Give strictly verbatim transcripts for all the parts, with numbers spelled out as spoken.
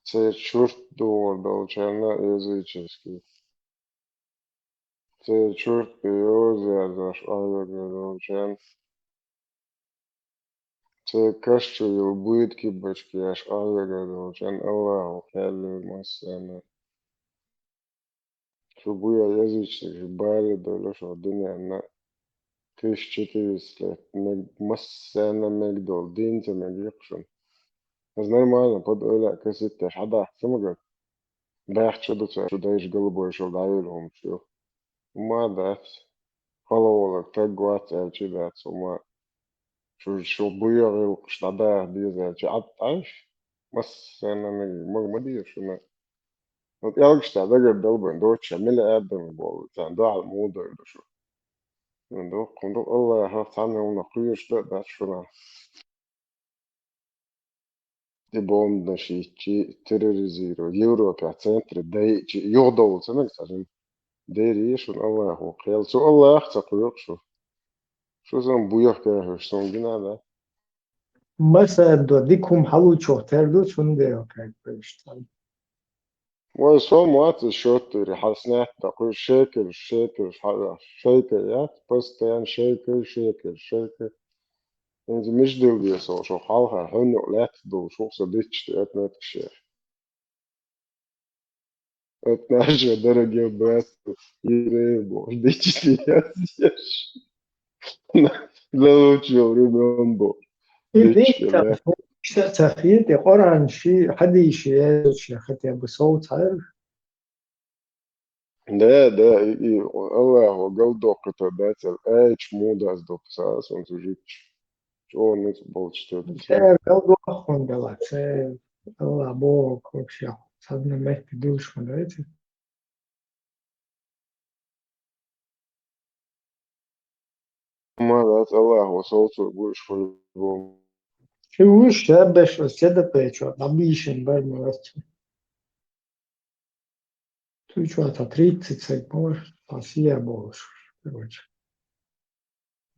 церан чурт духур долчарна языческий. Церан чурт бе йоза яздеш ӀойогӀур долчарна. Церан каш чу йолу буьйда киббачка еш ӀойогӀур долчарна Аллахо кхел йора массарна. Шу буьйцу язычникаш бара а бевлла шух дуьненна, тысяча четыреста лет мег-, массарна мегадолу дин ца мегийра шуна. Иза нормально, под ойла а касийтта хьадахка ца магара. Баьхча ду цара, шу дайша галбойшалла дӀайолу хӀумаш ю. ХӀума а дац. ХӀаллакьхилар стаг вац аьлча а дац хӀума. Шу, шу буьйцу гӀиллакхаш дӀадаха деза аьлча, Ӏад Ӏаш, массарна мегий, мага ма деза шуна. Вот кӀелгаш цара дагардалбан доцуш, мила аьддана боху, царна дуьхьал муха дойла шу? ХӀун ду, хӀун ду, Аллахьах цхьанна хӀуманах кхоьруш дан а дац шуна. И бомбанаш йитчи, терроризировать, Европехь центре дайчи, юхадовла ца мега цхьа жима. Дерриг шуна Аллахо кхел. Цу Аллахьах ца кхоьру шу. Шу сан буьйцу каьхьаш суна гина а дац. Масадо, дика хӀума хьалучух тера ду, цундела как бы, что ли. Вай, со ма вац иза шоттуьйра, хьан снятта даккхуьйту шекелаш, шекелаш хьан а, шекель яц, постоянно шекель, шекель, шекель. ХӀинца мича дилла деза со, шух хьалха, хьуьннух лаьттах долуш, хӀух со дитча тӀе, оцу меттигаш еш. От нашего дорогих братских евреев бохуш, дитча тӀе яц еш. До лучшего времён бохуш. И дитча тӀе лаьтта. Иштта ца хета, и Къуръан ши, хьадийша яьлча, хотя бы совцахьара. Да, да, и, и Аллахо галдоккхуьйтур дац аьлла, аьлча муха дац допу са, ас хӀунца житча. ЧӀогӀа ницкъ болчу тетта. Церан галдоккхун дела, церан Аллах боху, вообще, цхьанна метте дуьллуш ма дац. Ма дац, Аллахо совцур бу уьш по-любому. Шу уьш шабеш ас седапечо, дӀабийшина бар ма вац. Цу чохь цхьа тридцать стаг ма вара, цхьа сия болуш, короче.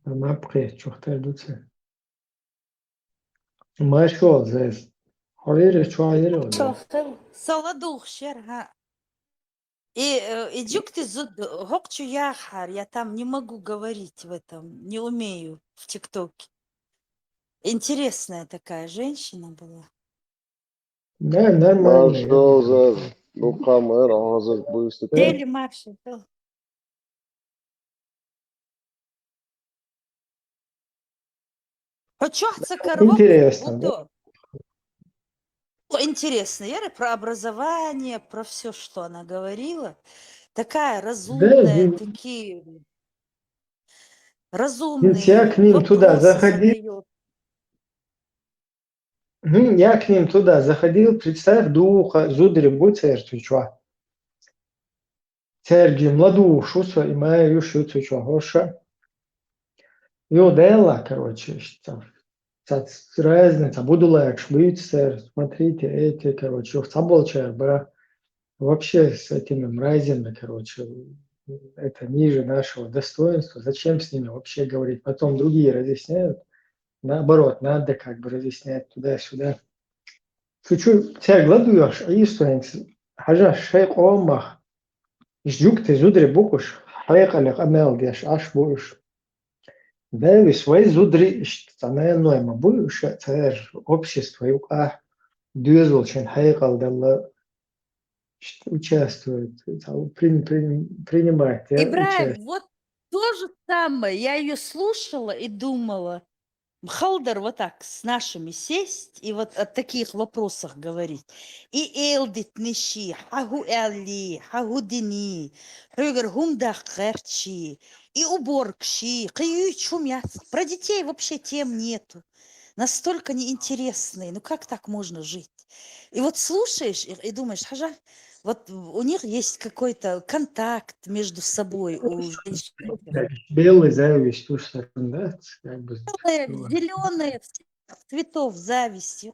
Дан наб кхетачух тера ду церан. Маршо зайс. Хьо яра, чохь яра вай? Чохь хила. Со ладугӀуш яра, хӀаъ. И, э, и жуьгти зуда, хӀокху чу яхьара, я там не могу говорить в этом, не умею в ТикТоке. Интересная такая женщина была. Да, нормально. Маршо зайс. Дукха мара хьо хазар буьйсу. Дели маршо. Хьо чохь ца каравоккху, интересно, да? Будо. Ну, интересно, я говорю, про образование, про всё, что она говорила. Такая разумная, да, такие разумные вопросы задаёт. Я к ним туда заходил. ХӀун, я к ним туда заходил, представь, дукха зударий бу церан цу чохь. Цаьрга ладугӀуш ву со, и ма юш ю цу чохь хӀорш а. Юха делла, короче, иштта. Цхьацца разница, будулайкаш буьйцу церан, смотрите, эти, короче, юха цхьаболчара бара. Вообще с этими мразями, короче, это ниже нашего достоинства. Зачем с ними вообще говорить? Потом другие разъясняют. Наоборот, надо как бы разъяснять туда-сюда. Шу чу цаьрга ладугӀуш, Ӏийсо хӀинца хьажа шайн къомах, иштта жуьгти зударий бу уьш, хьекъале къамел деш Ӏаш бу уьш. Деллис вай зударий иштта цхьа нанойма бу уьш, церан общество юкъахь доьзалшна хьекъал дала, иштта участвует, цхьа прин-, прин-, принимает, э, Ибрагим, участие. Вот то же самое, я её слушала и думала, Халдар вот так с нашими сесть и вот о таких вопросах говорить. И элдитниши, хьан хӀу аьлли, хьан хӀу дини, хьоьгара хӀума даккха гӀерташи, и уборкаши, кхин юьйцуш хӀума яц. Про детей вообще тем нету. Настолько неинтересные. Ну как так можно жить? И вот слушаешь их и думаешь, хьажа, вот у них есть какой-то контакт между собой, у женщин. Белый зависть уж так, да? Как бы, белая, зелёная, всех цветов зависть.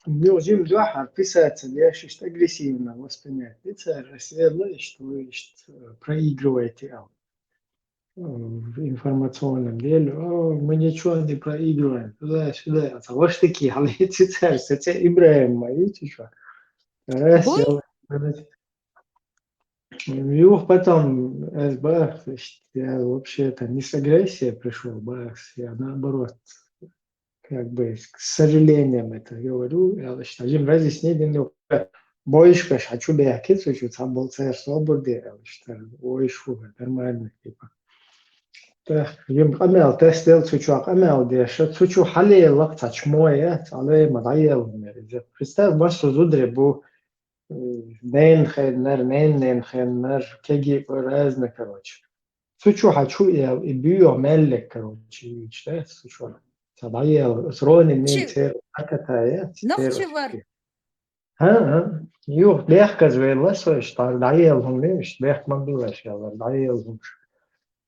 Юха жима дуьхьал писать ца деш, иштта агрессивно воспринять. И цара ас елла, иштта вы, иштта, э, проигрываете, аьлла. в информационном деле: «О, мы ничего не проигрываем», туда-сюда. А того ж таки, а ведь цар, цар ИбрахӀим ма, видите, что? Раз, я, Юх, потом, э, бах, то есть я вообще-то не с агрессией пришёл, бах, я наоборот, как бы с сожалением это говорю, я считаю, им разъяснить, ну, больше, конечно, хочу бы я кицу, чуть сам был царь собор, я считаю, ой, шу, нормально, типа. Так, им къамаьл тестел, цу чу къамаьл деша, цу чу хьале лакца чмоя, цале ма даел. Представь, массо зудре бу, ненахеннар, ненаненахеннар, кеги разно, короче. Цу чу хьачу эл, и буьйо мелле, короче, юйч, да, цу чу. Ца дӀаел, с рони мин Чи- цер акатая, Нох цер чи вар? Очки. Ха, ха. Юх, бехказ вела со, иш тар дӀаел хум, иш бехк ма билаш, ялар дӀаел хум.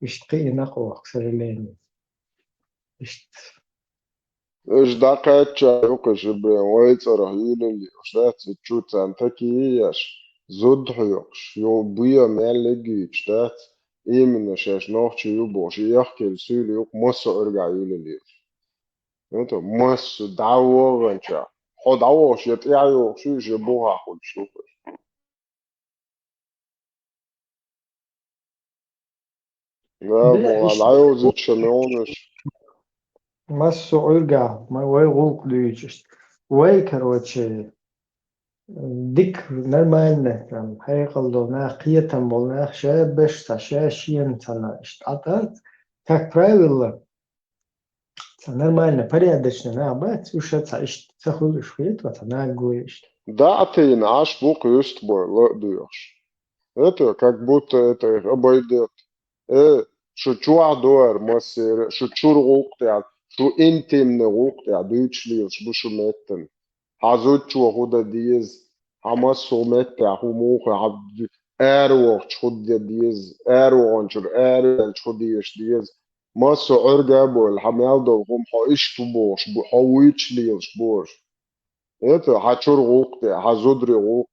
Иш кхи инакъо, к сожалению. Иш Уж дӀакхаьчча юкъа шибе вай цӀарах юьлалли, уж дац чу цан таки еш, зуд хьоькхуш, ё буя мел легуьйтуш дац, именно шаьш нохчи ю бохуш, и яхкел суьйла юкъа массо Ӏуьргахь юьлалли уж. Это массо дӀавогӀанча, хьо дӀавогӀуш, я тӀаьхьа йогӀуш ю, я бухахь хуьлуш ю. Да, Бля, ма, иш- дӀайовзуча меонаш. Массо Ӏуьргахь, ма вай гӀуллакх дуьйцуш. Вай, короче, дика, нормально, там, хьекъал долу нах, кхетам болу нах, ша беш ца, ша шена ца на, иштта Ӏа тӀац. Как правило, ца нормально, порядочно нах бац, уьш ца иштта ца хуьлуш хетта, ца наггой иштта. Да, а тайна Ӏаш бу кхуьйста бой, ла а доьхуш. Это как будто это их обойдёт. Э, шу чохь доьхур массеран а, шу чуьра гӀуллакх тӀехь, шу интимный гӀуллакх тӀехь дуьйцуш лелаш бу шу меттана. Хьан зудчо хӀун дан деза, хьан массо меттехь хӀун муха, хьан ара вахча хӀун дан деза, ара ваханчуьра ара ваьлча хӀун дезаш деза. Массо Ӏуьрга а бойла, хьан мел долу хӀума хьо иштта ву бохуш, бу-, хьо вуьйцуш лелаш бу уьш. Это хьан чуьра гӀуллакх тӀехь, хьан зударий гӀуллакх.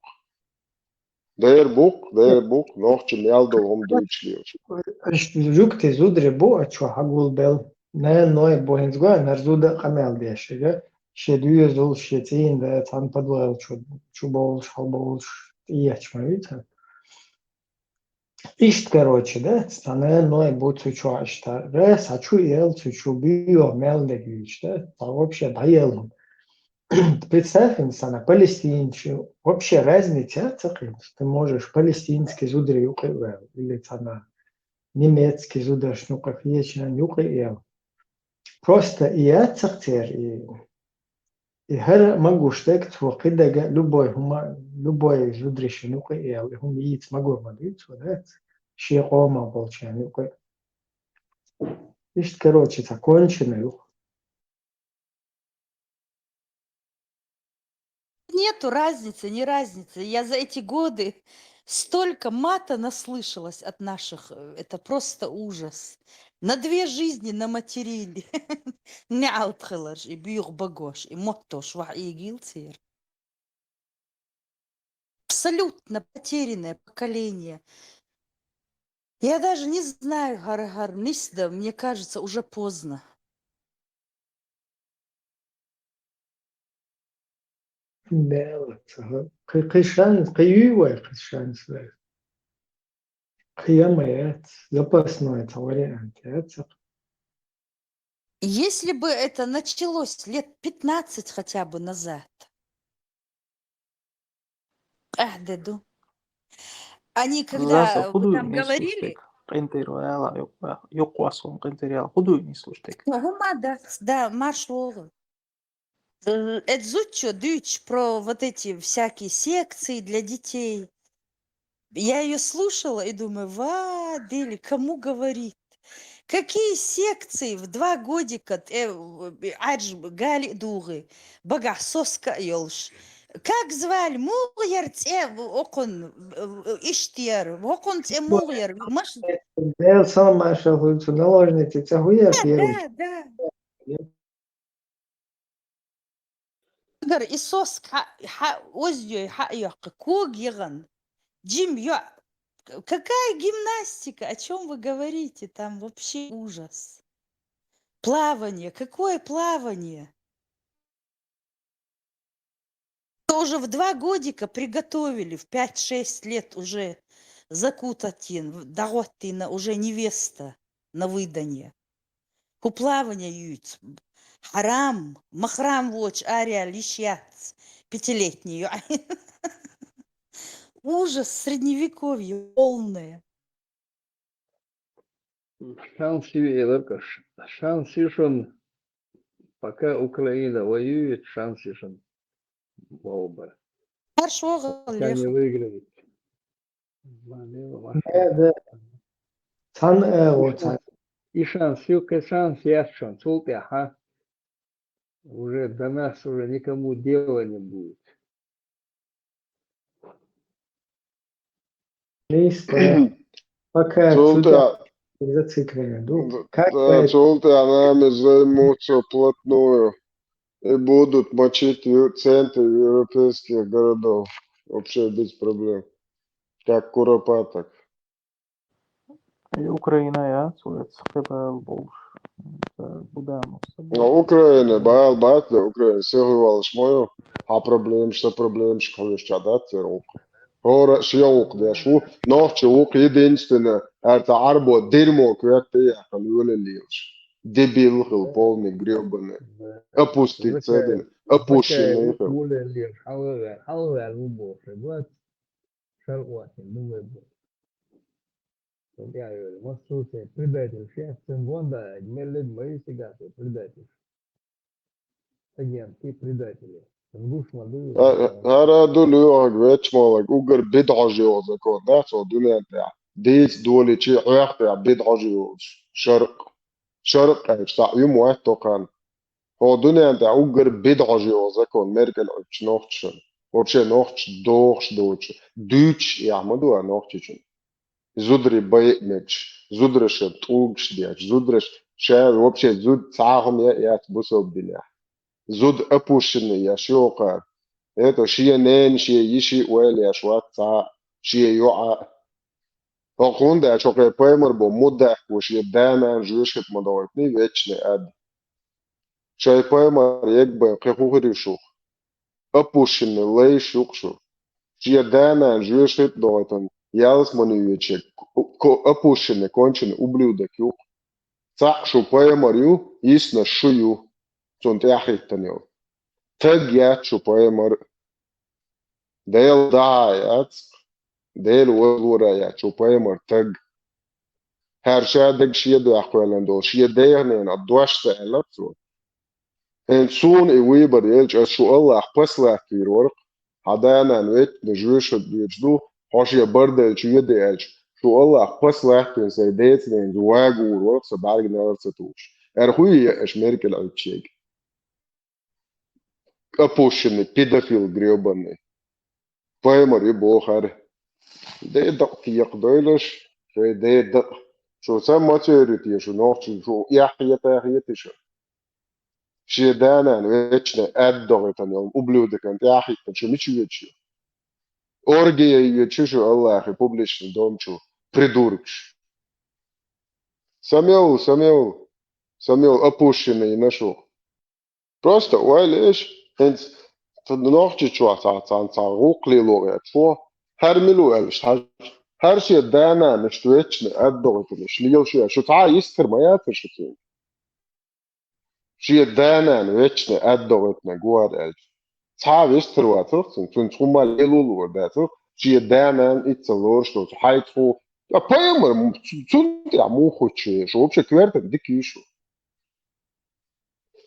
Дера бу-кх, дера бу-кх, нохчи мел долу хӀума дуьйцуш лелаш. Аша жуьгти зударий бу, а чу хьагулбелла. Нана-ной бу хӀинца гой, нара зуда а къамел деш, шен доьзал, шен цӀийнда, цхьана подвал чу, чу бовлуш, хьал бовлуш, тӀеэцча ма вуьйцу. Иштта, короче, да, цхьа нана-ной бу цу чохь иштта. Ра, схьа чу эл, цу чу буьйо мел дегуьйчу, да, цхьа вообще дӀаелла. Представь, инсана, палестинчу, вообще разница ца кхин. Ты можешь палестинский зударий юкъе вел, или цхьана немецкий зударшна юкъе, кхечу нана юкъе эл. Просто и яцахь церан, и, и хӀара ма гуш дерг цо кхидага, любой хӀума, любой зударшна юкъе эл, и хӀума йийца магор ма дуьйцу, дац? Шен къомах болчарна юкъе. Иштта, короче, цхьа кончина ю. Нету разницы, не разницы. Я за эти годы столько мата наслышалась от наших, э, это просто ужас. На две жизни наматерили. НеӀалт хиларш, и буьйху багош, и моттош ваха игил церан. Абсолютно потерянное поколение. Я даже не знаю, хӀара-хӀара нисда, мне кажется, уже поздно. Бела, ца, кхи-, кхин шанс, кхин юй вай, кхин шанс вай. Кхин я ма яц, запасной ца вариант яц. Если бы это началось лет пятнадцать хотя бы назад, къаьхьа де ду. Они когда, Заса, э, вы там говорили, къинтӀера вала, юкъ-, юкъ васун къинтӀера яла, хӀун ду нислуш тек? Ну, хӀума дац, да, марш вогӀу. Э, эта зудчо дуьйцуш про вот эти всякие секции для детей. Я её слушала и думаю: «Ва, Дели, кому говорит? Какие секции в два годика, э, Ӏаьржа гали а дугӀи, багахь соска а йолуш? Как звали? Муха яра цӀе окхун, э, иштта яра? ХӀокхун цӀе муха яра?» Маш- Дела сан маршал хуьлу цу наложница цӀе хӀун яра? Да, первый? Да, да. Агар и соска хьа-, хьа-, озйой хьа а йоккху, кога яхана, жим йоӀ, Какая гимнастика? О чем вы говорите? Там вообще ужас. Плавание. Какое плавание? Тоже в два годика приготовили, в пять-шесть лет уже закутать ин, в- дагъоттина уже невеста на выданье. Ху плавание юйц. Харам, махрам воч аря лишь яц. Пятилетний. Ужас, средневековье полное. Шанс ю, Эларкаш. Шанс ю шун, пока Украина воюет, шанс ю шун. Волба. Хорошо, Пока не выиграет. Валева, Машка. Э, да. Цан, э, вот, цан. И шанс ю, ке шанс яц шун, цул тӀехьа. Уже до нас уже никому дела не будет. Лист, э, пока Цул цу- тӀехьа, зациклены. Ну, д- как да, поэт- цул тӀехьа нами займутся вплотную и будут мочить ю- центры европейских городов. Вообще без проблем. Как куропаток. И Украина, я, цуец, хиба болш. Будамус. Ну, Украина, бал бат, Украина, сехуалаш мою, а проблемаш, са проблемаш, конечно, да, церок. Хора, шиялук, да, шу, нохчи лук, единственное, это арбо, дерьмо, кверты, я, там, юля лилш. Дебил, хил, полный, гребаный. Опуститься, Закай- один, опущенный, хил. Юля лилш, халвер, халвер, любовь, вот. Шарватин, думаю, вот. Вот я говорю, вот слушай, предатель, сейчас ценгонда, меллет мои сигаты, предатель. Агенты, предатели. Душ молодую. Ара ду лугӀаг вечмалаг угар бидгӀажио закон, да, со дуьнен тӀехь. Дийц доличи Ӏехтя бидгӀажио шаркъ. Шаркъ аьлча, цхьа юм вац токхан. Хьо дуьнен тӀехь угар бидгӀажио закон, меркӀал Ӏуьчу нохчашан. Вообще нохчаш дохуш доцу. Дуьйцуш эхь ма ду а нохчичун. Зударий байъа мегаш, зударашан тӀулгаш деш, зудараш ша вообще зуда цхьа а хӀума яц бусалба динехь. Зуда опущенный еш йоккхар. Это шен нена, шен йиши а ойла еш вац цхьа а, шен йоӀа а. ХӀокхунда аьлча хӀокхе пайхамар бо муддаьхко шен да-нана жоьжахати ма дохуьйтуний вечный ад. Шайн пайхамар егбайн кхин хӀун хир ю шух? Опущенный лайш ю-кх шу. Шен да-нана жоьжахати а дохуьйтун, ялсамане йоьдуш, ко-, ко-, опущенный, конченый ублюдок ю-кх. Цхьаъ шу пайхамар ю, йиснарш шу ю, цунна тӀаьхьахӀиттина йолу. Таг яц шу пайхамар. Дела дахьа яц, Дела валора яц шу пайхамар таг. ХӀара ша дага шен дохкойлан долу, шен дайханенах дош ца аьлларх цо. ХӀинца суна и выбор елча, ас шу Аллахь пас латтийр варх, хьан да-нана веттина жоьжахати доьдуш ду, хьо шен бардалчу йоьде аьлча, шу Аллахь пас латтийна сайн деца-ненаца вагавур варх, сан бӀаьрган алар ца тухуш. Ара хӀун е аша меркӀал Ӏуьттуш ерг? Опущенный, педофил грёбаный. Пайхамар ю бохар. Ден дакъа текхадойлаш, шайн ден дакъа. Шу ца мацерит те шу нохчий, шу эхь хета хетий шу? Шен да-нана вечный ад дохуьйтун йолу ублюдокан тӀаьхьахӀиттина шу мича йоьдуш ю? Оргия йоьдуш ю шу Аллахьан публичный дом чу, придуркаш. Самел, Самел, Самел опущенный йина шу. Просто ойла еш, хӀинца нохчи чохь цхьа, цхьа, цхьа гӀуллакх лело веачо, хӀара мила ву аьлла, хьажа, хӀара шен да-нана иштта вечный ад дохуьйтуш лелаш ю, шу цхьа а йистхир ма яцара шу цуьнга. Шен да-нана вечный ад дохуьйтинарг ву хӀара аьлча. Цхьа а вистхир вацара цуьнан, цуьнца хӀумма лело луур дацара, шен да-нана итт ца лоруш доцу хьайца хьо. Ткъа пайхамар м-, цу-, цунна тӀехь муха хуьттуш ю, шу вообще коьртаниг дика ю шу.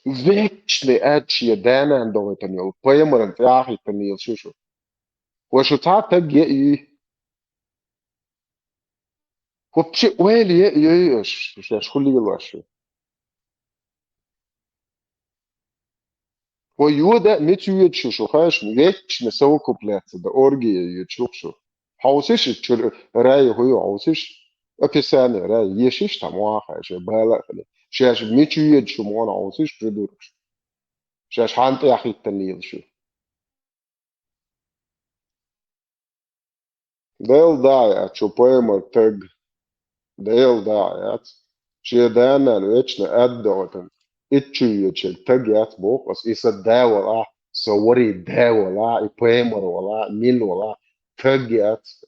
Вечный ад шен да-нана дохуьйтун йолу пайхамарна тӀаьхьахӀиттина лелаш ю шу. Вай шу цхьа а таг е а юй. Вообще ойла е а йой аша, шаьш хӀун лелош ю? Вай йода а мича йоьдуш ю шу, хьаьжна, вечно совокупляться да оргия йоьдуш ю шу. Хьовсиша чуьра рай хӀун ю, хьовсиша? Описание рай ешиша там ваха, шайн бала а хили. Шаьш мича йоьдуш ю муха хьовсиша, придуркаш? Шаьш хьан тӀаьхьахӀиттина лелаш ю? Дела да яц, шун пайхамар таг. Дела да яц. Шен да-нана вечно аьдда оттан. Итт шу йечерг таг яц боху ас, и сан да валахь, сан ворхӀ да валахь, и пайхамар валахь, мила валахь, таг яц.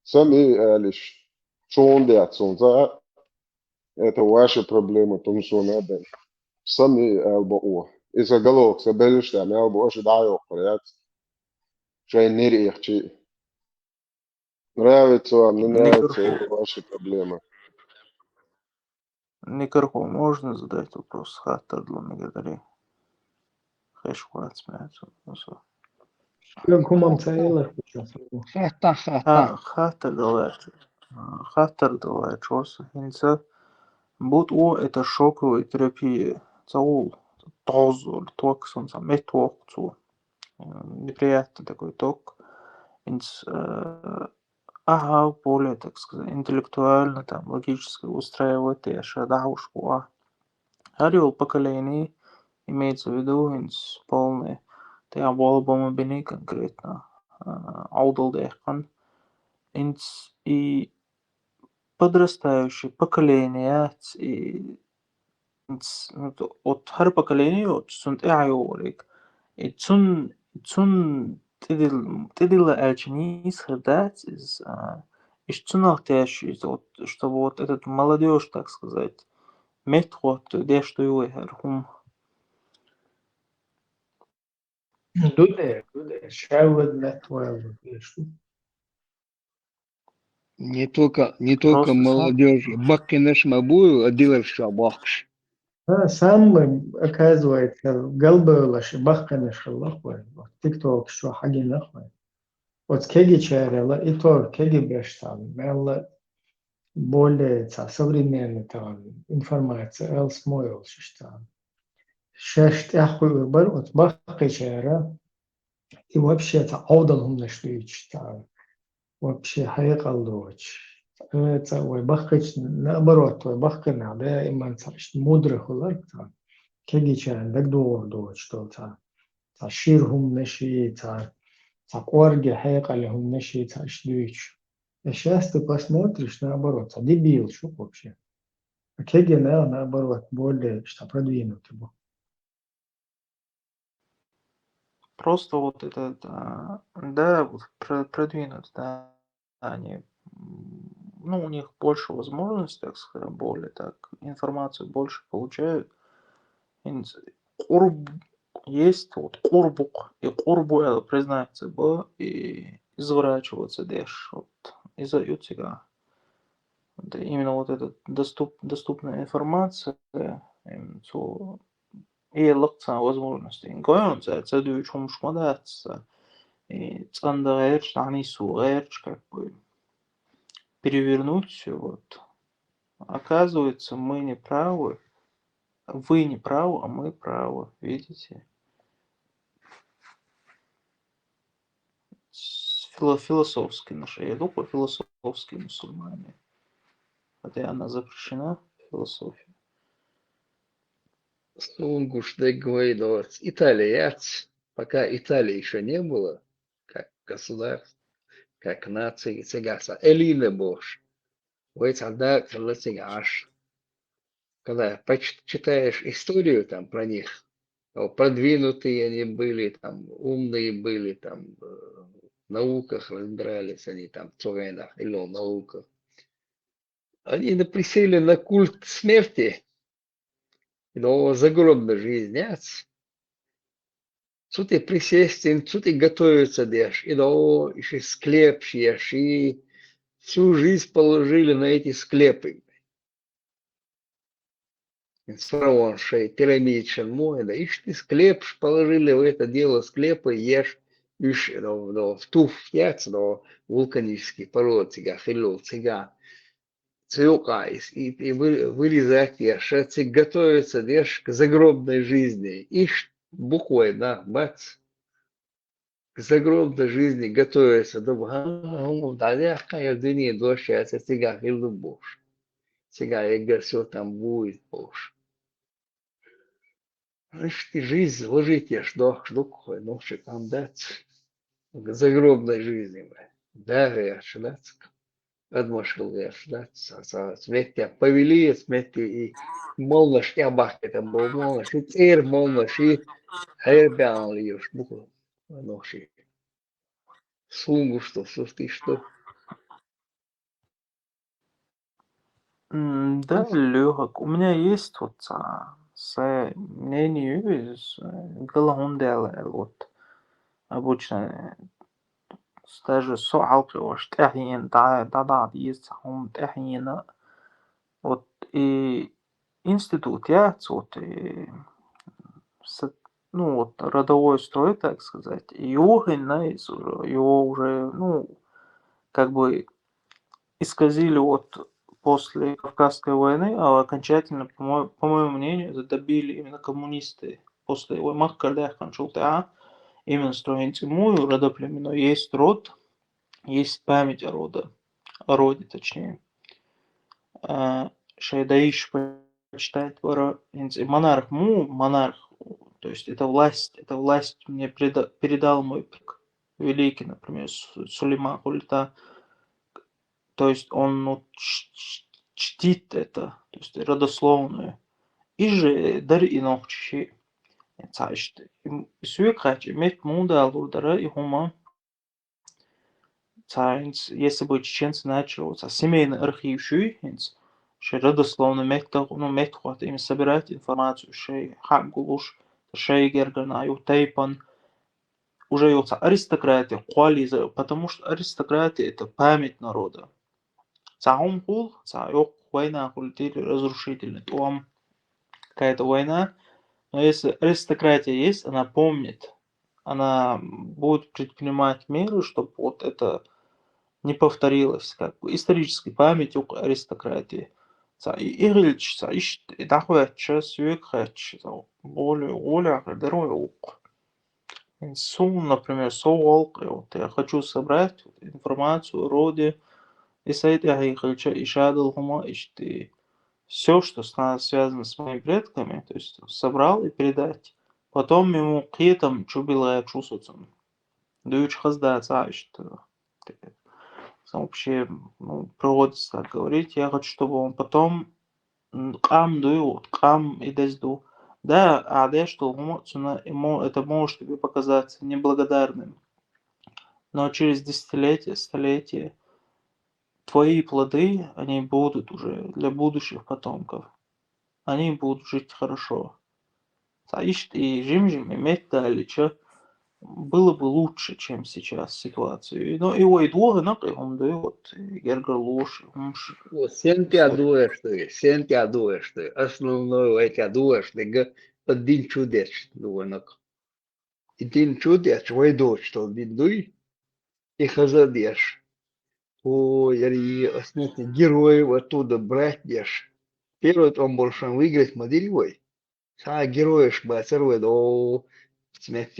Сами алиш, шуна дец хӀунца, это ваша проблема, тумсона бен. Сами алба о. И сан галох, сан беллаш да, мел бо аша дӀайоккхур яц. Шайн нир ихчи. Нравится вам, не нравится, это ваша проблема. Никарху, можно задать вопрос? Хаттар дала мегаргдарий? Хеш вац меца. Шен хӀумам ца элар хӀуша. Хаттар, хаттар. Ха-, хаттар далаьча. Хаттар далаьча оса хӀинца бутт о, это шоковая терапия. Ца вул, тозур, ток сан ца мет воккху цо. М, неприятный такой ток. Инц, э, ага, более, так сказать, интеллектуально, там, логически устраивать я ша дӀахьуш бу а. ХӀара йолу поколение, имеется в виду, хӀинца полный, тӀехь болу бу ма бини конкретно, а, Ӏовдал даьккхина. ХӀинца и подрастающее поколение яц, и ц-, ну, т-, вот хӀара поколение, вот, цунна тӀаьхьа йогӀург. И цун-, цунна тӀедилла, тӀедилла аьлча нийса хир дац иза, а, иштта цунах тешаш иза, вот, чтобы вот этот молодёжь, так сказать, меттахӀотта деш дуй вай хӀара хӀума. Ду де, ду де, ша вад меттахӀойла деш ду. Не только, не только молодёжь, баккхийнаш ма бу, а диларш чохь бохкуш. А, самый, оказывается, галбевлаш, баккхийнаш хилла вай. ТикТокаш чохь хьагина вай. Оцу кегийчарел и тор кегий беш царна, мелла более цхьа современный там информация, эл смо йолуш иштта. Шаьш тӀаьхьа хуьур бара оцу баккхийчара, и вообще цхьа Ӏовдал хӀуманаш дуьйцуш цара. Вообще хьекъал доцуш. Э, цхьа вай баккхийчу, наоборот, вай баккхийнах даиман цхьа иштта мудрый хуьлура цхьа. Кегийчарна дагадогӀур доцуш долу цхьа. Цхьа шира хӀуманаши, цхьа, цхьа кӀорге хьекъале хӀуманаши, цхьа иштта дуьйцуш. А щас ты посмотришь, наоборот, цхьа дебилаш ву вообще. А кегий нах, наоборот, более иштта продвинутый бу. Просто вот этот, а, да, вот про-, продвинут, да, они, м, ну, у них больше возможностей, так сказать, более так, информацию больше получают. Инц-, къурб есть, вот, къурбукъ, и къурбу это признать цӀа бу, и изворачиваться деш, вот, иза ю цигахь. Да, именно вот эта доступ-, доступная информация, именно цо, и лакхца возможность. Гоьнца, ца дуьйцу хӀумаш ма дац, и цӀандан гӀерташ, дӀанисву гӀерташ, как бы, перевернуть всё, вот. Оказывается, мы не правы. Вы не правы, а мы правы, видите? С-, фило-, философский наш, я думаю, философские мусульмане. Хотя она запрещена, философия. Суна гуш дерг вай доц. Итали яц. Пока Италии ещё не было, как государство, как нации, цигахь цхьа элина бохуш. Вай цхьа дакъа хилла цигахь Ӏаш. Когда поч-, читаешь историю там про них, то продвинутые они были, там, умные были, там, э, в науках разбирались они там, в цу хенахь, или в науках. Они на-, присели на культ смерти, но загробной жизни яц. Цу тӀе присесть, цу тӀе готовиться деш, и до, и ши склеп еш, и всю жизнь положили на эти склепы. Фараон шайн пирамидаш мо, да, иштта склепаш положили в это дело, склепы еш, уьш, до, до, в туф яц, до вулканических пород цигахь, хиллул цигахь. Цу юкъа и, и, и вы-, вырезать еш, цига готовиться деш к загробной жизни. Иштта бу-кх вай нах, бац. К загробной жизни готовиться ду, хӀан-, хӀун дӀадаьккха, я дуьне дош яц, цигахь хир ду бохуш. Цигахь эггара всё там будет бохуш. Иштта жизнь вложить еш дохкуш ду-кх вай, ну, ши къам дац. К загробной жизни вай. Да, гӀерташ дац. Адамашкал гӀерташ дац. Ца, ца, ца метте повели, ца метте и молнаш тӀехбаьхкийтар бо, молнаш и цӀера молнаш и хьербаьнна лелаш бу-кх нохчий. Сона гуш ду, сустийш ду. М, да, Лёха, у меня есть вот са, са мнение, э, гала хӀунда аьлча, вот, обычно, э, даже со хьалкхеваш тӀехьена, да, да, да, есть хӀума тӀехьена. Вот и институт яц, вот и с-, ну, вот родовой строй, так сказать, и юхин, из уже, его уже, ну, как бы исказили вот после Кавказской войны, а окончательно, по мо-, по моему мнению, это добили именно коммунисты. После вой-, махкара даьхкачул тӀехьа именно строй хӀинца мо ю, родоплеменной, есть род, есть память о рода, о роде, точнее. А, шоай дайш почитать вар, хӀинца и монарх мо, монарх, то есть это власть, это власть мне преда-, передал мой предок великий, например, Су-, Сулейман Хулита. То есть он, ну, ч-, ч-, чтит это, то есть родословную. И же дар и нохчий ши. Ца иштта. И м-, соьга хаьттача, и метта муха далур дара и хӀума. Ца хӀинца, если бы чеченцы начали, ца семейный архив шуй хӀинца, шоай родословный метта, ну, метта хӀотта именно собирать информацию, шоай хьагулуш, шоай гергара наха, юха тайпан, уже юха ца аристократия кхоллийза, потому что аристократия — это память народа. Ца хӀума хул, ца йоккха война хул, тире разрушительный тӀом, какая-то война. Но если аристократия есть, она помнит, она будет предпринимать меры, чтобы вот это не повторилось, как бы историческая память у аристократии. Ца и, и гӀилча, ца иштта, и дӀахоьттача, соьга хаьттача, ца более, более дарой укх. Сона, например, со гӀулакх, и вот я хочу собрать вот информацию о роде, и сайт я хьийхача, и шадал хӀума, иштта, и всё, что с нас связано с моими предками, то есть собрал и передать. Потом ему кхетам чу билгӀача соцам. Дуьйцуш хаза дац, а, иштта. Вообще, ну, приходится так говорить. Я хочу, чтобы он потом, м, къам дуй, вот, къам и деза ду. Да, а деш долу хӀума цуьнан, и мо-, это может тебе показаться неблагодарным. Но через десятилетия, столетия твои плоды, они будут уже для будущих потомков. Они будут жить хорошо. Ца иштта и жим-жим и метта далича, было бы лучше, чем сейчас ситуацию. Ну, и вай догӀанакъ и хӀума ду, вот, гергарлуш, хӀумаш. Вот, сен тӀе догӀуш ду, сен тӀе догӀуш ду. Основной вай тӀе догӀуш ду, га, от дин чу деш догӀанакъ. И дин чу деш, вай доцуш долу дин дуй, и хаза а деш. О, яри, ас нетта героев оттуда брать деш. Первый тӀом болушан выиграть ма дилли вай. Цхьа героеш бацара вай, о, смерть,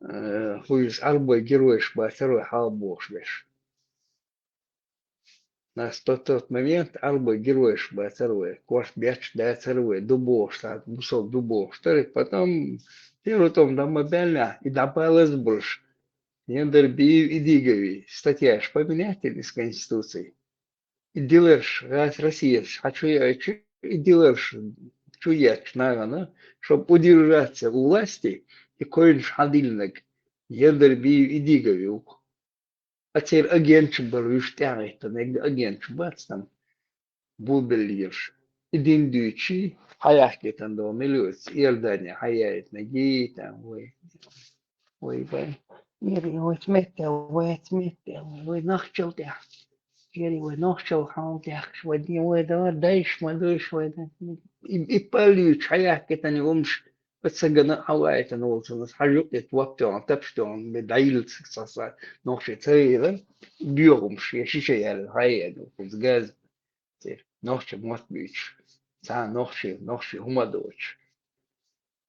э, хуьйсу Ӏарбой героеш бацара вай хьал бохуш беш. На тот, тот момент Ӏарбой героеш бацара вай, корта бетташ дацара вай, ду бохуш, цхьа бусалба ду бохуш дара, потом первый тӀом дан ма баьллехь, и дӀабалаза болуш, Яндарбиев и Идигови статьяш поменять дина из Конституции. И диларш гӀаз Россияш хьан чу яйча, и диларш чу етташ нахана, чтобы удержаться у власти, и койнаш хьан диллинарг Яндарбиев и Идигови ву. А церан агенташ бара вуьш тӀаьхьахӀиттинарг, агенташ бац там, булбеллерш. И дин дуьйций, хьаяхкийтина долу миллион Иордане хьаяйитинаргий, там, вай, вай, вай. Ери, вай, цметтел, вай, цметтел, вай, нахчал тӀехь. Ери, вай, нохчал хьал тӀехь, вай, дин, вай, да, дайш, ма дайш, вай, да. И, и паллуьйчу хьаяхкийтина хӀумаш, оцу сагана а хьаваийтина волчунна хьажа юкъа тӀе ваптоьгӀна, тапштоьгӀна, бе дӀайилла ца, ца, ца, нохчий ца вийра, боьхамаш, я ши ча яьлла, хьаяьлла, кхуза газ, церан нохча мотт буьйцуш, цхьа нохчий, нохчий хӀума доцуш.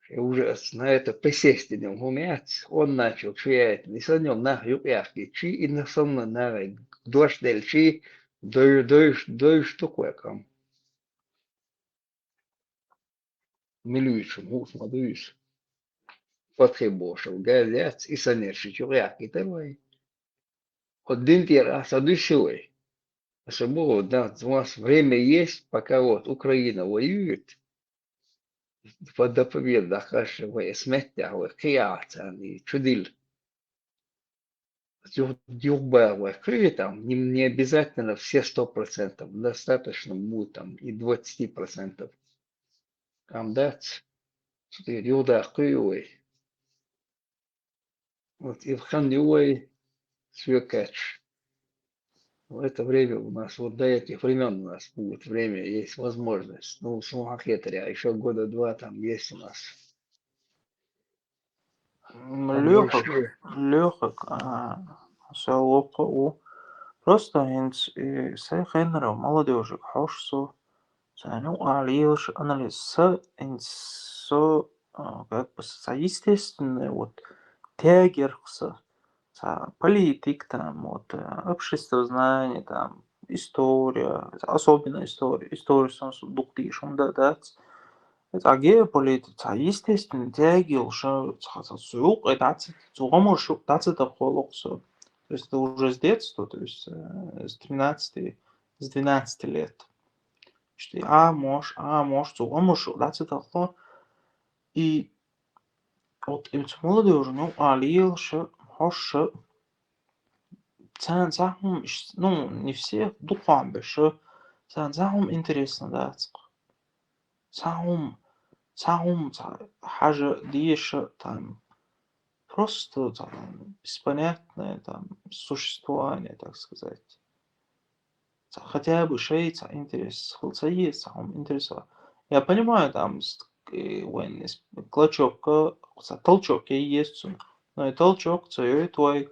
И уже ас на это присесть дина хӀума яц, он начал чу яйтина, и санна йолу нах юкъа яхкийтчий, и на санна нахе дош делчий, дой-, дойш, дойш ду кхойкхам. Милуьйчун хӀуш ма дуьйсу. Патхе бошал газ яц, и санершичу гӀехкийтар вай. От дин тӀера аса дуьсю вай. Аса боху, да, у нас время есть, пока вот Украина воюет, по до победы, да, кхаьчча вай эс меттехь вай кхиац, и чудилла. Юх-, юхабаха вай кхуьй там, не, не обязательно все сто процентов, достаточно будет там и двадцати процентов. Там дац, цу тӀера юхадаккха кхуьй вай. Вот и хан ю вай соьга кхаьчча. В это время у нас, вот до этих времён у нас будет время, есть возможность. Ну, в самом хетаре, а ещё года два там есть у нас. Там Лёхак, больше. Лёхак, а, со локхо у. Просто хӀинца, и, сай хеннара молодёжиг хьош со, царна юкъа лелаш анализ са, хӀинца со, а, как бы, са естественный, вот, тягерх са, цхьа политик там, вот, э, обществознание там, история, особенно история, история сан су дукха дийша хӀума дан дац. Цхьа геополитика, цхьа естественно тягелша, цхьа, цхьа цу юкъе дац, цу гӀамарша дӀа ца даха локху со. То есть это уже с детства, то есть, э, с тринадцати, с двенадцати лет. Что а мош, а мош, цу гӀамарша дӀа ца даха. И вот и цу молодёжна юкъа лелаш, хьош, царна цхьа хӀума, иш-, ну, не всех, дукха беша, царна цхьа хӀума интересно дац-кх. Цхьа хӀума, цхьа хӀума, цхьа хьажа, деша, там, просто, там, беспонятное, там, существование, так сказать. Цхьа хотя бы шайн цхьа интерес хила ца еза, цхьа хӀума интересовать. Я понимаю, там, с-, э, вайн эс-, клочок, э, цхьа толчок е еза цунна. Но и толчок ца йойту вай,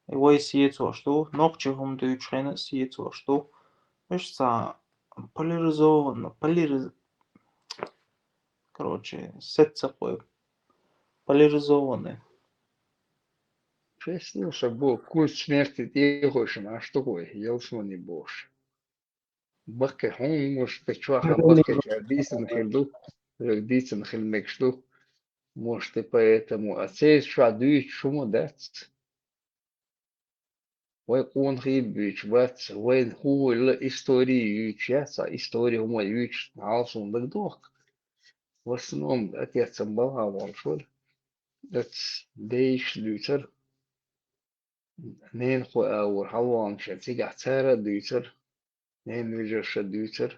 и вай сецош ду, нохчий хӀума дуьйцучу хенахь сецош ду. Уьш цхьа поляризованно, поляриза-, короче, сецца кхой. Поляризованный. Честно, ша бо, куст смерти тӀехойшина, а что такое? Ялсмани бош. Баккхи хьуна, может, ты чохь а баккхи чохь дийцина хир ду, вайга дийцина хир мегаш ду. Может, и поэтому, а церан чохь дуьйцуш хӀума дац. Вай къонахий буьйцуш бац, вайн хӀуъа истори юьйцуш яц, а истори хӀума юьйцуш, хьалсун дагадохку. В основном отецам балха волуш вара. Оцу дейша дуьйцура. Ненахой а вара хьалаволлуш, цигахь цара а дуьйцура. Ненан вежарша дуьйцура.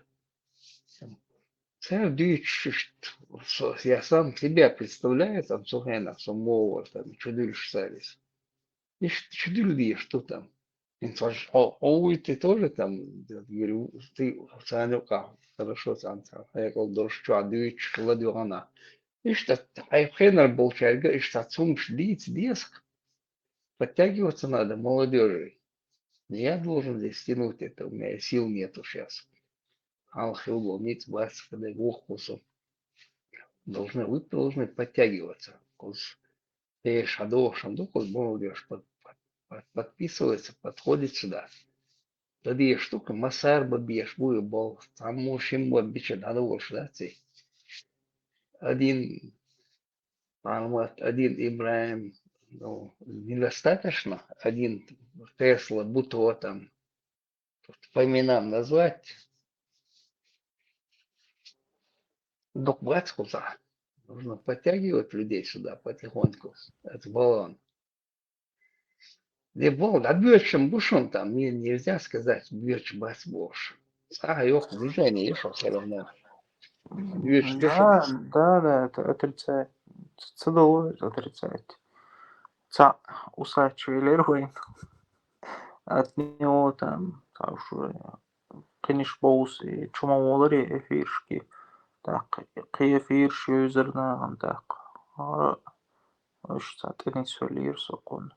Цара дуьйцуш, иштта, со, я сам себя представляю, там, цу хенахь, со муха вара, там, чудуьллуш цара иза. Иштта чудуьллуш ду там. ХӀинца хьо, хьо, хьо вуй, ты тоже там, говорю, ты царна юкъахь хорошо, царна цхьа хьекъал долуш чохь дуьйцуш, ладоьгӀна. Иштта хьайн хенара болчаьрга иштта цхьацца хӀумаш дийца деза-кх. Подтягиваться надо, молодёжи. Не я должен здесь тянуть это, у меня сил нету щас. Хьалха хилла болу ницкъ бац, когда вухху со. Должны, вы должны подтягиваться. Кхуза пеш хьадохуш ду, кхуза молодёжь под-, под-, под-, подписывается, подходит сюда. Ладийша ду-кх, массара бан беш бу и болу, цхьаммо шиммо бича дӀадолуш дац и. Один Алмат, один Ибрахим, ну, недостаточно, один Тесла, Буто там, по именам назвать. Дукха бац кхузахь. Нужно подтягивать людей сюда потихоньку. Это баллон. Де боху, дӀабоьдуш-м бу шуна там, не, нельзя сказать, боьдуш бац бохуш. Цхьа а йоккха движение ю шуна все равно. Боьдуш ду шуна. Да, да, да, это отрицать. Ц-, ца долу это отрицать. Цхьаъ усач велира вайн. От него там, цхьа уж кхиниш бовза и чу ма волура эфиршки. ТӀаккха кхин эфирш йовзара нахана тӀаккха. Ара, уьш цхьа тӀе нисвеллера со кхунна.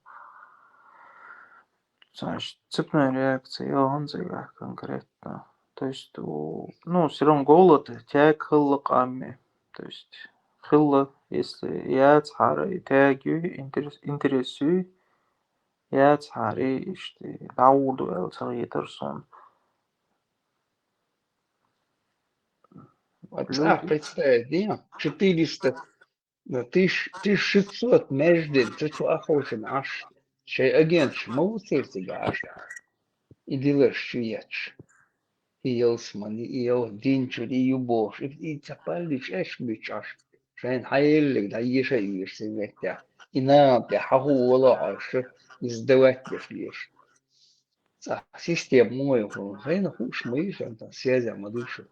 Цхьа цепная реакция йогӀун цигахь конкретно. То есть, у, ну, все равно голод, тяг хилла къамми. То есть, хилла, если яцахьара и тяг юй, интерес, интерес юй, яцахьара и иштта дӀагӀур ду аьлла ца хетара суна. Вот цхьа представить, не? Четыреста, ну, тысяч-, тысяча шестьсот между, цу чу аховшина Ӏаш, Шоай агенташ ма вуцийла цига Ӏаш. И диларш чу етташ. И ялсмани, и ял-, дин чура, и ю бохуш, и, и ца паллича аьшпаш буьтуш Ӏаш. Шайна хьаеллиг дӀаеша а езаш цу меттехь. И нахана тӀе хьаху вала хьожуш, иза давать деш езаш. Цхьа система ма вай хьуна. Хьайна хууш ма ю, сан тан связя ма ду шу.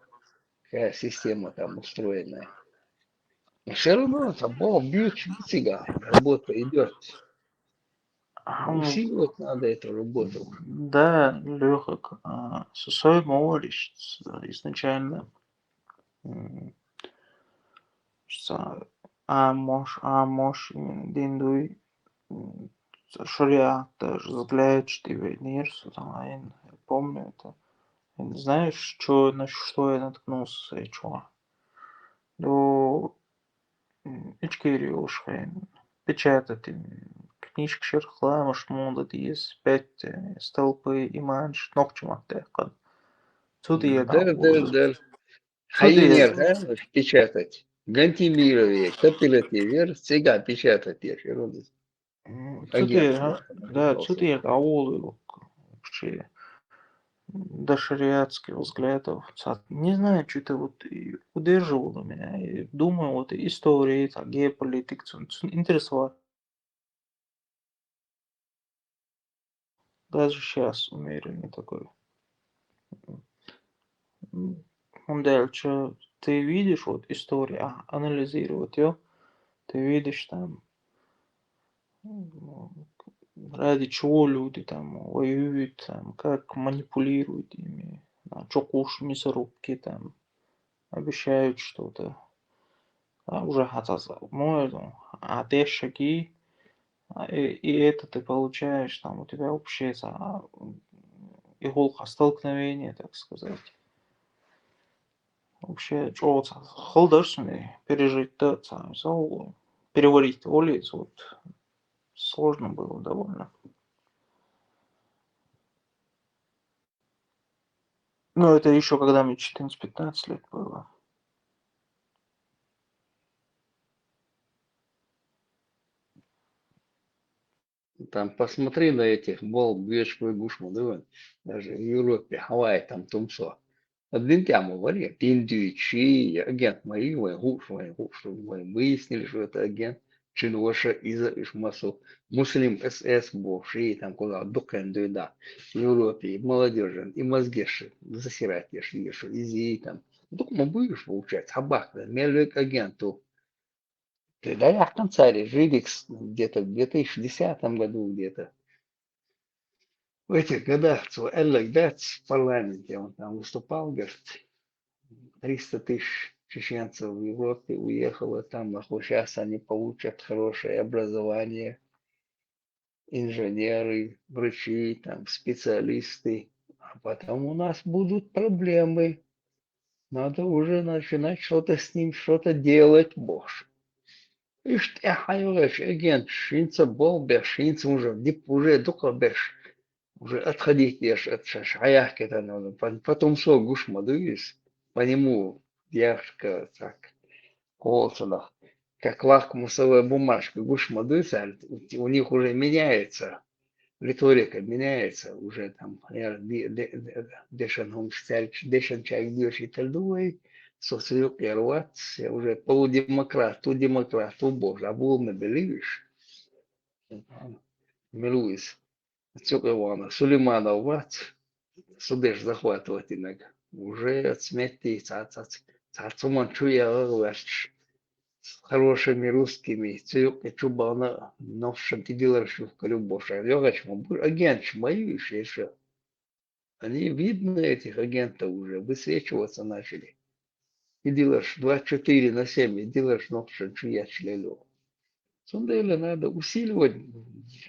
Какая система там устроенная. Но всё равно там болх боьдуш бу цига, работа идёт. Ам, усиливать надо эту работу. Да, Лёхак, а, со сов ма вариш, ц-, изначально. М, ца-, а, мош, а, мош, м, дин дуй, м, ца-, шариат даже взгляд, что ты войнир, со там, а, я не помню это. Я не знаю, что, на что я наткнулся, и чё. Ну, м, Ичкери йолуш хенахь печатать, м, книжкаш яра, хламаш муха дан деза, пять, э, столпы имана, нохчийн маттахь даьккхина. Цу тӀера дӀа а вогӀура. Дара, дара, дара. Цу тӀера. Хьайинера хьаьнаш печатать. Гантимирове, кооператив яра, цигахь печатать деш яра иза. М, цу тӀера, агентство, да, цу тӀера дӀаволавелла вообще. До шариатских взглядов. Ца-, не знаю, чё-то вот и удерживало меня. И думаю, вот и история, и так, геополитика, цун, цун интересовало. Даже щас умеренный такой. М, хӀунда аьлча ты видишь, вот история, а, анализировать её, ты видишь там, м, ради чего люди там воюют, там, как манипулируют ими, а, чокхуш мясорубки там, обещают что-то. А, уже хьацаза, мо, а, тешшаги, а, и, и это ты получаешь, там, у тебя вообще, а, и гӀуллакха столкновение, так сказать. Вообще, чӀогӀа ца хала дара суна и пережить-то, ца, со переварить волу иза, вот, сложно было довольно. Ну, это ещё когда мне четырнадцать-пятнадцать лет было. Там посмотри на этих болх боьдуш, вай гуш ма ду вайн. Даже в Европе, Хавайи, там тумсо. Ткъа дин тӀехь ма вара, дин дуьйцуш, агент ма вий вайн, хууш вайн, хууш вайн, выяснили, что это агент, цуьнан ваша иза, уьш массо, Муслим СС бохуш, и там кхузахь дукха хенахь дуьйна, Европе, и молодёжь, и мозгаш засирать еш, и что, иза, и там. Дукха ма буй уьш, получается, хьабахка, мел верг агент ву. Ты дӀаяьккхина цара и Жидекс где-то в две тысячи десятом году где-то. В этих годах цо аьлларг дац в парламенте, он там выступал, говорит, триста тысяч чеченцев в Европе уехало, там, нахуй, щас они получат хорошее образование, инженеры, врачи, там, специалисты. А потом у нас будут проблемы. Надо уже начинать что-то с ним, что-то делать, бохуш. Иштта тӀаьхьа йогӀуш агенташ, хӀинца болх беш, хӀинца уже дип-, уже дукха беш, уже отходить деш, от шаьш хьаяхкина, по-, потом со гуш ма ду иза. По нему ярко так колцанах, как лакмусовая бумажка, гуш ма ду иза, у них уже меняется, риторика меняется, уже там, я де-, де-, де-, дешан хӀумаш цаьрга, дешан чаьрга доьшуьйтур ду вай, со цу юкъера вац, я уже полудемократ ву, демократ ву бохуш, а буламан белли уьш. Мила ву иза? Цу юкъе вахана Сулейманов вац, судеш захватывать динарг. Уже оцу метте цхьа, цхьа, цхьа цу ман чу ягӀар ваьсташ. С хорошими русскими, цу юкъе чу бахана, нохчашна тӀедилларш юхкур ю бохуш. ЙогӀуш ма бу, агенташ ма ю уьш, эша. Они видны этих агентов уже, высвечиваться начали. И диларш двадцать четыре на семь, и диларш нохчашна чу етташ лело. Цундела надо усиливать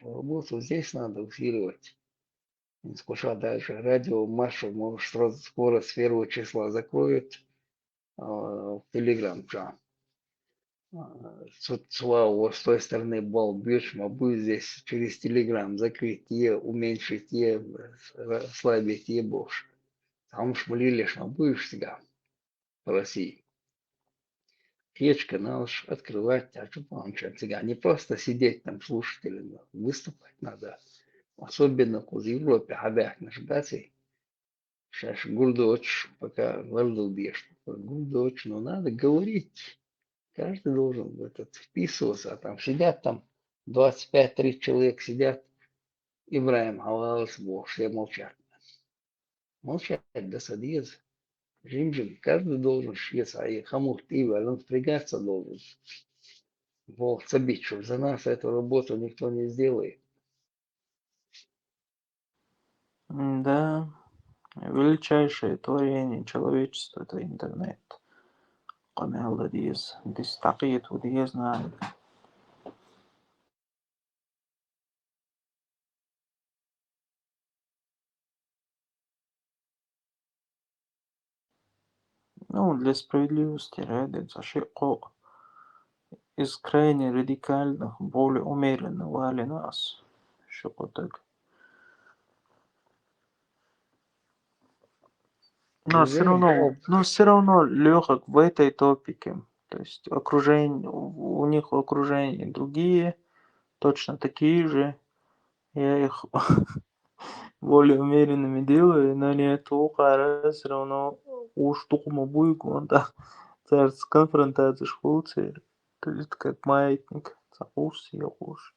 работу, здесь надо усиливать. Кху ша даже радио Маршо, может, сразу скоро с первого числа закроют, а, в Телеграм ча. А, цу-, цу а вот с той стороны болх боьдуш ма бу, здесь через Телеграм закрыть е, уменьшить е, э, ослабить е бохуш. Цхьа хӀумаш ма лелош ма бу уьш цигахь, по России. печка, надо ж открывать, а чё там, чё, цыгане, не просто сидеть там слушателями, выступать надо. Особенно коли в Европе хабяк наш баци. Сейчас гурдоч, пока вардал деш, гурдоч, но надо говорить. Каждый должен в этот вписываться, а там сидят там двадцать пять тридцать человек сидят, Ибрагим Хавалс, бо, все молчат. Молчат, да садись. Жим-жим, каждый должен шьется, а и хамур ты, он впрягаться должен. Бо, цабичу, за нас эту работу никто не сделает. Да, величайшее творение человечества — это интернет. Къамаьл да деза, дистакъет ва деза нана. Ну, для справедливости ради, ца ши къо из крайне радикальных более умеренно валинас. Ши къо так. Но все равно, но все равно лёгок в этой топике. То есть окружение, у них окружение другие, точно такие же. Я их более умеренными делаю, но не то, кара, все равно уж тухма буйгу, он так. Царц конфронтация школцы, то есть как маятник, цакуш, якуш.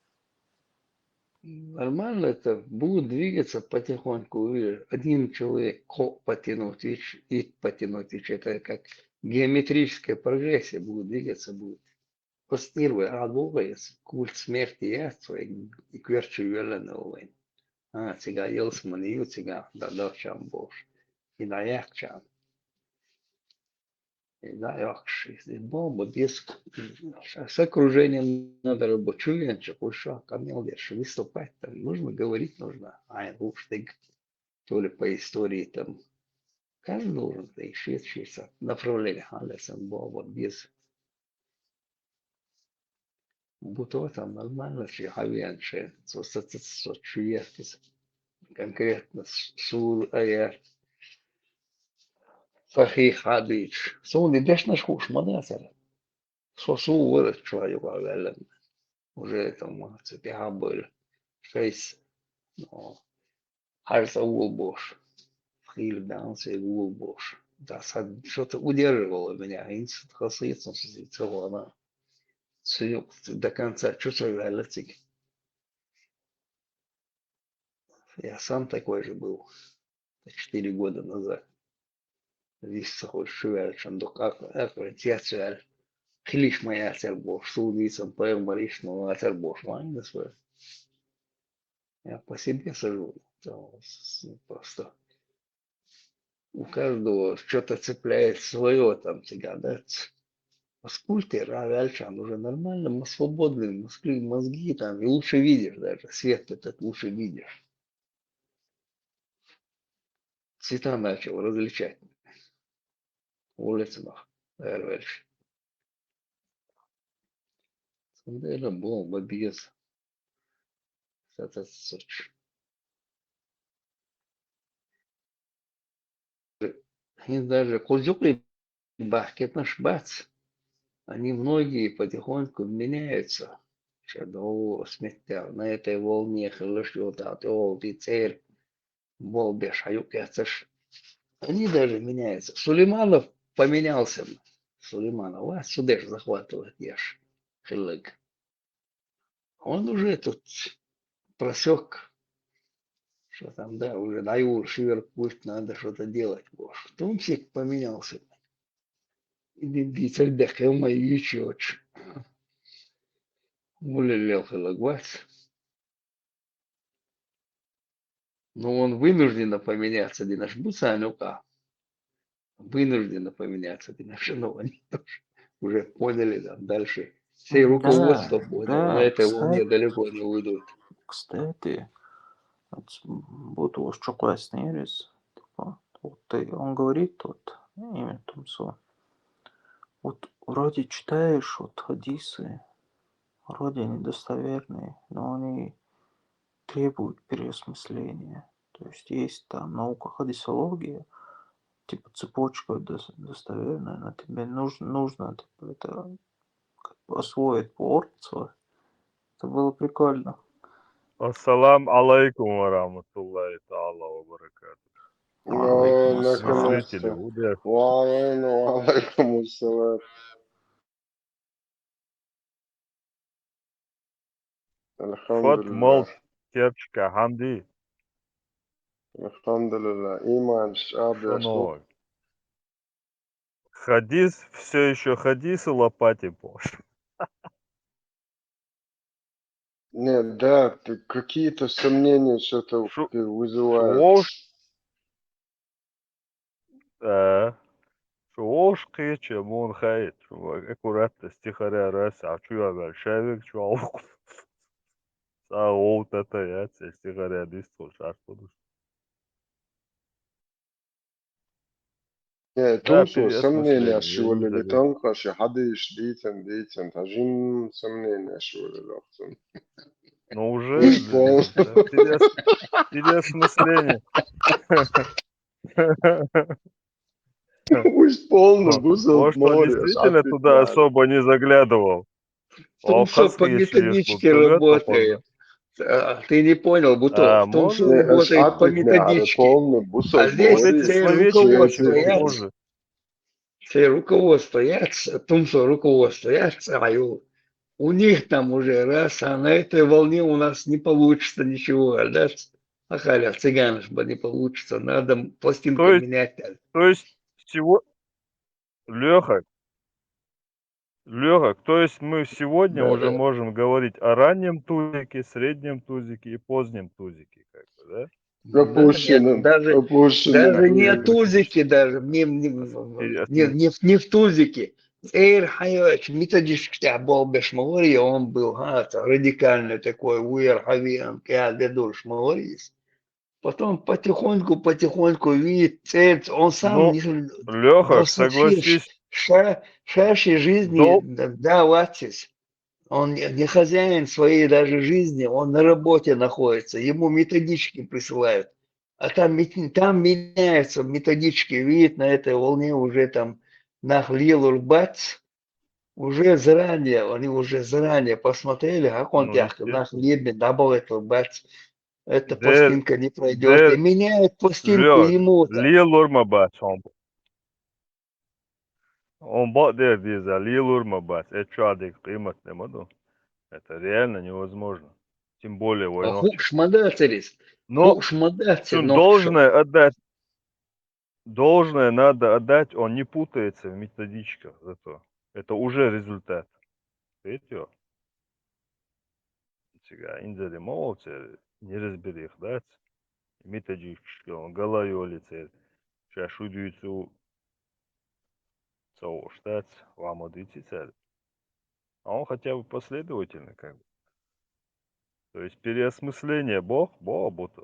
Нормально это, будут двигаться потихоньку. Один человек ко-, потянуть, ич-, и потянуть, ич-, это как геометрическая прогрессия, будут двигаться, будут. Постирвы, а долго, если культ смерти я свой, и кверчу велен олен. А, цыга елс мани ю, цыга, да, да, чам бош. И да, я чам. И да, я кши, и бомба, без, с окружением надо работать. Чё я, чё, кой шо, камел, я, шо, выступать там, нужно говорить, нужно. Ай, уж ты, то ли по истории там, каждый должен, да, и шесть, шесть, направление, а, лесом, бомба, без. Бутота нормально чи хавиан чи, со, со, со, со чуяхтис. Конкретно с-, сур аяр. Сахи хадич. Со не дешнаш хуш мадасар. Со су вырос человек, а, велен. Уже это, может, это я был шесть. Но Харса уолбош. Хил бянсе уолбош. Да, что-то удерживало меня. Инсит хасыцын сизит целана. Цюк до конца чувствовали цик. Я сам такой же был. Четыре года назад. Виссахуй шуял, чандук, ак-, ак-, тяцуял. Хилиш моя цербош, судицам, пэр мариш, но цербош, вань на свой. Я по себе сужу. То с-, просто у каждого что-то цепляет свое там тебя, да? Ц-, а скульптор, а дальше он уже нормально, м-, свободный, мозги, мозги там, и лучше видишь даже, свет этот лучше видишь. Цвета начал различать. Улицынах, эрвельш. Сандера бомба без. Сатат соч. И даже кузюкли бахкетнаш бац. Они многие потихоньку меняются. Чадо сметя на этой волне хылыш йотат, олти церь, болбеш, аюк яцыш. Они даже меняются. Сулейманов поменялся. Сулейманов, а судеш захватывает еш. Хылык. Он уже тут просек, что там, да, уже даю шивер культ, надо что-то делать. Бо, в том числе поменялся. И ди-, ди-, цель дехема и чёч. Уле лел хылагвас. Но он вынужденно поменяться, динаш буца нука. Вынужденно поменяться, динаш, но они тоже уже поняли там дальше. Все руководство Да, поняло, на да, это волне кстати, далеко не уйдут. Кстати, вот с-, вот у вас чё классный рис, типа, вот ты, он говорит, вот, имя Тумсо. Вот вроде читаешь, вот хадисы, вроде они достоверные, но они требуют переосмысления. То есть есть там наука хадисология, типа цепочку дос- доставили, наверное, тебе нужно, нужно типа, это как бы освоить по оркцу. Это было прикольно. Ассалам алейкум ва рахматуллахи та'ала ва баракатух. وعليكم Зрители, السلام. удачи. وعليكم وعليكم السلام. الحمد Фат мол لله. Керчка, Хамди. الحمد لله. إيمان شعب Что нового? Хадис, все еще хадисы лопати пош. Нет, да, ты какие-то сомнения что-то Шу- ты вызываешь. Шуош. Э. Шуош кече, мон хайт. Аккуратно стихаря раз, а чё я шавик, чё алук. Са оу тата я, стихаря дис, шаш будуш. Не, Да, тумсо переосмысление, сомнения шуолили неужели? Тонкаши, хадиш дитен, дитен, тажим сомнения шуолили охтун. Ну уже, Уж пол-, да, переос-, переосмысление. уж полно, Ну, бузал может, он море, действительно туда отвечаю. Особо не заглядывал. Тумсо по методичке работает. А, ты не понял, Бутов. А, Тумсо может? Не, работает по ответ не, а, методичке. полно, бузал А здесь море. Эти цель словечки руководства очень я, похожи. цель руководства я, ц-, Тумсо руководство я, ц-, а, ю-, у них там уже раз, а на этой волне у нас не получится ничего, а, да, ц-, а халя, цыганш бы не получится, надо пластинку То есть, менять. Там. То есть, всего, Леха, Леха, то есть мы сегодня Да, уже да. Можем говорить о раннем тузике, среднем тузике и позднем тузике, как бы, да? Да Опущенном, нет, даже, опущенном даже не о тузике. Тузике даже, не, не, не, Интересно. не, в- не в Тузике. Эр Хайоч, методичка тебя был Бешмалори, он был, а, это радикальный такой, Уэр Хавиан, я веду Шмалорис. Потом потихоньку, потихоньку, видит, цель, он сам Ну, не Леха, достиг согласись, ша-, шаши жизни, дол- да, да, ватсис. Он не, не хозяин своей даже жизни, он на работе находится, ему методички присылают. А там, мет- там меняются методички, видит, на этой волне уже там нахлил бац, уже заранее, они уже заранее посмотрели, как он Ну, тях естественно. нахлебе, дабл это бац. Эта Дер-, пластинка не пройдет. И дер-, меняют пластинку Лёш, ему-то. лиелур ма бац, он. Он бо дер диза, лиелур ма бац, это чё, адик, къимат не маду. Это реально невозможно. Тем более А война. ху шмадацерис. Но Ху шмадацер, сун но должное отдать, должное надо отдать, он не путается в методичках зато. Это уже результат. Видите? Сега инзали молодцы, не разбери их, да? Методичка, он галайоли цель. Сейчас шудуйцу цао штат, вам одици цель. А он хотя бы последовательный, как бы. То есть переосмысление Бог, Бог будто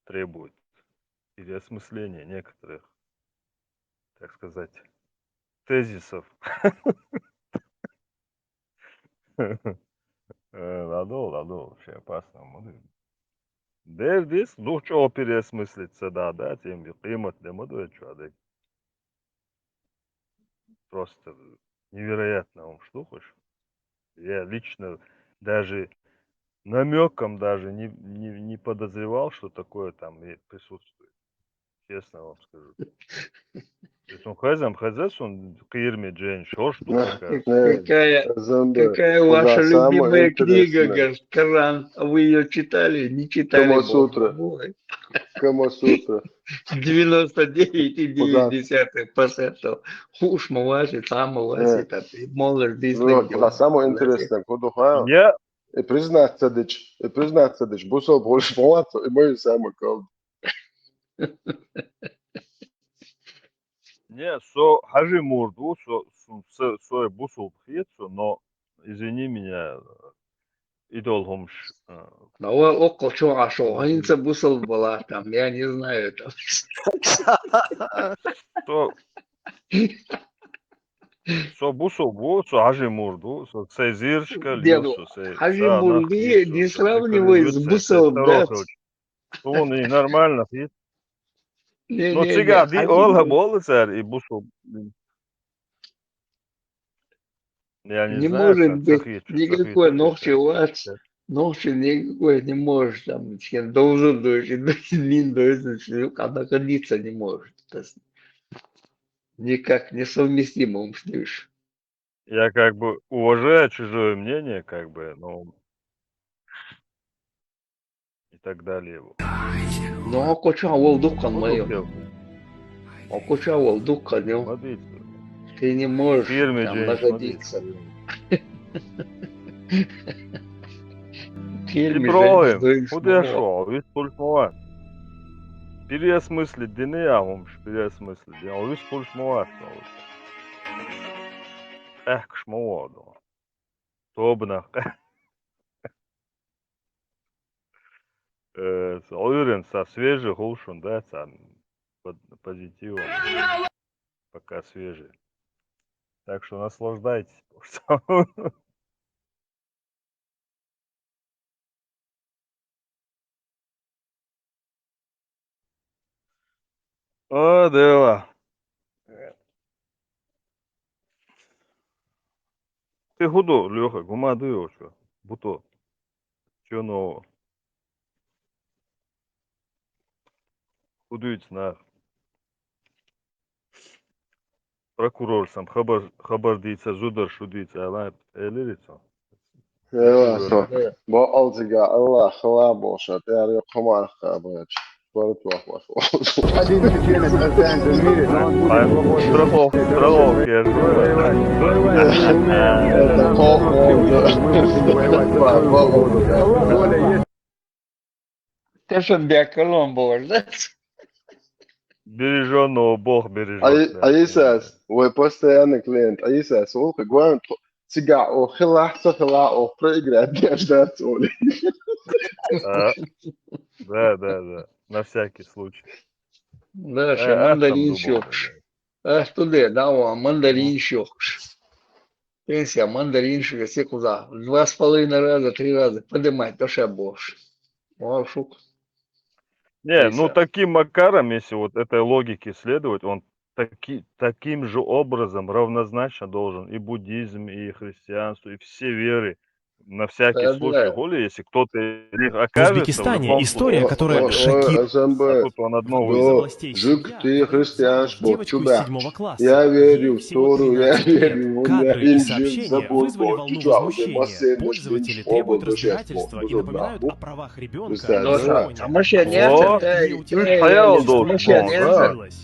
требует переосмысления некоторых, так сказать, тезисов. Э, ладно, ладно, вообще опасно. Дердис, ну что переосмыслиться, да, да, тем и къимат не маду, чё, да. Просто невероятно вам штука. Я лично даже намеком даже не, не, не подозревал, что такое там и присутствует. Честно вам скажу. То есть он хазам, хазас, он кирме джен, что штука, Не, кажется. не, Какая, Замбе, какая куда ваша самое любимая книга, интересное. Говорит, Коран? А вы ее читали? Не читали, бог Камасутра. мой. Камасутра. девяносто девять и Куда? девять десятых процентов. Хуш маваши, там маваши, Э, там, и молодость Ну, найдёт. куда самое интересное, куда ха? Я, И признаться дыч, и признаться дыч, бусал больше молодца, и мой самый кал. не, со хажи мурду, со, со, со, со бусул пхицу, но извини меня, идол хумш. э, Но вы около чего, а что, они бусал была там, я не знаю, там. Со, со бусул бу, со хажи мурду, со сей зиршка, Деду, со сей, хажи са нах мурды ди, не со сравнивай с революция, бусал, со да. старохыл. Суна и нормально хийтта. Не, Ну, не, цигахь не, ди хьан ола не, болу цара и бусу. Я не не знаю, может цара ца быть хийтта, ца хийтта, никакой ца нохчи хийтта. у вас, нохчи никакой не может там, чем должен дойти, не дойти, а находиться не может. То есть никак несовместимо, слышишь. Я как бы уважаю чужое мнение, как бы, ну, и так далее. Вот. Но коча вол дуккан Ну, моё. дуккел. А коча вол дуккан ё. Молодец. Ты не можешь Фирме там Джеймс, находиться. молодец. Фирме ИбрахӀим, Джеймс, хӀун деш ву, вистхуьлуш ма вац. Переосмыслить дина я хӀумаш, переосмыслить дина. Вистхуьлуш ма вац. Аьхкаш ма вогӀу. Тобанах. Э, Ӏуьйран са свежий хуьлу шуна, да, царна под-, позитивом. Пока свежий. Так что наслаждайтесь. А, дела. Ты худо, Лёха, гума ду йоцу? Буто. Чё нового? ХӀун дуьйцу нах? Прокурор сам хабар, хабар дийца, зудар шу дийца, аьлла, элира цо. Эва, со. Бо алзига Аллах хала бо ша, тяр ё комар ха бач. Барт вах вах. Один из членов Гражданского мира, но он будет Страховка, страховка, я же говорю. Это по Те шун беккалон бор, да? Бережённого Бог бережёт. Айсас, вай постоянный клиент, Айсас, ол хи гуан, цигахь о хилахь, ца хилахь, о проиграть деш дац, оли. А, да, да, да. На всякий случай. Да, Э, ша мандарин шохш. Аш ту де, да, ван мандарин шохш. Пенсия мандарин шохш, се куда. Два с половиной раза, три раза поднимать, то ша бош. Вау, шук. Не, ну Пенсия. Таким макаром, если вот этой логике следовать, он таки, таким же образом равнозначно должен и буддизм, и христианство, и все веры на всякий Да, случай, да. Коля, если кто-то из них В окажется, в Узбекистане любом история, случае, которая вот, шокирует. вот тут он одного из Из областей Жук семья ты христианш, девочку из чубя. седьмого класса. Я верю Ей в всего Тору, я тринадцать лет. верю, Кадры я и инжил сообщения забыл, вызвали волну чучуа, возмущения. Бассейн, Пользователи Бассейн, требуют Бассейн, разбирательства и Бассейн, напоминают Бассейн, о правах ребенка, Бассейн, о Ну, законе, тамашленец, о, это, где у тебя Ишхаял есть дол возможность бон, да? появилась.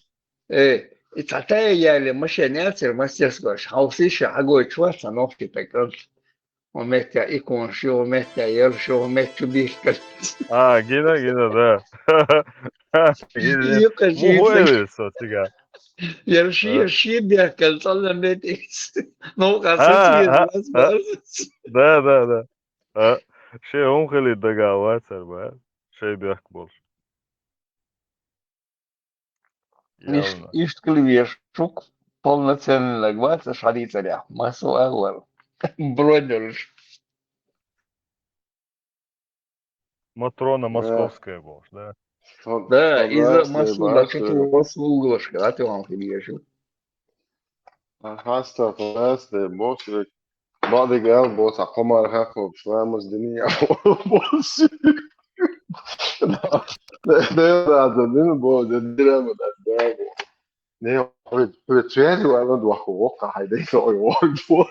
Э, и тата яли машенец, мастерская, хаусиша, агой чваца, нохти так. Ометя иконши, ометя ерши, ометя бихкал. А, гина, гина, да. Гина, Юкъа мугӀойли со цига. Ерши, А? Ерши бихкал, цалла метис. Ну, А, а, касатигез а. бас, бас. Да, да, да. А, шей хӀун хили дага вацар ба. Шей бехк болуш. Иш, Явно. Ишт клевешук полноценный ваца шари царя. Масу агвар. Бронерш. Матрона Московская болуш, да? Да, из-за Масу, да, что-то у вас услугашка, да, ты вам клевешук. Хаста фаста босрик. Бадигал бос, а комар хахо, шламус диния бос. Да, да, да, дин бос, да, дирама, да, да. Не, вы, вы цвет, вы, она два хо, ка, хай, да, ой, ой, ой.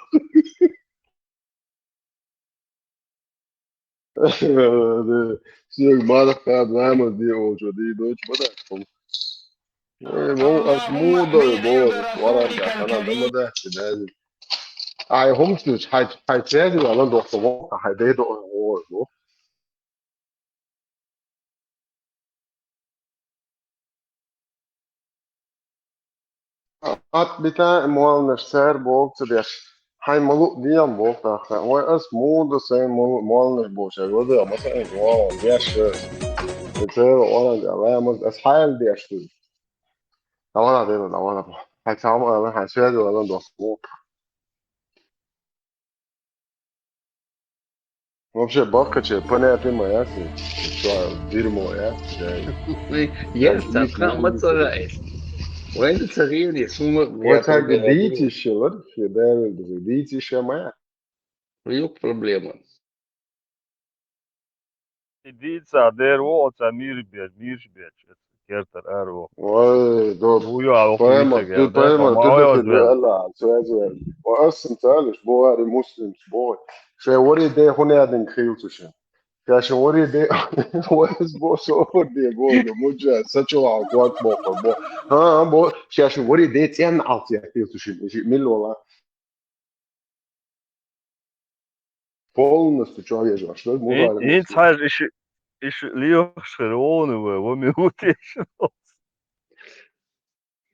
Сиёг мадах кад ламаз ди олчо ди дойч бада. Э, бо ас мудой бо, варан да, кана да мада, да. Ай, хомчуч, хай, хай, цвет, вы, она два хо, ка, хай, да, да, ой, ой. Ат бита молнаш цар бокца деш. Хай малу диям бокта. Ой, ас муда сай молнаш боша. Года маса ай гуан деш. Цер оран да ламаз ас хайл деш. Давала дела, давала. Хай сама хай связь вала до. Вообще, баккхача понятие ма яц, что дерьмо яц. Ес цаха ма ца ваьс. Вайн ца гӀийна, суна Вот так дийци шелар, федайл дийци шамая. Юк проблема. И дийца дер во, оца мир бер, мир бер. Кертар ар во. Ой, доб. Бу я, Поэма, ты поэма, ты дохи да Аллах, связывай. Ва ассам цалиш, бо ари муслим, бо. Шей вари де хуне адин хилтушин. Шашин вари де, вайс бо софор де, бо, муджа, сачула, кват бо, бо. Ха, бо, шашин вари де цен алти хилтушин. Иши мил вала. Полностью человечество. Ин цхьаьж иши, иши лиохшхир волны вай, во минуте иши.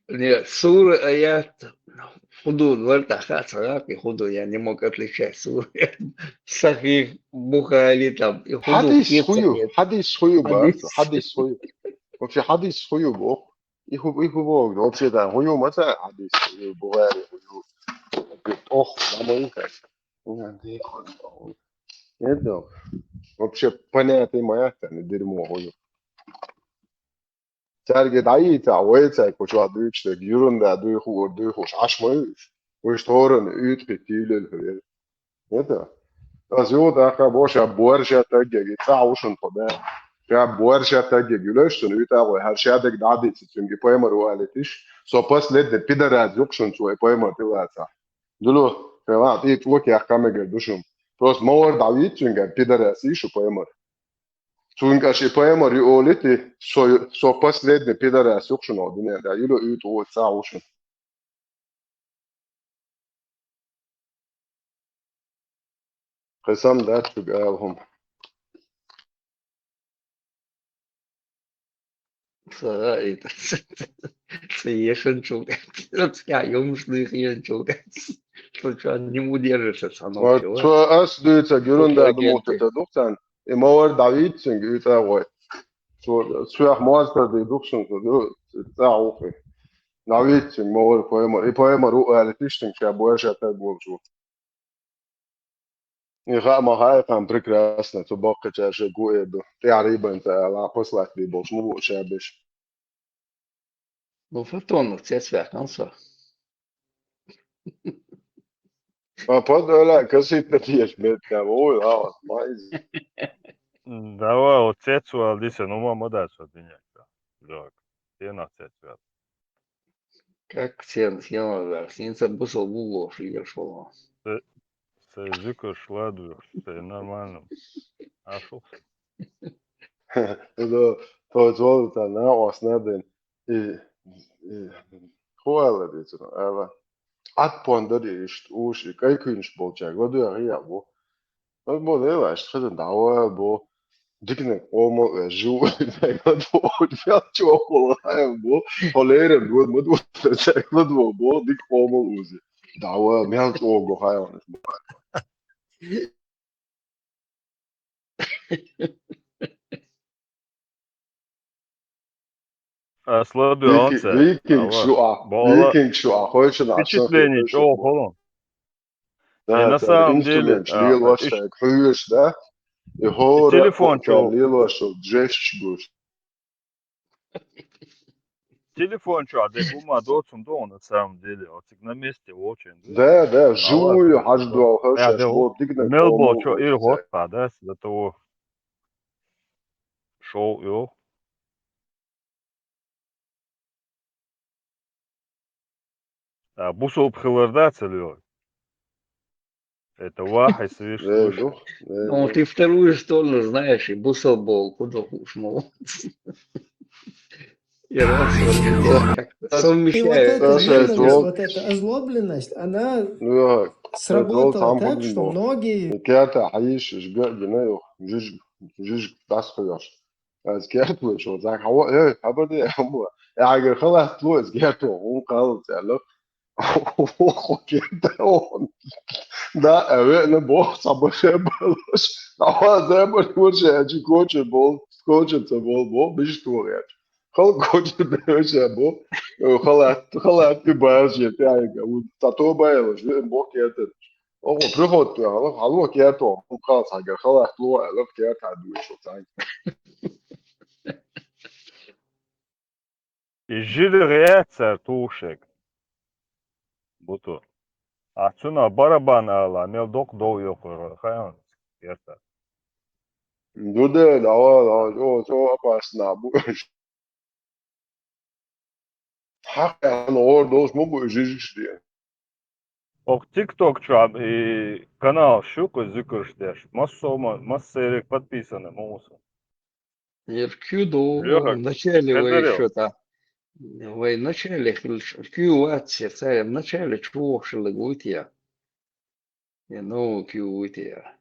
Не, сура аят худур вар таха цараки худур, я не мог отличать сура. Сахих, Бухари там, и худур Хадис кирца хую, нет. хадис хую, брат, Хадис. Хадис хую. Вообще хадис хую бо. Иху, иху бо, вообще да, хую маца, хадис хую, Бухари хую. Ох, на мою кайф. Это вообще понятие моя, это дерьмо хую. Царги даита, вайца, куча дучте, гюрунда, дуйху, дуйху, шашмы. Уж торын, ютхи, тилел, хрен. Это. Аз юд аха бо ша буар ша тагги, ца ушун пода. Ша буар ша тагги, гюлешсун, ютагой, хар ша даг дади, цинги поэмар уалитиш. Со последний пидорас юкшун свой поэмар тилаца. Дулу, хела, ти тлок я камега душум. Просто мовар давид цинга пидорас ишу поэмар. Цунга ши поэмар ю олити, со, со последний пидорас юкшун о дуния, да, юлу ют о ца ушун. Хесам датчуг алхум. Сара это. Сиешен чуг. Я юмш дыхен чуг. Что что не удержишься, сано. Вот, что ас дуется, гюрунда думал, это духтан. И мовар давид цинг, ютагой. Цуях муазкар ды духсун, ца ухи. Навитсин мовар поэмар. И поэмар у алитиштин ша буэр ша таг болчу. И ха ма хай там прекрасно, цу бокка ча ше гуэду. Ты арибан ца ла послать би болч, му ша биш. Ну, фотон, цец вяхнан со. А под оля косит на пьешь, мед там, ой, а, майз. Давай, вот цец уал дисе, ну, мама да, со динек. Так, те на цец вял. Как сен, сен, да, сен ца бусал гугло, шилер шола. Се зыкер шладу, се нормально. А шо? Это то золото на основном. И, и хуала дицу, ава. Ат пондар ишт уш, и кай кюнш болча, году я я бу. Вот бу лева, ишт хадын дава бу. Дикне омо, э, жу, дай году, я чё, хула, я бу. Холерен, вот, вот, вот, вот, вот, бу, дик омо узи. Дава, мял чё, го, хай он. А слабый он це. Викинг шуа. Викинг шуа. Хочешь на впечатление, что холон. И на самом деле, лилош так, хуешь, да? И хора телефон чё? Лилош, жесть будешь. Телефон чё, а дек ума доцум дон, на самом деле, вот на месте очень. Да, да, живую хажду, Я дел мелбо чё, ир готпа, да, до того шоу, ё. А, бусо пхылар да, целёй. Это вахай свиш. Э, дух, э, Ну, дух. Ты вторую сторону знаешь, и бусо бол, куда хуш мол. И раз, вот, как-то И вот совмещает. эта Слушай, ненависть, Джо. Вот эта озлобленность, она Ну, я сработала там так, буду что мол. многие Кята, аиш, жга, гинаю, жиж, жиж, дас хуяш. Аз кяту, что, за кого, э, хабар де, аму. Я говорю, халат, ну, аз кяту, он кал, цело. Охо, кята, он. Да, э, на бог, сабаше балош. А ва, за бор, коче, а чи коче бол, коче, це бол, бол, биш, что, я. Хал коче, беше, бол. Э, халат, халат, ты баш, я, я, я, вот, та то баялош, э, бог, я, это. Оха приход тӀехьа, хьалуа керто, хӀун кхалсагар, халахь луа, лаб керта дуйш цаьнга. И жида гӀе цар тушек. Буту. А цуна барабан ала, мел докъ дов йокъура, хайон керта. Дуде, давай, давай, о, о, опасно, бу. Хьакъ, ор долуш ма бу жижигаш де. Ох, TikTok чу и канал шу кху зикрш деш. Массо ма, массерик подписаны, муса. Ер кю до Лёха, вначале вы кадарил. Ещё та. Вы вначале хилш-, кю ватсер, царь вначале чего шилы гуйтия. Я, ну, кю гуйтия.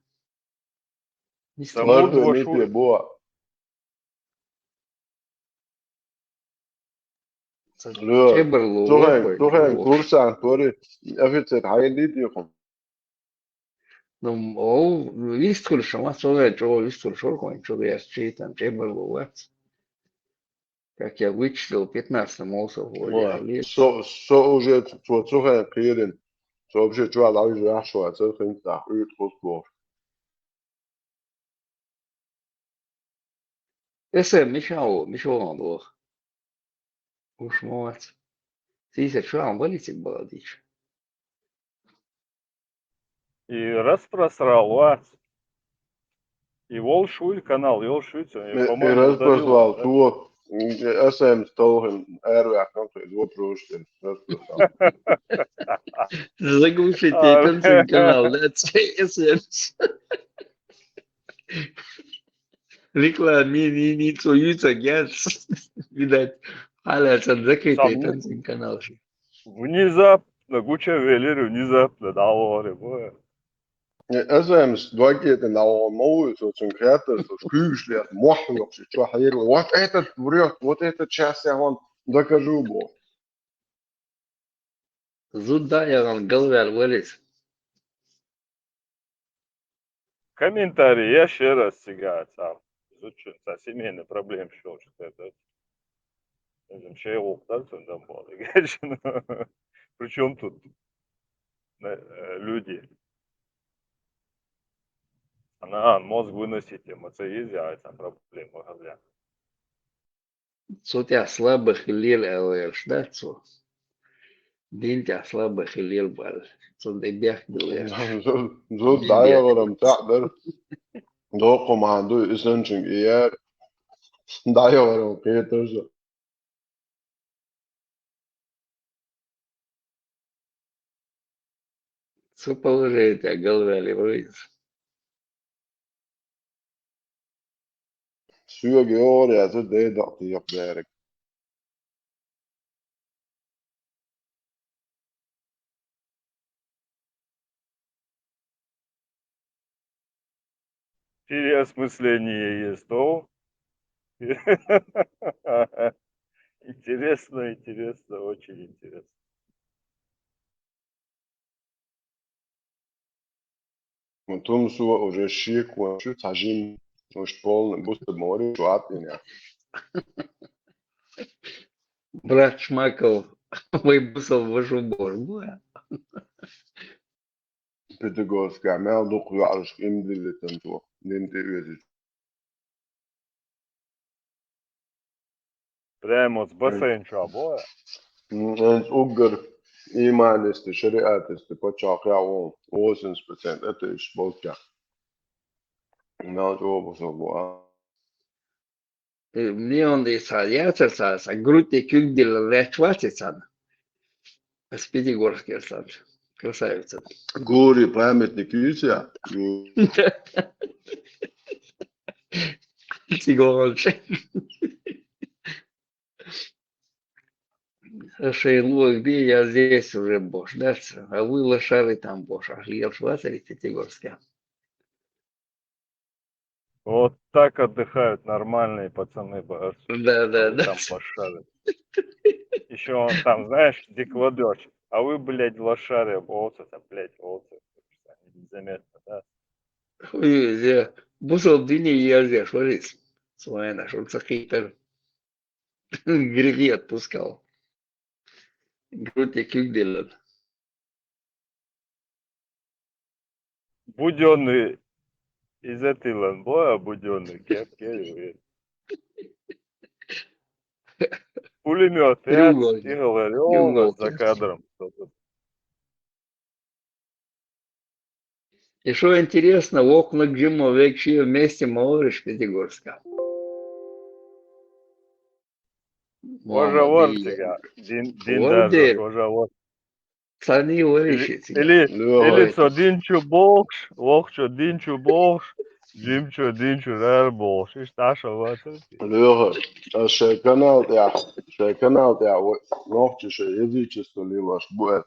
Мистер Самур Марко, вашу- Митя, Буа. Ца Лё, чебарло тухай, вапай, тухай во. Курсант, тори офицер, хьайли диху. Ну, о, вистхур шама, цогай чого вистхур шоркон, чого я читан, чебарло вац. Как я вычислил, пятнадцать молсов вроде Вот. Лет. Со, со уже цо цухай кирин. Со вообще чуал а уже ахшо, а цо хин так, уют хос бо. Эсэ Мишао, Мишао лох. Уж молодец. Сиса чуал валитик баладич. И распросрал вас. И волшуй канал, и волшуй, и, по-моему, и распросрал, удалил. Туо, м, эсэ М столхин, эрвях, ну, то есть, вопрос, распросрал. Заглушите А. Этот канал, да, эсэ М. Реклама, ми, ми, ми, цо юца гяц. Видать, ала сан закрытый Сам танцин канал ши. Внезапно, гуча велир, внезапно, да, лоре, бо. Эсэ М с двагетен, а он новый, со цун креатор, со скрюш лет, мох, вообще, чё, хер, вот этот врёт, вот этот сейчас я вам докажу, бо. Зуда я вам головяр вылез. Комментарий, я ещё раз сига, там, изучу, со семейный проблем ещё что-то. Özüm şey oldu da söndüm bu arada. Причём тут, э, люди? Она мозг выносить, эмоции есть, а там проблема, бля. Цо тя слабых лил элэш, да, цо? Дин тя слабых лил бал. Цо дэ бях дылэш. Зу, зу дайгъарам тя дар. Докъу манду исэнчин ияр. Дайгъарам кхетэрза. Цо положение тя головяли вылез. Суьйга йогӀур яцара дедакъ тӀехь берг. Переосмысление есть, о. Интересно, интересно, очень интересно. Тумсо уже шекон шу цхьа жим, уж полный бусалба море шу атӀина. Брат Шмаков, вай бусалба вашу бор бу. Пятигорская мел дукха йоӀарашка имдилла тан цо, дин тӀе оьзуьйту. Прямо с бассейн чу бо? М, уггар иманисты, шариатисты, паччахь яхь вон, восемьдесят процент, это иш болча. Мел чӀо бусалба бу, а? Э, мне он и ца, я ца, ца, ца, грудь и кюк дила вряд хватит сан. С Пятигорска сан. Красавица. Гори памятник юся. Тиголончик. Шейлук, где я здесь уже бош, да? А вы лошары там бош, а хлеб шватали Пятигорска. Вот так отдыхают нормальные пацаны, б-, Да, да, а вы да. Там лошары. Ещё он там, знаешь, где кладёшь, а вы, блядь, лошары, овцы там, блядь, овцы. Незаметно, да? Ой, я бусал дыни я здесь, смотри, своя нашёл, сахитер. Грехи отпускал. Грудь и кюк делал. Будённый из этой ланбоя, будённый кеп, кеп, пулемёт, я, Юго, тихо, говорю, Юго, за кадром. И что интересно, вокнаг Джима векши вместе молодежь Пятигорска. Ожавар цига, дин, дин даже, ожавар. Цани вариши цига. Или, или со дин чу болхш, вокх чу дин чу болхш, Джим чу дин чу рар болхш. Иш таша ватар. Лёха, а шай канал тя, шай канал тя, нохчи шай язычество лилаш буэт.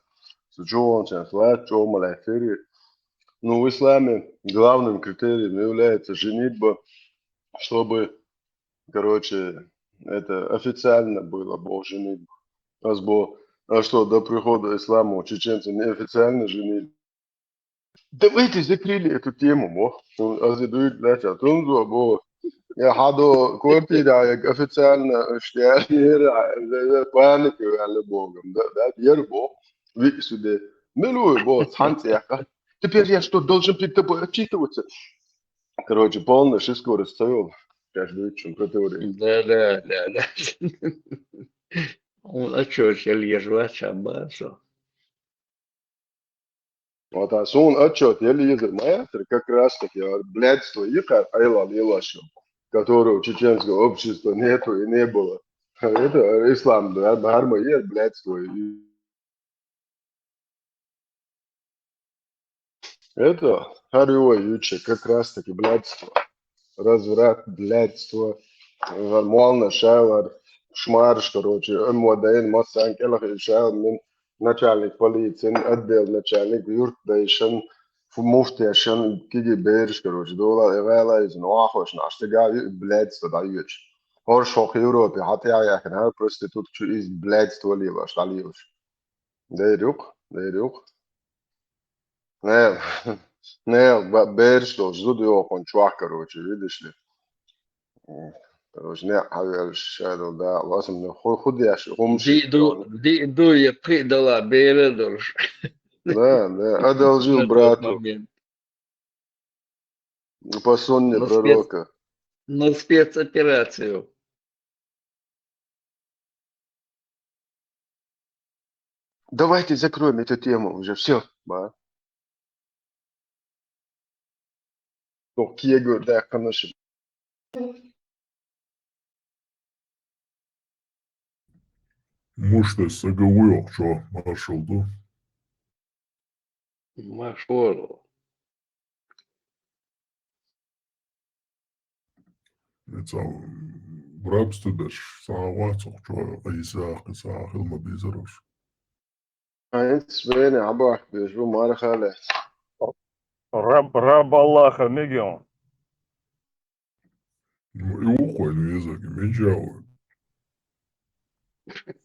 Со чугун чан слад, чугун малай фери. Ну, в исламе главным критерием является женитьба, чтобы, короче, это официально было, бо женитьба. Азбо, а что, до прихода ислама у чеченцев неофициально женили? Давайте закрыли эту тему, бо. Азидует, значит, тунзу, бо. Я хадо квартира, я официально, что я, паника, я богом, да, да, я бо. Вы сюда. Милую, бо, цанцеха. Теперь я что, должен перед тобой отчитываться? Короче, полная ши скорость стоял. Сейчас будет чем противрежет. Да, да, да, да. Он отчёт, я лежу, а чабасо. Вот, а сун отчёт, я лежу, маэстро, как раз таки, а, блядство, и как, айлал, и лашо, которого чеченского общества нету и не было. Это ислам, да, барма, и блядство, и Это Харюа Юче, как раз таки блядство. Разврат, блядство. Муална шайлар, шмарш, короче, эмвадаин, масан келах шайл, мин начальник полиции, отдел начальник, юрт дайшан, муфтияшан, киги берш, короче, дола, эвела из, ну, ахош, наш, тега, блядство, да, юч. Хорш хох Европе, хатя яхин, хар проститутчу из блядство лилаш, да, лилаш. Дерюк, дерюк. Не, не, берш дол, зуд йохан чувак, короче, видишь ли. Короче, не, хавер шадал, да, ласом не худ яш, хумши. Ди ду, ди ду я придала бере дорш. Да, да, одолжил брату. По сунне пророка. На спецоперацию. Давайте закроем эту тему уже. Все, ба. Тох киего да канаши. Мушта сагави охчо маршалду. Машворо. Эца в рабстве беш, сагъа цохчо, айса, киса, хилма бизараш. Айс вене абах беш, бу мархале. Раб, раб Аллаха мегион. Ну, и ухо, ну, язык, мечавы.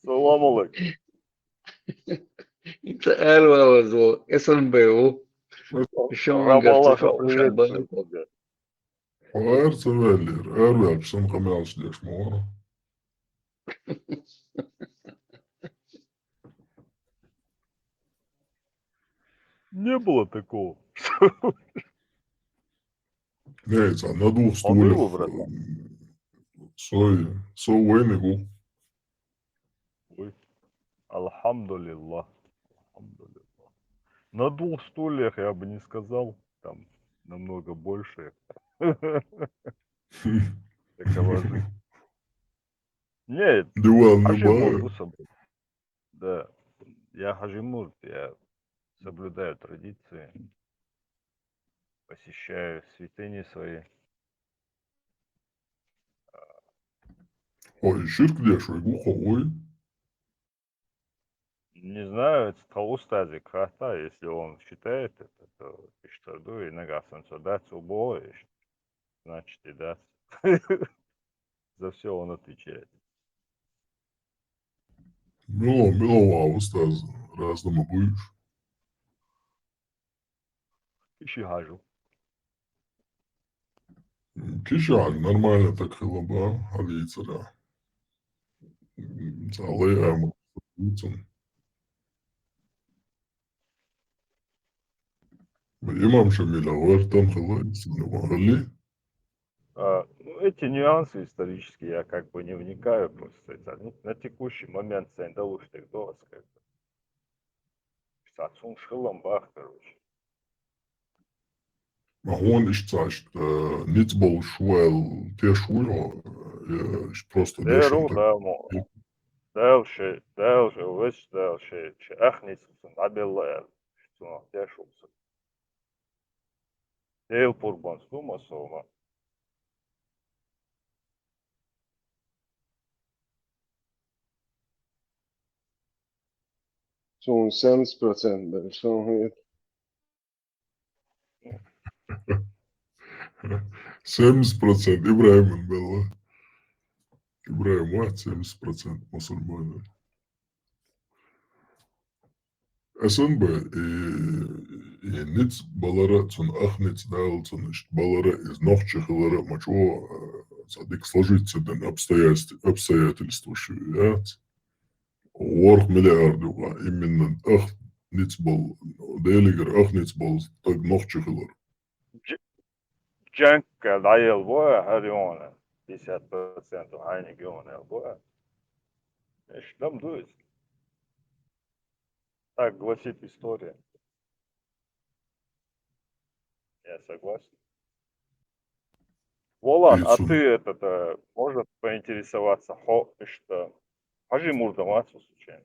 Салам алейкум. Итак, эрвалазо, эсэн бэу. Шон Рабалаха, привет. Эр савеллер, эр вэльпсэн хамялш деш мор. Не было такого. Не, это на двух стульях. А было, братан? Сой, сой войны гу. Ой. Алхамдулиллах. Алхамдулиллах. На двух стульях я бы не сказал. Там намного больше. Такова жизнь. Нет, Диван не вообще бывает. Могу собрать. Да, я хажимурт, я соблюдаю традиции, посещаю святыни свои. Ой, ширк деш, ой, глухо, ой. Не знаю, это по устазе ката, если он считает это, то иштарду и нагафан содат убоешь. Значит, и да. За все он отвечает. Мило, мило, а устаз, разным будешь. Киши хажу. Киши хажу, нормально так хило бы, а лица, да. М, целый, а, м, лицом. Имам Шамиля гӀертан хила, ислам ван хили. А, ну, эти нюансы исторические я как бы не вникаю просто. Это на, на текущий момент сайн далуш так долас как бы. Цун шхилам бах, короче. Ма хьона иштта цхьа иштта, э, ниц болуш ву аьлла теш ву хьо, э, иштта просто Дера дешам ву, так. Да, мо. Дала ши, Дала ши, вес Дала ши, ши ах ниц цун дӀабелла аьлла. Цунах теш ву со. Дела пурбанс ду ма со ма. Цун семьдесят процент бен, шо хӀун? Семьдесят процент ИбрахӀиман белла. ИбрахӀим вац семьдесят процент мусульманин. Асан ба, и, и ниц балара, цун ах ниц Дала цун иштта балара, из нохчи хилара, ма чӀо, э, цхьа дика сложиться ден обстоятельств-, обстоятельства шу яц. ВорхӀ миллиард юкъа, именно ах ниц бол, Делигара ах ниц бол стаг нохчи хилар. Дж-, джанкка дӀаел бо, хӀара юна, пятьдесят процентов хьайниг юна ел бо. Эш дам ду из. Так гласит история. Я согласен. Волан, а Ицун. Ты этот, э, можно поинтересоваться, хо, что, хьажи мурда мац случайно?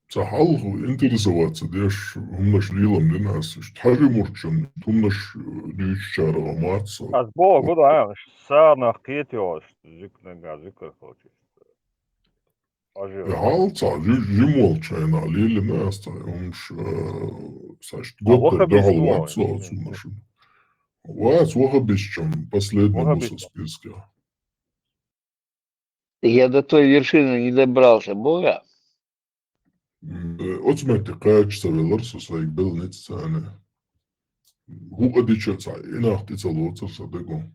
Ца хьалха интересоваться деш, хӀумнаш лелам дина ас, иштта хьажи мурчун, хӀумнаш, э, дуьйцучарга мац со. Аз боху, да, сагӀнах кхеташ, зикнага зикр хочешь. Хьажи. Э, хьал ца, жи-, жим волчу хенахь лелина ас ца, хӀумаш, э, саш А, готтар ваххабист дехьал мо, вац со, м, цуннашна. Вац, ваххабистчун, последний бу со списке. Я до той вершины не добрался, бо я? М, э, оцу метте кхача ца велар со сайга белла ницкъ царна. ХӀуъа дича цхьа, инах тӀе ца лоцур сан дагон.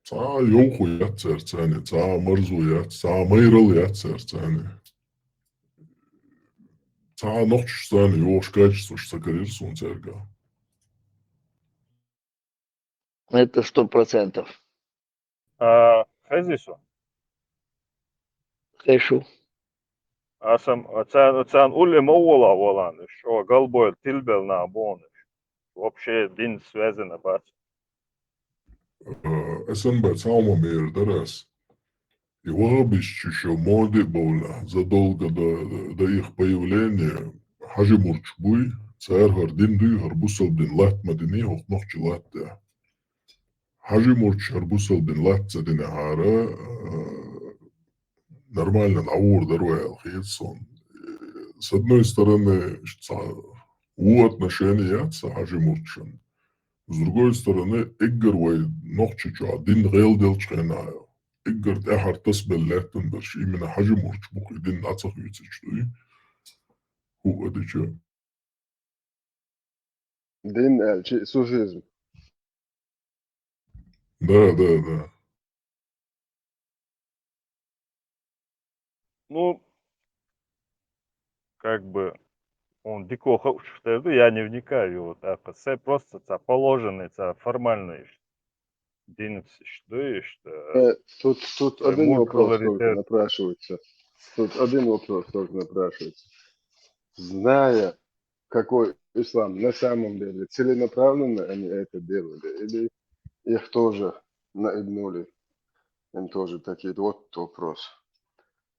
Цхьа йовхо яц цаьрца цхьаьна, цхьа марзо яц, цхьа майралла яц цаьрца цхьаьна. Цхьа нохчашца цхьаьна йохуш качестваш ца карира суна цаьрга. Это сто процентов. А, хези со? Хешу. Аса м-, царна, царна улле ма волахь волан, шо галбойла тилбелла нах боху. Вообще дин связано бац. Э, СМБ цхьа хӀума мера дара ас. И ваххабистчу шо моде а бовлина, задолго до, до их появления, хьажи мурчаш буй, цара хӀара дин дуй, хӀара бусалба дин латта ма диний, хӀокху нохчи латта. Хьажи мурчаш хӀара бусалба дин латта ца динехьара, э, нормально дӀагӀур дара вай аьлла хета суна. С одной стороны, цхьа вон отношение яц сан хьажи мурчашна. С другой стороны, эггар вай нохчи чохь дин гӀелделчу хенахь, эггар тӀаьхьара тасбелла лаьттан берш, именно хьажи мурчаш бу-кх и дин дӀа ца хуьйцуьйтуш дуй. ХӀуъа дича. Дин аьлча, суфизм. Да, да, да. Ну, как бы, он дико хаучух тера ду, я не вникаю, вот, а, се просто ца положенный, ца формальный, дин иштта ду, иштта, Э, тут, тут э, один вопрос только напрашивается. Тут один вопрос только напрашивается. Зная, какой ислам на самом деле, целенаправленно они это делали, или их тоже наебнули, им тоже такие, вот вопрос.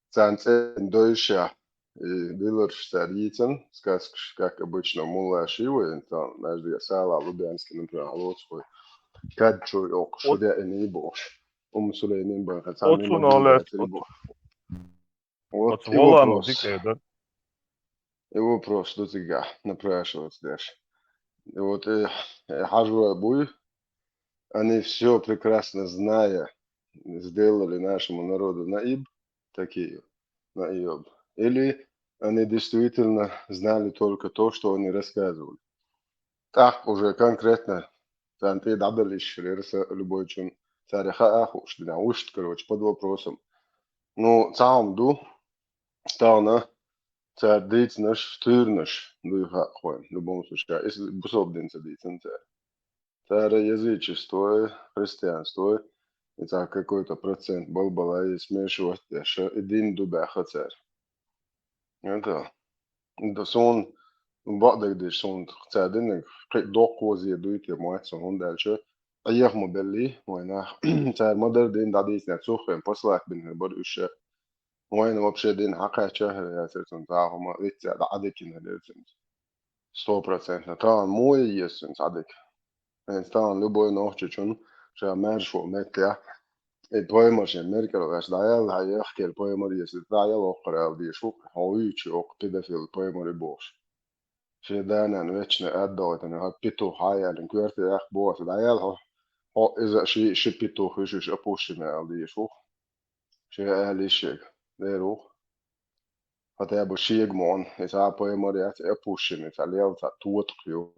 Царна цӀе дойша, и диларш цара йийцан, сказкаш, как обычно, мулла ший вайн, там, знаешь, я Сала Лубянский, например, Алоцкой, кад чу йоккхуш, Вот. Шу деа и бохуш. Умма Сулеймин бан, царна Оцу мин нолеш, бан, оцу, бо. Вот оцу и волан вопрос. Дикая, да? И вопрос ду цигахь напрашивается дальше. И вот, э, э, хьажа буй, они всё прекрасно зная, сделали нашему народу наиб, такие, наиб. Или они действительно знали только то, что они рассказывали. Так уже конкретно, там ты дабелишь, любой чем, царе хаа хууш, да, уж, короче, под вопросом. Ну, цхьа хӀума ду, тахана Цара дийцинарш, туьйранаш дуй хаьа хьуна, любом случае. Иза бусалба дин ца дийцина цара. Цара язычество, христианство, и цхьа какой-то процент балбала, и смешивать деш, и дин ду баьхха цара. Это, да суна бакъдерг деш, суна цара диннарг кхин доккха вазе дуй те моаьтту суна, хӀунда аьлча, Ӏеха ма беллий вай нах. Цара ма-дарра дин дӀадийцина, цу хенахь послать бина хир бара уьш. Вайна вообще дин хьакхаьчча хир яцара цунна, цхьа хӀума лиццехь дӀа Ӏадика йина хир яра цуьнца. Сто процентов. Тахана муха еза цуьнца Ӏадика? ХӀинца тахана любой нохчичун ша маьрша волу меттехь, и паймар шен меркӀал гӀаш дӀаяьлла, хьан яхкера паймар, если дӀаяьлла воккхара ала дезаш ву, хьо вуьйчу воккха педофил паймаре бохуш. Шен да-нана вечна ад дохуьйтуш, хьан петух хьан яьлла коьрта яхка боху, дӀаяьлла хьо, хьо иза ши, ши петух уьш, уьш опущенный ала дезаш ву. Шен ала йиш шега. Дера ву. Хотя бы шега мо, и цхьа а паймар яц, и опущенный, цхьа лела, цхьа тотакх ю.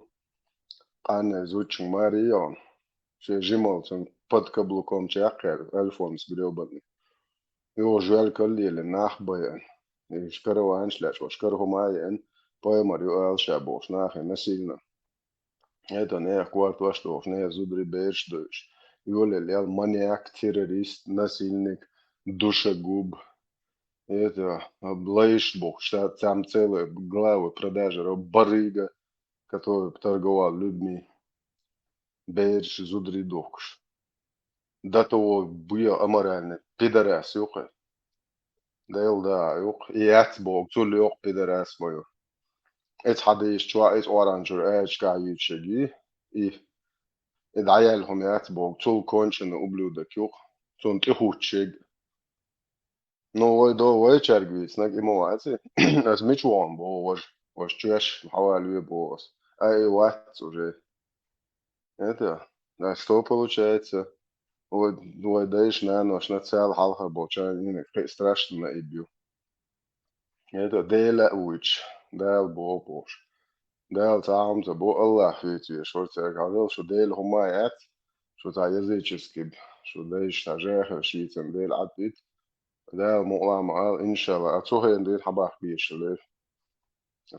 Къанна зудчуьнга маре йогӀу. Шен жималла цунна под каблуком чекхъяьлла, альфонс грёбаный. Юха жоьлкал а лелийна, нах а байина. И караванаш лаьцна, шкара хӀума а еана, паймар ю ала ша бохуш, нахе насильно. Это нехан кортош а дохуш, нехан зударий, бераш а дойуш. Йолаелла ял маньяк, террорист, насильник, душегуб. Это, лайш бохуш, ша-, там целая глава продажа, ро-, барыга, который торговал людьми. Бераш, зударий духкуш. До того был аморальный пидорас юкъе. Дела да юкъ. И яц боху, цул йокъа пидорас ма ю. Эца хьадийша чохь, эца оран чуьра аьллачкахь юьйцуш ерг и. И дӀаяьлла хӀума яц боху, цул конченый ублюдок юкъ. Цунна тӀехӀуттуш ерг. Ну, вай до, вайчаьрга вийцинарг и ма вац и. Ас мича вахана боху важа? Важа чоьш хьавалаве боху ас. А и вац уже. Это, а что получается? Вай, вай дайша, наношна царна хьалха болчарна кхин а страшно наиб ю. Это Дела а вуьйцуш, Дала боху бохуш. Дала цхьа а хӀума ца бо, Аллах вийца везаш вара цаьрга хьажал, шу Дела хӀума а яц, шу цхьа языческий, шу дайша цхьа жаьхьа шийцан Дела Ӏадвита. Дала мукъалахь ма ала, иншалла, а цу хенан дуьйна хьабахка безаш хир дара.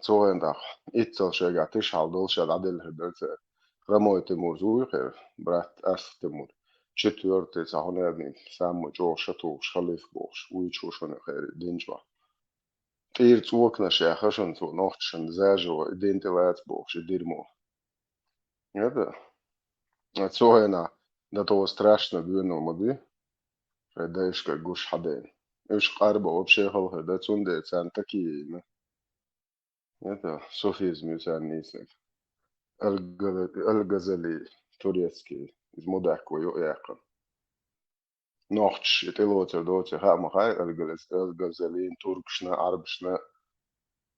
Цу хенахь тӀаккха иццал шайгахь тиша хьал долуш а дӀаделла хир дара цара. Хромой Тимур вуй хир, брат Аслан Тимур. Четвёртый, цхьа хӀун аьлла, самый чӀогӀа шатухуш халифа бохуш, вуьйцуш ву шуна хӀара дин чохь. ТӀера цӀоканаш яьхна шуна цо, нохчашна заживо, и дин тӀелаца бохуш, и дерьмо. Это, а цу хенахь до того страшно доьнал ма дуй, шайн дайшкара гуш хьадайна. Уьш къарба вообще хала хир дара, цундела царна такие йина. Это, суфизм ю царна нийса. Аль-Гала-, Аль-Газали, турецкий, иза мудакка ву юкъаяьккхина. Нохчаша и тӀелоцур доций хаа ма хаьа, Аль-Газ-, Аль-Газалин туркашна, Ӏарбашна.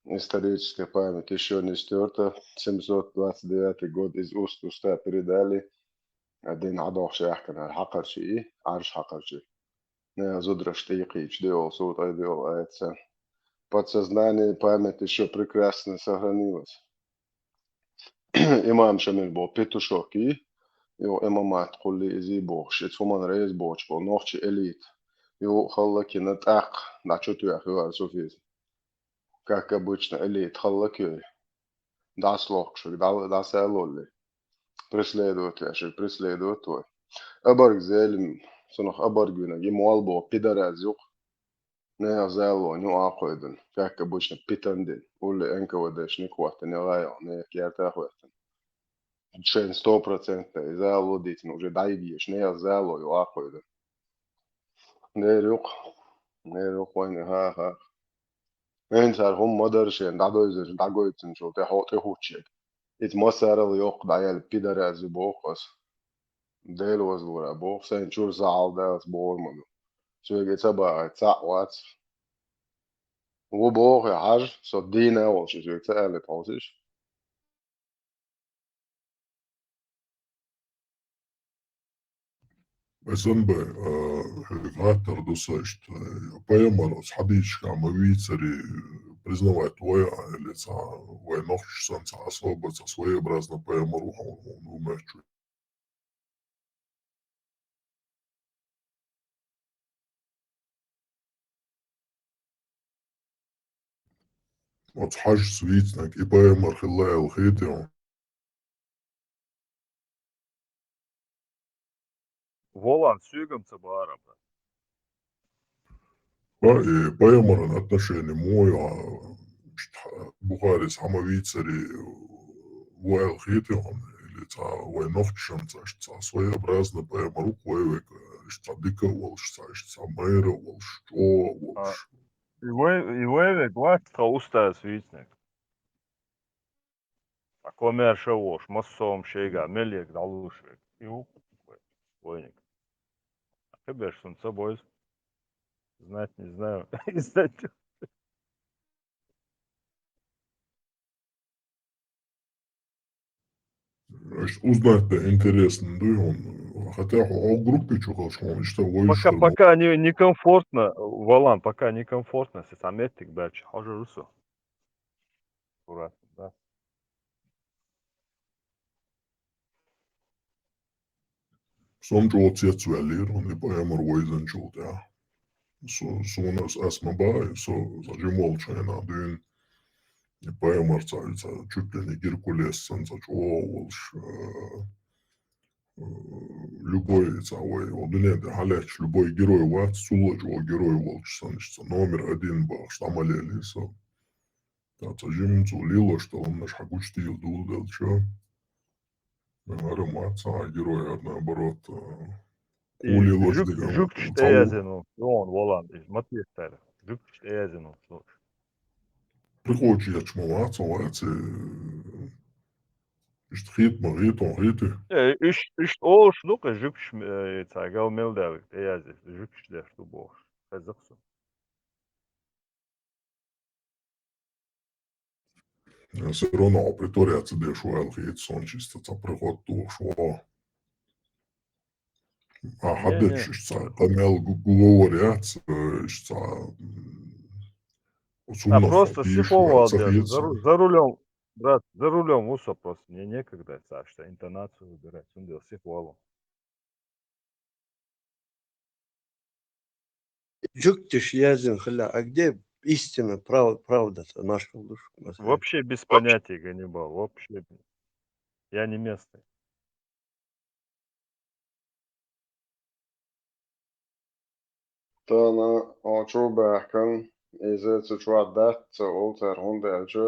Историческая память ещё не стёрта. Семьсот двадцать девятый год из уст в уста передали. А дин хьадохуш яьхкина хӀара хьакхарчий, Ӏарш хьакхарчий. Нехан зудараш тӀекхийча, диъол сов тӀе диъол айца. Подсознание, память ещё прекрасно сохранилась. Имам Шамил боху петушок и, йо, имамат кхуллий изий бохуш, и цу хӀуманна реза боцуш болу нохчийн элита. Йо, хӀаллакйина тӀаккха дӀа чу тоьхна ю хӀара суфизм. Как обычно, элита хӀаллакйой. ДӀасалохкуш верг, дӀа-, дӀасалоллий. Преследовать веш верг, преследовать вой. Оборг Зелим, цунах оборг винарг, и мол боху пидорас юкъ. Нехан зало ю Ӏакхойдина, как обычно, питан дина. Улле Н К В Д-шник хӀоттина, я гӀайгӀа, нехан керта а хӀоьттина. Шайн сто процентов и зало дитина, уже дӀайигеш, нехан зало ю Ӏакхойдина. Нер юкъ, нер юкъ вайна, ха-ха. Вайн цара хӀума ма дара шена, дӀадойзуш, дӀагойтинчул тӀе хьо тӀе хӀуттуш ерг. Иза массарал йоккха дӀаяьлла пидорас ю боху ас. Дела вазлора боху, сайн чуьра сахьал даллалц бохур ма ду. Соьга и ца бахийта цхьаъ вац. Ву боху хьажа, со дийна а волуш, и соьга ца аьллий тхьовсиш. Эсенбай, а, хӀокху хаттар ду сан иштта, пайхамар оцу хьадисашкахь ма вийцари, признавать вай а, или цхьа вай нохчаша санна цхьа особо, цхьа своеобразно пайхамар ву хьуна, хьуна ву моьттуш ву. Оцу хьажас вийцинарг и пайхамар хилла аьлла хетий хьуна? Волан, соьгам ца бара, брат. Ба, э, пайхамаран отношение муха ю, а, иштта Бухарис хьама вийцари ву аьлла хетий хьуна, или цхьа вай нохчашца иштта цхьа своеобразный пайхамар ву-кх вай вега, иштта цхьа дика а волуш, цхьа иштта цхьа майра а волуш, чӀогӀа а волуш. И вай, и вай вега вац тхан устаз вийцинарг. Ткъа комаьрша а волуш, массо а хӀума шайга мел ерг дӀалуш верг. И ву вайниг. Кхиберш сан ца бойза. Знать не знаю. Издать. Иштта узнать-то интересно дуй хьуна. Хотя хьо группе чу хилча хьуна иштта вовшах Пока, пока не, некомфортно, Валан, пока некомфортно, се цхьа меттиг баьлча, хьожур ву со. Аккуратно, да. Со-м чӀогӀа цецваьллера, хӀунда пайхамар вайзанчул тӀаьхьа. Со, суна ас, ас ма баьхьи, со, со жима волчу хенахь дуьйна, и пайхамар цхьа, цхьа чуть ли не Геркулес санна цхьа чӀогӀа волуш, э, э, любой цхьа вай, вай дуьнен тӀе хьалаьтташ любой герой вац, цул а чӀогӀа герой волчу санна, иштта номер один бахаш дӀа ма лелий со. Ткъа цхьа жимма цо лелош долу хӀуманаш хьан гучудийла дуьйладелча, хӀара ма вац цхьа герой, хӀара наоборот, э, И кхуле лош жуг-, диган жугташ цхьа тӀеязйина ву, чӀогӀа волан иза, ма тешара. Жугташ тӀеязйина ву, чӀогӀа. Прикъочу ечу ма вац, ма вац, э, иштта хета ма хета, хӀун хета? Э, иш-, иштта олуш ду-кх, жугташ, э, цхьа гал мел даьллиг тӀеязйина, жугташ деш ду бохуш. Хеза-кх со. Всё равно хьо притворяться деш ву аьлла хета суна, чисто цхьа приход тухуш ву. А Не, хьан не. Дечу иштта цхьа къамел гу-, гу-, говорят, э, иштта цхьа, м, А, цунах просто хьо сих дийш ву вал аьлла ца деш. Хета За ру-, суна. За рулём, брат, за рулём ву со просто. Мне некогда, цхьа, что интонацию выбирать. Цундела сих валу. Жугташ язйина хилла, а где истина, прав-, правда-то нашёл душ? Вообще без понятия, Ганнибал, вообще. Я не местный. Тахана хьо чу баьхкина, иза цу чохь дац ца олу цара, хӀунда аьлча,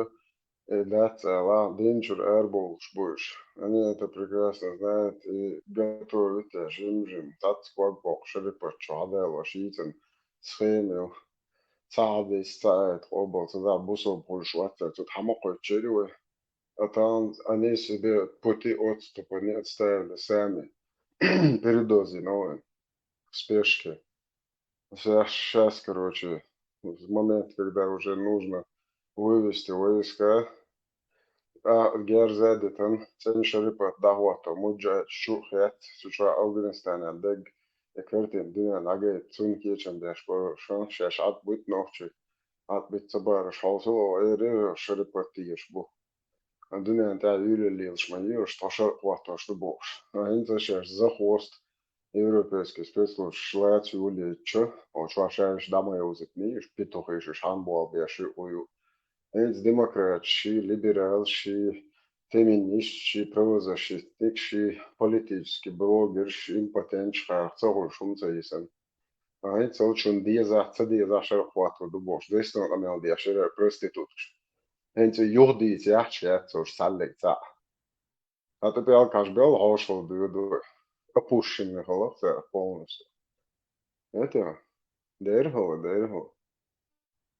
и дац ала, динчуьра арабовлуш бу уьш. Они это прекрасно знают и готовят, я жим-жим, цхьацца ког боккхуш, шарипат чу хьадалош йийцина схема ю. Ца хьадийца, ца айта къобал ца дахь, бусалба хуьлуш вац аьлла, цу тӀе хьа ма кхоьттучерий вай. А там они себе пути отступа не оставили сами. Передозы новые. В спешке. Щас, щас, короче, в момент, когда уже нужно вывести войска, а, герза а дитина, цӀена шарипат дӀахӀотто, муджахӀидаш чу а хетта, цу чохь Афганистанера дерг, и картина дуьненна дӀагайта, цунна кечам беш бара, шун шаьш Ӏад битта нохчий, Ӏад битта ца бараш, хьовсал, оха эр, шарипат тешаш бу. Дуьненна тӀехь юьлалла лелаш ма ю уьш, тхо шарахь хӀоттош ду бохуш. А хӀинца шаьш захоста европейский спецслужбаш лаца юьллийтича, оха чохь шаьш дӀа ма йовзийтиний, уьш петухаш, уьш хьан болх беш ю, у ю. ХӀинца демократаш ший, либералаш ший, феминисташ ший, правозащитникаш ший, политический блогерш, импотенташ харах ца хуьлуш хӀума ца йисана. А хӀинца цалчунна дезахь, ца дезахь шарахь хӀоттор ду бохуш, дестон къамел деш яра проституткаш. ХӀинца юха дийца яхьча яц цо уьш цхьаьллиг цхьаъ. Ткъа тӀе пӀелгаш белла хьошалла доьду, опущенный хилла цара полностью. Это, дера хилла, дера хилла.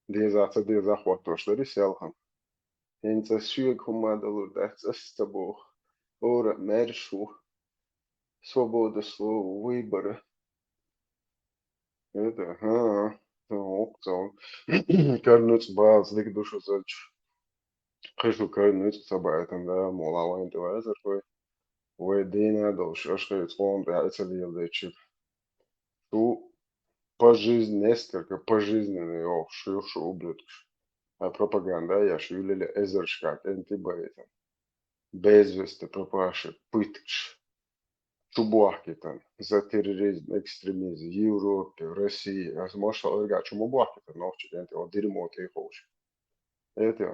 Деза ца деза хӀоттош дарий селхана. ХӀинца соьга хӀумма далур дац, ас ца боху. ХӀора маьрша ву. Свобода слова, выбора. Это, ага, окцал. Карнуц бац, дика ду шу зачу. Кхин шу карнуц ца баьтан, да, мола вайн тӀе вазар вай. Вай дийна долуш, аша хай цкъон тӀе а ца леладечиг. Шу по жизни, несколько пожизненно йохуш ю шу ублюдкаш. А пропаганда еш юьллали эзаршка кӀентий байтан. Без вести пропавший, пыткаш. Чу бохкитан. За терроризм, экстремизм, Европе, России. Аса мошта Ӏергахь чу ма бохкитан, нохчи кӀентий, о, дерьмо тӀе ховш. Это,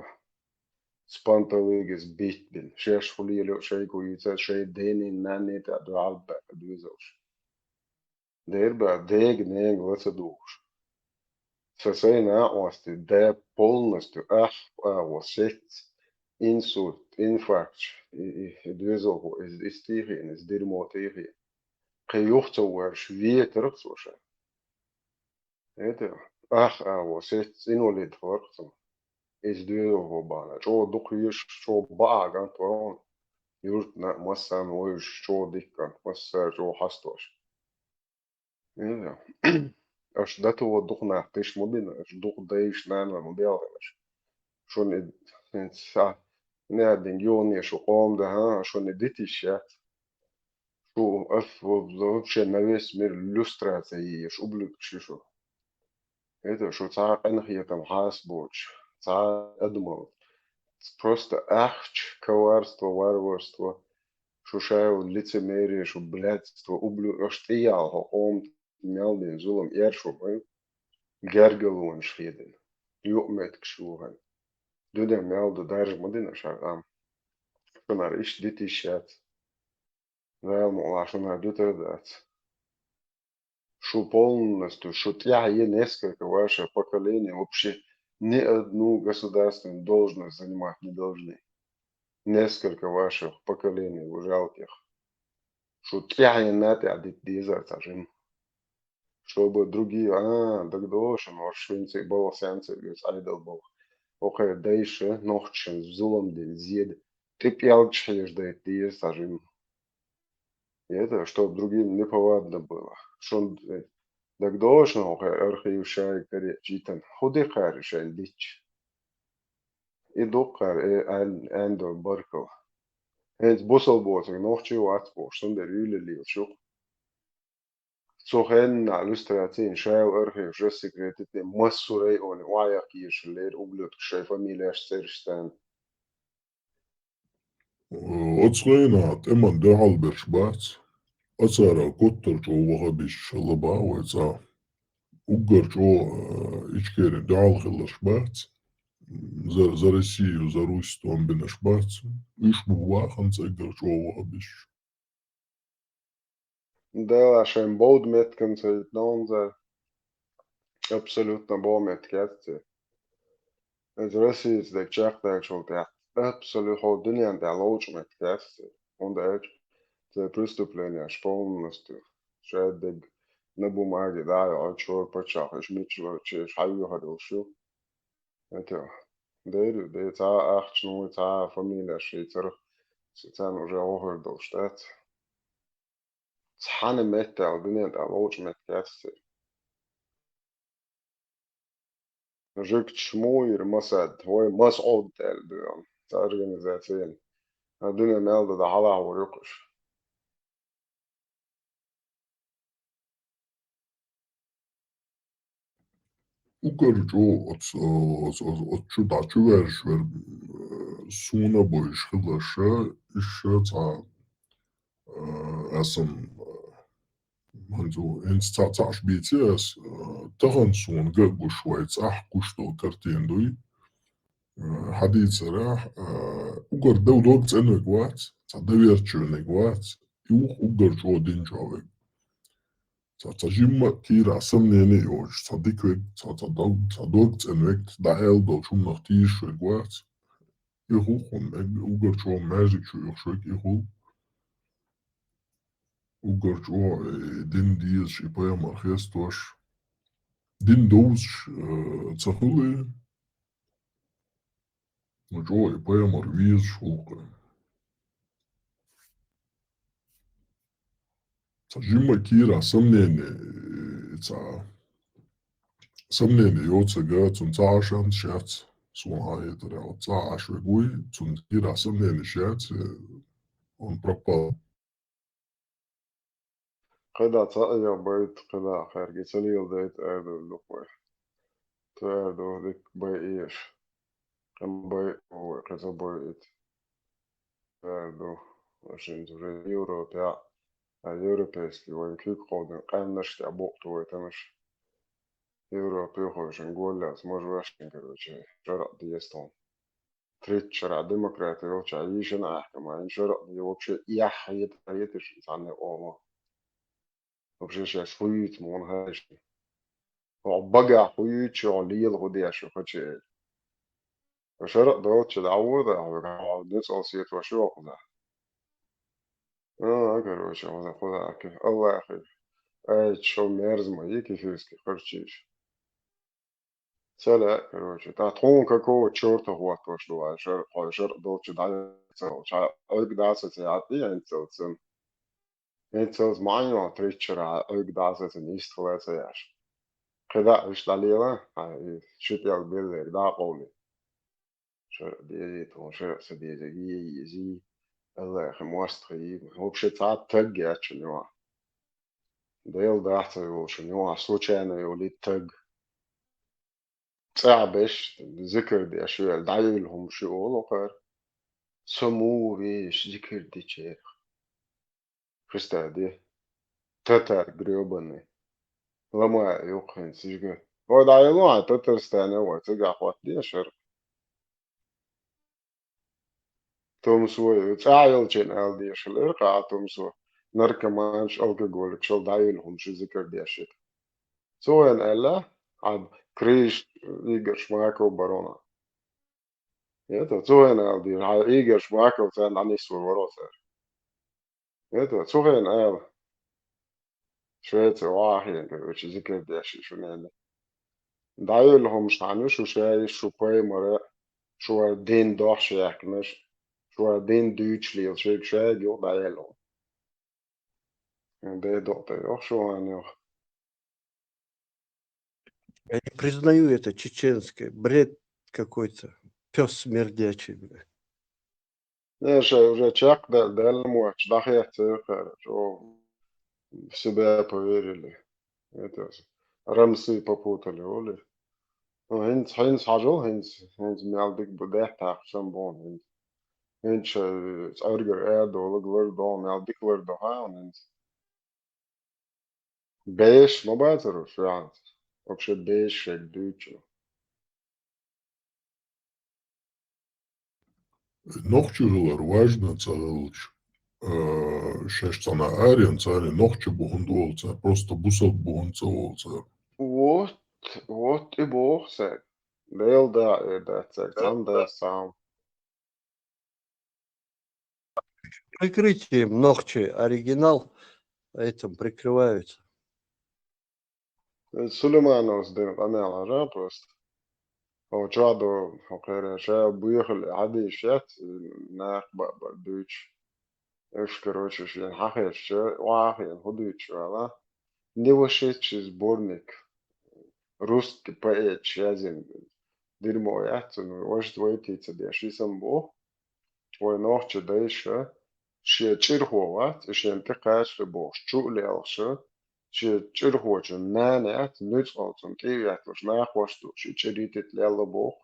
спанталыгас битбин. Шеш хулийло шайгу йийца, шай денин нанни тӀа дуьхьал баьа доьзалш. Дера баьа дега-нега ла ца дугӀуш. Са сайна а Ӏости, да полностью ах агӀо сецц, инсульт, инфаркт, и, и, и доьзалхо, из, из тӀехиъна, из дерьмо тӀехиъна. Кхин юха ца варш ветарах цо ша. Это, ах агӀо сецц, инвалид хиларх цо. Из доьзалхо бахьана. ЧӀогӀа дукха езаш, чӀогӀа бакъахьа кӀант вара хьуна. Юртана а массарна вевзаш, чӀогӀа дика кӀант, массара чӀогӀа хьастош. Иза. Аша датуо дукха нах тиша ма бина, аша дукха дайша, нанна ма белхина аша. Шуна и, хӀинца, а, неадинг юхане шу къома дахьа, шуна и дитиш яц. Шу аф-, вообще на весь мир люстрация еш, ублюдкаш ю шу. Это шу цхьа а къинхетам хьасбоцуш, цхьа а адамал. Просто ахча, коварство, варварство. Шу шайла лицемерие, шу блядство, ублю-, аша тӀеяла хьо къоман мел дина зулам, эр шу бай, гергарлонаш хедина, юкъаметтигаш вухана. Дуьнен мел ду даржа ма дина шар къам. Шунара иштта дитиш яц. Дала мукъалахь шунара дуьтар а дац. Шу полностью, шу тӀаьхье несколько ваших поколений вообще ни одну государственную должность занимать не должны. Несколько ваших поколений жалких. Шу тӀаьхьенна тӀаьхьа дита дезар цхьа жима. Чтобы другие, а, дагадогӀуш, ма шуьнца балха сенца веза Ӏедал балха. Окхе дайша, нохчашна зулам дина зеда, тӀе пӀелгаш хьежа дайта деза цхьа жима. Это, чтоб другим неповадно было. Шун, э, дагадогӀуш, ма окхе архив шайга каре читан. ХӀун ди кхаьри шайн дича? И дуккхара, э, ан-, андо баркал. ХӀинца бусалба боцург нохчий вац бохуш, цундела юьйлаллийлаш ю-кх. Цу хеннахь люстрацийна шайла архиваш рассекретить дина, массо а районе охьаяккха езаш лера ублюдкаш шайн фамилеш, цӀераш царна. Оцу хенахь тӀеман дуьхьал берш бац, оцара коттар чӀогӀа ваха бисча лаба вай цӀа. Уггар чӀогӀа, э, Ичкери дуьхьал хиларш бац, за, за Россию, за Русь тӀом бинарш бац. Уьш бу вахана цӀеггара чӀогӀа ваха бисча. Дела шайн бовда меттиган ца йитина онза. Абсолютно бовда меттиг яц церан. Иза Россица дерг чекхдаьллачул тӀаьхьа абсолютно хӀора дуьнен тӀехь ловчу меттиг яц церан. ХӀунда аьлча церан преступлениеш полностью шаьрдиг на бумаге дӀа а йоьлхуш, хӀора паччахь иша мича лоьцуш, иша хьайоьхур йолуш ю. Это, дера, де, цхьа а ахча, ну, цхьа а фамилеш шийцарх, царна уже гӀо хир долуш дац. Цхьана меттехь дуьнен тӀехь ловчу меттиг яц церан. Жуьгташ муха йира Масад, вай Масъуд аьлла дуьйна, цхьа организацина. А дуьнен мел дан хьалахвар ю-кх уьш. Уггар чӀогӀа оц-, оц-, оц-, оцу чу дӀа чу ваьржаш вер, э, суна а бовзуш хиларша, иша цхьа, э, аса, э, хӀинца, хӀинца цхьа, цхьаъ бийци ас, э, тахана суна ган а гуш вай цӀахь гуш долу картина дуй. Э, хьадийцарехь, э, уггар дов дог цӀенвиг вац, цхьа доверчиваниг вац, и вух уггар чӀогӀа дин чохь вег. Цхьа, цхьа жимма а кийрахь сомнение а йоцуш, цхьа дика вег, цхьа, цхьа дог, цхьа дог цӀена вег, дӀааьлла долчу хӀуманах тийжаш вег вац. И хӀух хӀун мег, уггар чӀогӀа маьждиг чу оьхуш вег, и хӀул. Уггар чӀогӀа, э, дин дезаш, и пайхамар хестош. Дин довзаш, э, ца хуьлу и. Ну, чӀогӀа и пайхамар везаш гӀуллакх. Цхьа жимма кийра сомнение, э, цхьа сомнение йоцург, цунна цхьа а шанс яц, суна хьахетарехь, цхьа а Ӏаш вег вуй, цунна кийра сомнение яц, э, он пропал. КхидӀа цхьаъ яха байт, кхидӀа хаьрга ца леладайта аьрдур ду-кх вай. Цу аьрдух дика байъеш. Кхин байъа вай, кхин ца байъийта. Аьрду, машинца уже Европехь, а европейский вайн куьг кховдина къаьмнаш тӀехь букъ ду вай тамаш. Европа юхавшин голлац, мажа вешин, короче, шарӀ деза тхуна. Тридцать шарахь демократи йолча йийшина ахкама, ин шарӀ де вообще яхьа хета, хеташ цхьанне ома. Вообще шаьш хуюйца муна хаьшна. Хьо багахь хуюйца, хьо лела хӀу деш ю, хачи. ШарӀ долча дӀавода, хьо ницкъал сетош ю кхуза. А, короче, кхуза, кхуза, аки, Аллахи. Ай, чо мерзма, и кефирский харчиш. Ца лаьа, короче. Та тхуна какого чёрта хӀоттош ду вай, шар-, хьо шарӀ долча дӀа ца волча. Ӏуьрг дӀа ца ца яхьа, и хӀинцалц санна. ХӀинцалц маьӀна йолу тридцать шарахь Ӏуьрг дӀа ца ца нисдала ца яш. КхидӀа уьш дӀалела, хьан и ши пӀелг беллерг дӀа а къовли. ШарӀ дезий тхуна, шарӀ ца дезий, е езий, Аллахи мостагӀий, вообще цхьа а таг яц шуна юкъахь. Дела дахь ца йолуш шуна юкъахь, случайно йолу и таг. ЦӀахь беш, зикар деш вел, дӀайуьйлу хӀума шу олу кхара. Со муха веш, зикар дечерах? Христа де. Татар грёбаный. Ламай юккъе хӀинца жига. Вай дӀайолу хьан Татарстане вай, цигахь хӀоттаде шарӀ. Томсо, цӀахь йолчун ала дезаш хилира кху а Томсо, наркоманаш, алкоголикаш, шал дӀайуьйлу хӀума шу зикар деш ю. Цо вайна аьлла, хьан криш Игорь Шмаков барона. Это, цо вайна ала дезаш, хьан Игорь Шмаков царна дӀанисвар варо цара. Это, цу хенахь ала. Швеция вахийна, короче, зикар деш ю шуна аьлла. ДӀайолу хӀумаш хьан ю шу шаьш, шу паймара, шу вара дин дохьаш яьккхинарш, шу вара дин дуьйцуш лела, шайга шайга юха дӀайолу хӀума. Дедо тӀе йоху шу хьан юха. Я не признаю это чеченское. Бред какой-то. Пёс смердячий, бля. Не, ша уже чекх да-, даьлла ма вац, дӀахеццайо кхара, чӀогӀа в себя поверили. Это, рамсы попутали, олий. Ну, хӀинца, хӀинца хьажал, хӀинца, хӀинца мел дика бу, даьтта хьакхаш санна бу хьуна хӀинца. ХӀинца ша цӀергара арадолаг лардо, мел дика лардо хьан хьуна хӀинца. Беш ма бацара уьш ваьхьанца. Вообще беш шайга дуьйцу. Нохчи хилар важно ца хилча, а, шаьш цхьана аренца, царна нохчи бу хӀунда олу цара, просто бусалба бу хӀунда ца олу цара. Вот, вот и боху сайн. Дела да а эр дац цаьрга, цхьана дац цхьа хӀума. Прикрытием нохчи оригинал этим прикрываются. Сулеймановс дина къамел хьажа просто. Хьо чохь до, хьо кхера, ша буьйхале хьадийш яц, и наха баа-баа дуьйцуш. Уьш, короче, шена хьахезча, охьахиъна хӀун дуьйцуш вала? Не вошедший сборник русский поэт язин дерьмо яц, ну, ваш вайти ца деш, и сам бу. Вай нохчи дайша, шен чӀирхо вац, и шен тӀе кхачале бохуш, чу а лелхаша, шен чӀирхочун нана яц, нуьцкъалцун тӀе а ветталуш, нахвош а дууш, и чӀиритит лелла боху.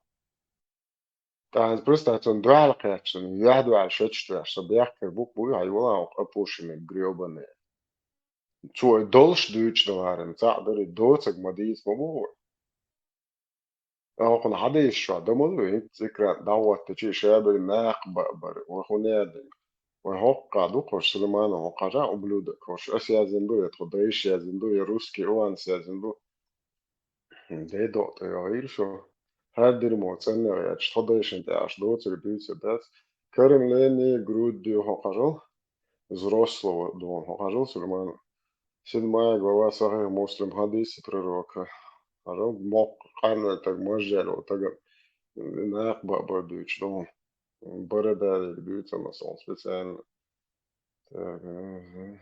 ТӀаккха просто цунна дуьхьал кхаьчча, юьхь-дуьхьал шачтоьхча, со бехкар букъ буй, хьай вала хьо къа пушиниг грёбаный. Цо и долуш дуьйцуш даларан, цхьаъ дарий доцаг ма дийца ма боху. ТӀаккха хьуна хьадийшачохь дан ма ду, хӀинца экран дӀахӀоттича, ша бен нах баа бара, вай хӀун яздина? Вай хӀоккхахь ду, хӀорш Сулейманов хӀоккхахь жа ублюдок, хӀорш ас яздина ду, я тхо дайша яздина ду, я русский Иванс яздина ду. Дедо тӀе йогӀийла шу. ХӀара дерьмо цӀаннех яц, тхо дайшин тӀехь аш доцург дуьйцур дац. Кормление грудью хӀокхажал, взрослого дон хӀокхажал, Сулейман. Седьмая глава Сахих Муслим, хьадис пророка. Хьажал, мокх къанвер таг, мажжаьлла тага, нах баа-баа дуьйцуш дон. Борода вега дуьйцу ма сон специально. Так, ага.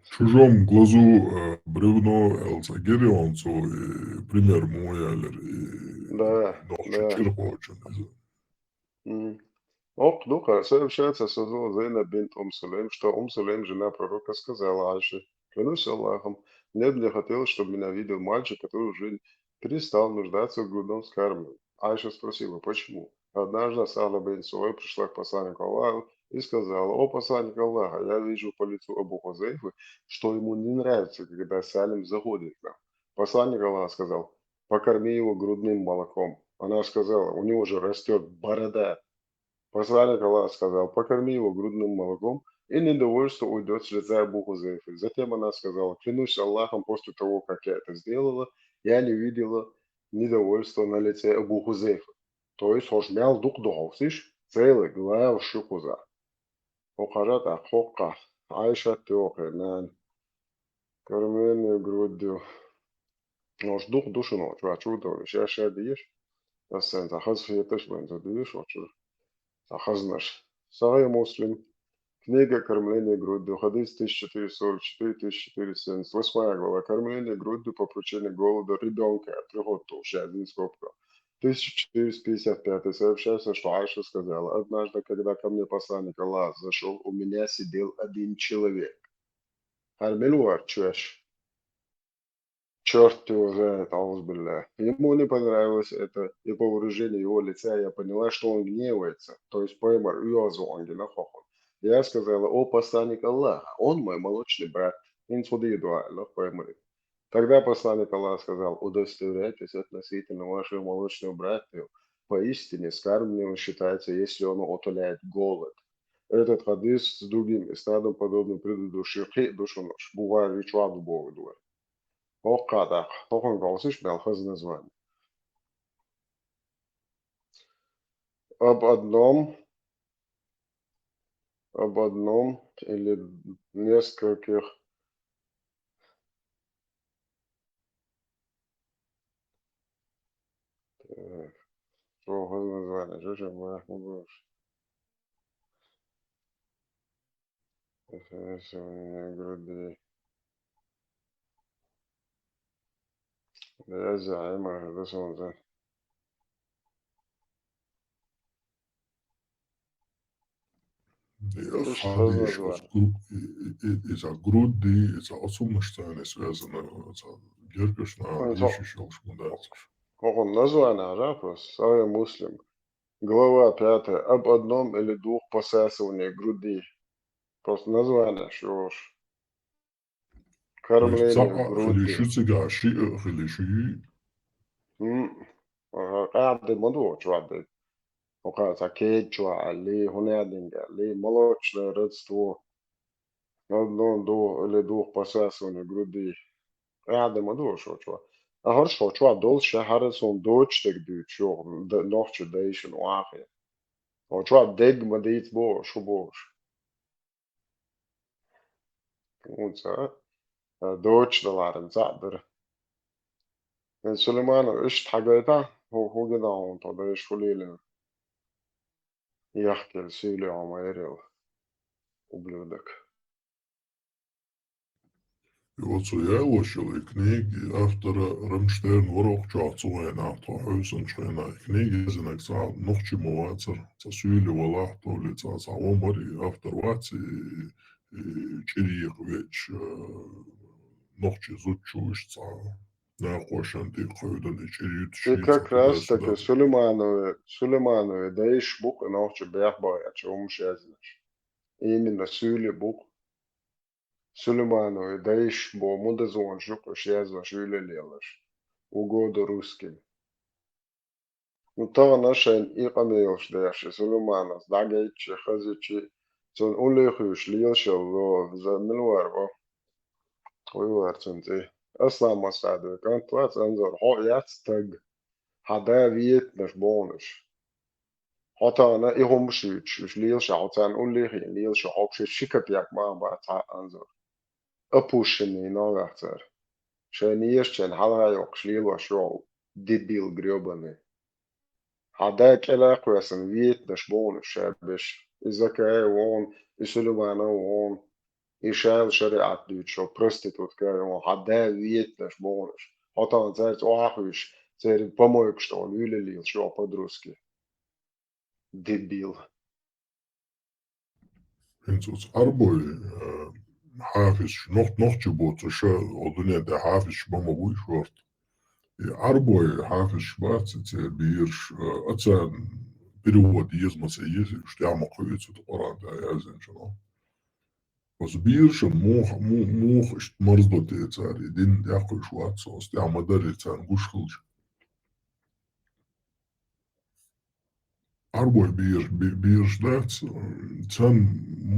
В чужом глазу, э, бревно, аьлла цхьа гирйонцо, и пример мо яьллера, и Да, нохча да. чӀирхочун иза. Мгм. Оккха ду-кха, сообщается со Зайнаб бинт Ум Сулейм, что Ум Сулейм, жена пророка, сказала Айше, клянусь Аллахом, мне бы не хотелось, чтобы меня видел мальчик, который уже перестал нуждаться в грудном вскармливании. Айша спросила, почему. Однажды Сахла бин Сувай пришла к посланнику Аллаха и сказала: «О посланник Аллаха, я вижу по лицу Абу Хузейфы, что ему не нравится, когда Салим заходит к нам». Посланник Аллаха сказал: «Покорми его грудным молоком». Она сказала: «У него же растет борода». Посланник Аллаха сказал: «Покорми его грудным молоком, и недовольство уйдет с лица Абу Хузейфы». Затем она сказала: «Клянусь Аллахом, после того, как я это сделала, я не видела недовольства на лице Абу Хузейфы». То есть хӀанз мел дукха ду хьовсаш, целый глава шу кхуза. ХӀокхара тӀаккха хӀокхахь Ӏайшат йоху нана. Кормление грудью. Ош дукха ду шуна оцу чу а довлуш, ша-ша дезаш. Аса цхьа хаза хеташ вайн ца дезаш оцу чу. Цхьа хазнаш. Сахьихь Муслим. Книга «Кормление грудью», хадис тысяча четыреста сорок четыре, тысяча четыреста семьдесят восьмая глава. Кормление грудью по причине голода ребёнка. Приходит уже один скобка. Тысяча четыреста пятьдесят пятый сообщается, что Айша сказала: «Однажды, когда ко мне посланник Аллаха зашёл, у меня сидел один человек». ХӀара мила вара чоьш? Чёрт его знает, аузу билля. Ему не понравилось это, и по выражению его лица я поняла, что он гневается, то есть пайхамар оьгӀаз ву гина хӀокхунна. Я сказала: «О посланник Аллаха, он мой молочный брат». ХӀинца хӀун дийр ду аьлла пайхамаре. Тогда посланник Аллаха сказал: «Удостоверяйтесь относительно вашего молочного брата, поистине скармливанием считается, если оно утоляет голод». Этот хадис с другим иснадом, подобным предыдущему, кхин а ду шуна, Бухари чохь ду бохург ду вай. ХӀокхахь тӀаккха, хӀокхуьнга хьовсуш мел хаза название. Об одном, об одном или нескольких. Так. Что за название? Что же мы будем? Груди. Да я знаю, может, да, солнце. Иш хаза название. Иза груди, иза осумаш царна связано, иза гергаш на, ишиш йолуш ма дац. ХӀокхунна название хьажа просто, Сахьихь Муслим. Глава пятая. Об одном или двух посасываниях груди. Просто название шу йолуш. Кормление груди. Шу цигахь шиъ а хили шу юй? М. Аха, къаьхьа де ма ду чохь де. ХӀокху цхьа кег чохь аьлли, хӀун аьллинг аьлли, молочное родство. Одно, двух или двух посасываний груди. Къаьхьа де ма ду шу чохь. Ахьа шу чохь долуш ша хӀара суна доцуш дерг дуьйцуш йоху, д-, нохча дайшна вахе. Хьо чохь дерг ма дийца боху, шу бохуш. ХӀунца, а, доцуш даларан цхьаъ дара. Э, Сулайманов, иштта хьагайта, хӀу-, хӀун гина хьуна тхо дайша хӀун лелийна? Яхкина суьйле хьо ма ярел, ублюдок. И оцу яйлош йолу и книги автора Рамштерн вара окху чохь цу вайнахь, тхо хьуьйсанчу хенахь и книги язйинарг цхьа нохчи ма вацара, цхьа суьйле валахь а толлий, цхьа, цхьа вон бара и автор вац, и, и чӀир екха веача, э, нохчи зудчуьш цхьа накхошан тӀе кхевдина и чӀир юьтуш. И как раз таки Сулейманове, Сулейманове дайш бу-кх и нохчи бехбахь яьчу хӀумаш яздеш. Именно суьйле бу-кх. Сулейманове дайш бо мудазонаш ю-кх уьш яздеш, уьйлалелаш. В угоду русским. Ну, тахана шайна и къамелаш деш, и Сулеймановс дӀагайча, хазича, цунна уллехуьйсуш лелаш йолу, за мила вара ву? Хьуй вара цуьнан цӀе? Аслан Масадов, кӀант вац, Анзор, хьо яц стаг. Хьан да ветанаш бохуш. Хьо тахана и хӀумаш юьйцуш, уьш лелаш а хьо царна уллехуьйна лелаш а хьо ши капек ма бац хьан, Анзор. Опущенный ногах цара. Шайна ешачарна хьалха йоккхуш лелош йолу, дебил грёбаный. Хьан да кӀела а кхоьссина ветанаш бохуш ша беш. И Закаев вон, и Сулейманов вон, и шайла шариӀат дуьйцуш йолу проститутка а вон, хьан да ветанаш бохуш. Хьо тахана цаьрца охьахуьйсуш, церан помойкаш тӀехула уьйлалелаш йолу подростки. Дебил. ХӀинца оцу Ӏарбой, э, хьафизаш, нох-, нохчи боцуш, оцу дуьнен тӀе хьафизаш бан ма бу и шорта. И Ӏарбой хьафизаш бац, и церан бераш, э, а царна перевод еза ма ца еза, уьш тӀехь ма кхуьуьйту Къуръан тӀехь яздинчунах. Оцу берашна муха, му-, муха иштта марздо те цара, и дин тӀекхуьйсуш вац со, оцу тӀехь ма дарра царна гуш хилча. Ӏарбой бер-, бе-, бераш дац, царна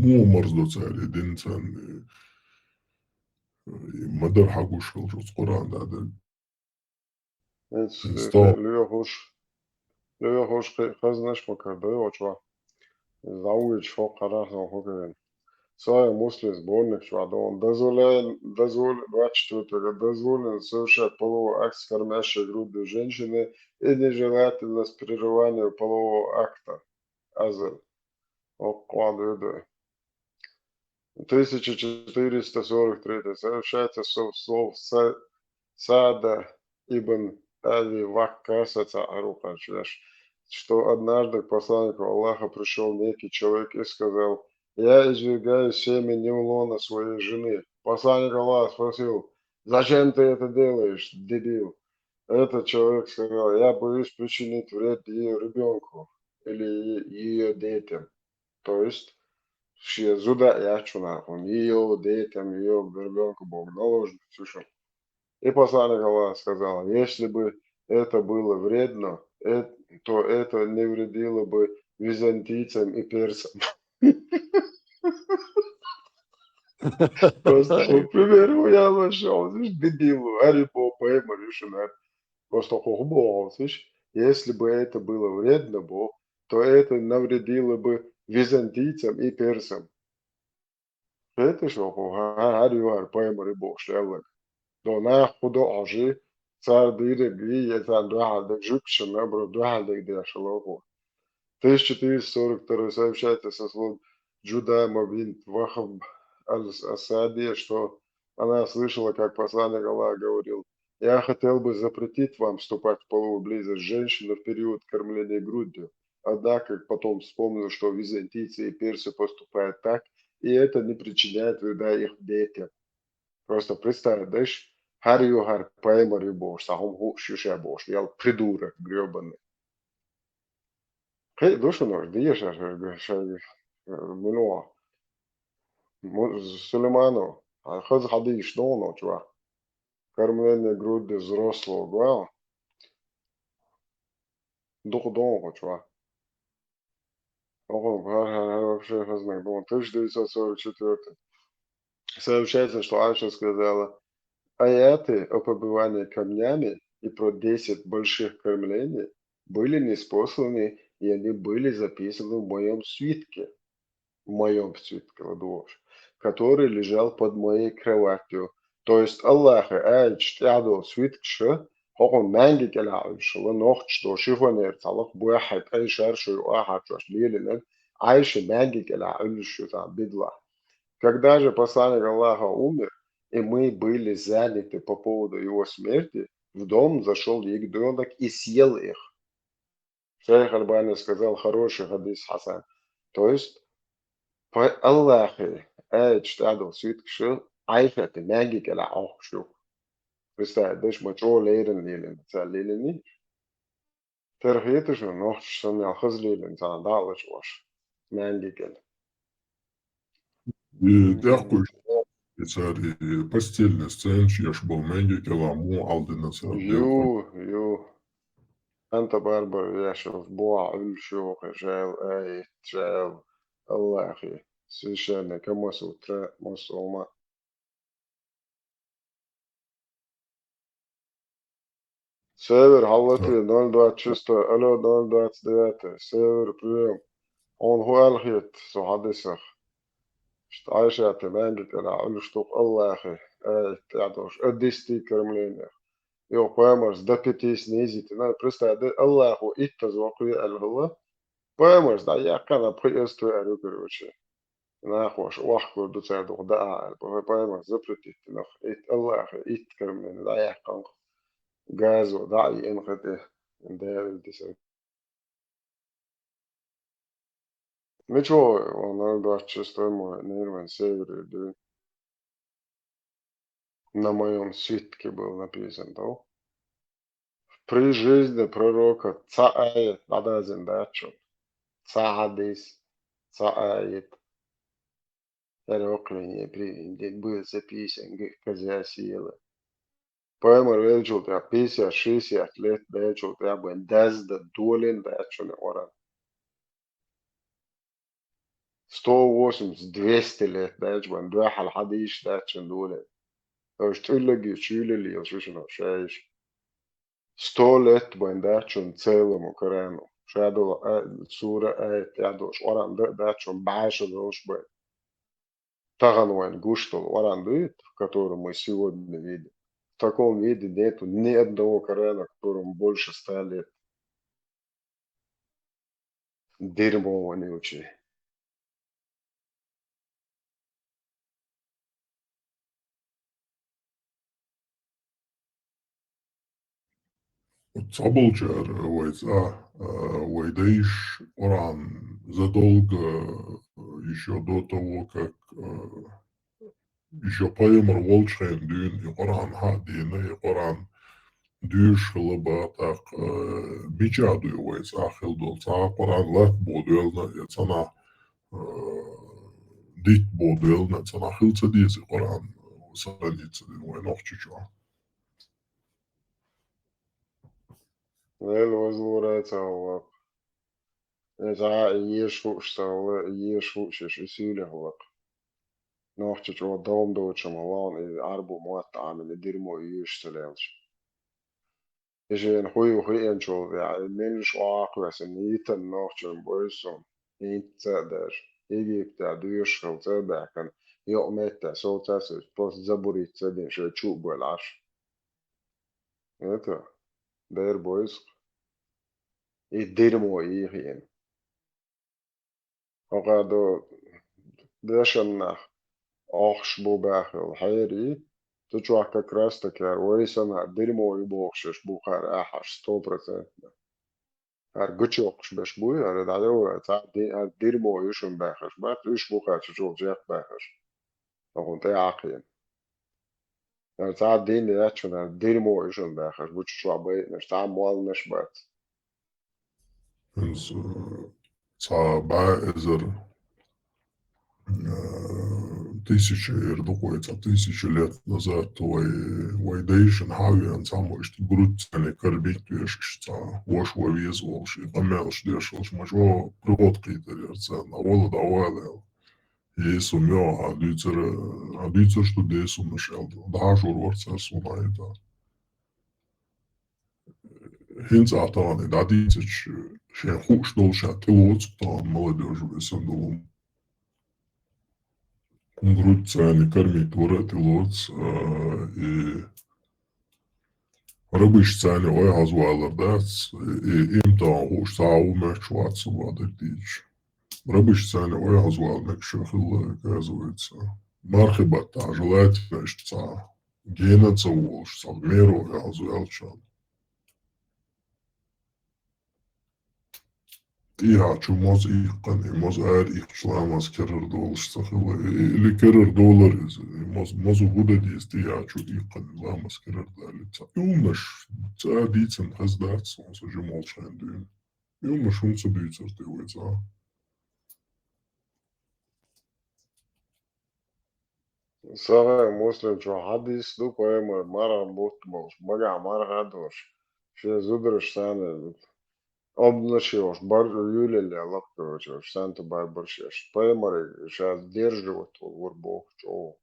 муха марздо цара, и дин царна, э, ма дарра хьагуш хилча оцу Къуръан тӀехь дерг. Эцу Стол. лоьхуш, лоьхуш кхин хазнаш ма карадо оцу чохь. ДӀавоьдуш хӀокху хьарахь сан хӀокхуьнан. Сахьихь Муслим сборник чохь ду, дозволяем, дозволь-, двадцать четвёртый год, дозволено совершать половой акт с кормящей грудью женщины и нежелательно с прерыванием полового акта. Азар. ХӀокху хьан дуьйду. Тысяча четыреста сорок третий. Сообщается со слов Са-, Саада ибн Аби Ваккаса, цхьа арукъа чуьш, что однажды к посланнику Аллаха пришёл некий человек и сказал: «Я извергаю семя неулона своей жены». Посланник Аллаха спросил: «Зачем ты это делаешь, дебил?» Этот человек сказал: «Я боюсь причинить вред её ребёнку или е-, её детям». То есть, шен зуда а яц шуна, её детям, её ребёнку боху, наложницу шу. И посланник Аллаха сказал: «Если бы это было вредно, э-, то это не вредило бы византийцам и персам». Просто, пример, я нашёл, слышишь, дебилу, Ари по пойму решена. Просто хохбо, слышишь, если бы это было вредно, бо, то это навредило бы византийцам и персам. Хеташ ву хӀара, хӀара юххера пайхамар ю бохуш аьлларг. До нах кху до хьожи, цара дийриг вий, я царна дуьхьал дерг жуьгташна, набра дуьхьал дерг деш лоху. Тысяча четыреста сорок второй сообщается со слов Джудама бинт Вахаб аль-Асади, что она слышала, как посланник Аллаха говорил: «Я хотел бы запретить вам вступать в половую близость с женщиной в период кормления грудью, однако потом вспомнил, что византийцы и персы поступают так, и это не причиняет вреда их детям». Просто представь, даш, хӀара ю хӀара пайхамар ю бохуш, цхьа хӀума хууш ю ша бохуш, ял придурок грёбаный. Кхин а ду шуна, дийша шайга, шайга, э, муьлуо. Му-, Сулейманов, хьан хаза хьадийша догӀуна чу ваха. Кормление груди взрослого, а? Дукха догӀу чу ваха. Ого, ха-, ха-, ха-, вообще хазнаг догӀу. Тысяча девятьсот сорок четвёртый. Сообщается, что Айша сказала: «Аяты о побивании камнями и про десять больших кормлений были ниспосланы, и они были записаны в моём свитке». В моём свитке, ладугӀуш, который лежал под моей кроватью. То есть Аллахьан аяташ тӀехь долу свиткаш, хӀокхунна маьнги кӀелахь Ӏуьллуш хилла, нохчаш долу шифонер цхьа лакха бохьа тӀе шаршу ю ахьарчош лелинарг, Айша маьнги кӀелахь Ӏуьллуш ю цхьа бидлахь. Когда же посланник Аллаха умер, и мы были заняты по поводу его смерти, в дом зашёл ягнёнок и съел их. Шайх Албани сказал: «Хороший хьадис, Хьасан». То есть, по Аллахьан аяташ тӀехь долу свиткаш Айшатан маьнги кӀелахь Ӏохкуш ю. Представь, даш ма чӀогӀа леррина лелина, цара лелиний. Тера хеташ ву, нохчаш санна ял хаза лелина, царна дӀа а лачкъош. Маьнги кӀел. И тӀехкхуьйсу, и цара и постельный сценаш еш болу маьнги кӀелахь муха Ӏалдина цара? Ю, ю. Санта-Барбара еш болу бохьа Ӏуьллуш ю, хӀокху жаьла аят, жаьла Аллахьан, священный Камасутра, мусулман. Север, хьаллатве, ноль двадцать шестой, алло, ноль двадцать девятый, Север, приём. Хьуна хӀун аьлла хета со хьан дисах? Иштта Айшатан маьнги кӀелахь Ӏуьллуш ду-кх Аллахьан аят тӀехь долуш, о десяти кормлениях. Йо, пайхамарс до пяти снизить. Ну, представь, да, Аллахьо иттаза воккхаве аьлла хилла, пайхамарс дӀаяьккхина пхи эза тӀе аьлла, короче. Нахоша охкур ду цара дукха даа аьлла. Пай-, пайхамарс запретить дина. Итт Аллахьан, итт кормлени дӀаяьккхина. Газо дӀа а йиъна кхин тӀе. Дера дисар. Мича вогӀу ван ноль двадцать шестой мой, нирван север ду? На моём свитке было написано, да? При жизни пророка цхьа аят дӀадазина дац шуна. Цхьа хьадис, цхьа аят. ХӀара воккхавене при-, де-, был записан, г-, каза села. Пайхамар веллачул тӀехьа пятьдесят, шестьдесят лет даьлчул тӀехьа бен деза дан долийна дац шуна Къуръан. Сто восемьдесят, двести лет даьлча бен дуьхьал хьадисаш дац шуна долийна. Уж тӀуллаги чуьйлалла шу шуна шайиш. Сто лет бен дац шуна целому Корану. Ша долу а-, сура, аят тӀехь долуш Къуръан дан а дац шуна бӀаьша долуш бен. Тахана вайна гуш долу Къуръан дуй, который мы сегодня видим? В таком виде нету ни одного Корана, которому больше ста лет. Дерьмо вонючее. Цхьаболчара вай цӀа, а, вай дайша Къуръан задолго, а, ещё до того, как, а, ещё пайхамар волчу хенахь дуьйна и Къуръан хьа а дийна, и Къуръан дуьйш хилла бан, тӀаккха, а, мича дуй вай цӀа хила долу? Цхьа Къуръан латта боху доьлна, я цхьанхьа, а, дитта боху доьлна, цхьанхьа хила ца деза и Къуръан, сохраниться дина вай Нохчийчохь. Вел вазлура ца хӀаллакх. Иза а еш хууш ца хилла, еш хууш еш и сийлахь вакха. Нохча чӀогӀа долм доцчу ма вална и Ӏарбо мотт Ӏамина дирмо еш ца лелаш. И шена хуй хиъначул тӀаьхьа, и меллаш охьа кхоьссина, йитан нохча бойсун, хӀинца а даьржа, Египта доьшуш хилла цӀа а баьхкина, йокъа меттехь совцаьрца, просто забурить ца дина, шайн чу а бойла Ӏаш. Это дер бойсу. И дерьмо йихийна. ХӀокху до дешан нах охьуш бу баьхна хьерий, цу чохь как раз таки вай санна дерьмо ю бохуш еш бу хӀара ахьаш, сто процентов. ХӀара гучуйоккхуш беш буй, хӀара дӀайо, цхьа ди-, хӀара дерьмо ю шуна баьхнаш бац, уьш бу хӀара чу чул чекх баьхнаш. ХӀокхунна тӀе а кхийна. ХӀара цхьа дин яц шуна, хӀара дерьмо ю шуна баьхнаш, бу чу чохь байинаш, цхьа молланаш бац. ХӀинца, э, цхьа бӀе эзар, э, тысяча эр ду-кх вай, цхьа тысяча лет назад вай, вай дайшна хьан веана цхьаммо иштта грудь царна карбить веш, иштта цхьа ваша ван веза олуш, и къамелаш деш олуш, ма чӀогӀа приготовка хьийзар яра царна, а вала дӀавала аьлла. Есум йо, хьан дуьйцура, хьан дуьйцура шу десумаш аьлла, дӀахьажор вара цара суна хьайта. ХӀинца а тахана дӀадийцича, шен хууш долу ша тӀелоцу тахана молодёжь весан долу. Грудь царна кормить вара а тӀелоцу, а, и рабиш царна ойхьазвалар дац, и, и, им тахана хууш цхьа а ву моьттуш вац со бадар дийцича. Рабиш царна ойхьазвала мегаш хилла, оказывается. Мархи баттахь желательно иштта цхьа гена ца волуш, цхьа меро ойхьазваьлча. ТӀехьа чу моза иккхина, и моза ара иккхича ламаз керара долуш ца хилла, и, или керара долар иза, и моза, моза хӀу дан деза тӀехьа чу иккхина, ламаз керара далица. И хӀуманаш ца дийцина хаза дац, сан со жимолчхьайн дуьйна. И хӀуманаш хӀунда ца дуьйцура те вай цӀа? Сахьихь Муслим чу хьадис ду, пайхамар марха бутт болуш, багахь марха а долуш, шен зудараш санна обнаш йолуш, бар юьлелле лакхачуьра, санта барбарш еш. Пайхамариг ша держи вот вур боху чӀогӀа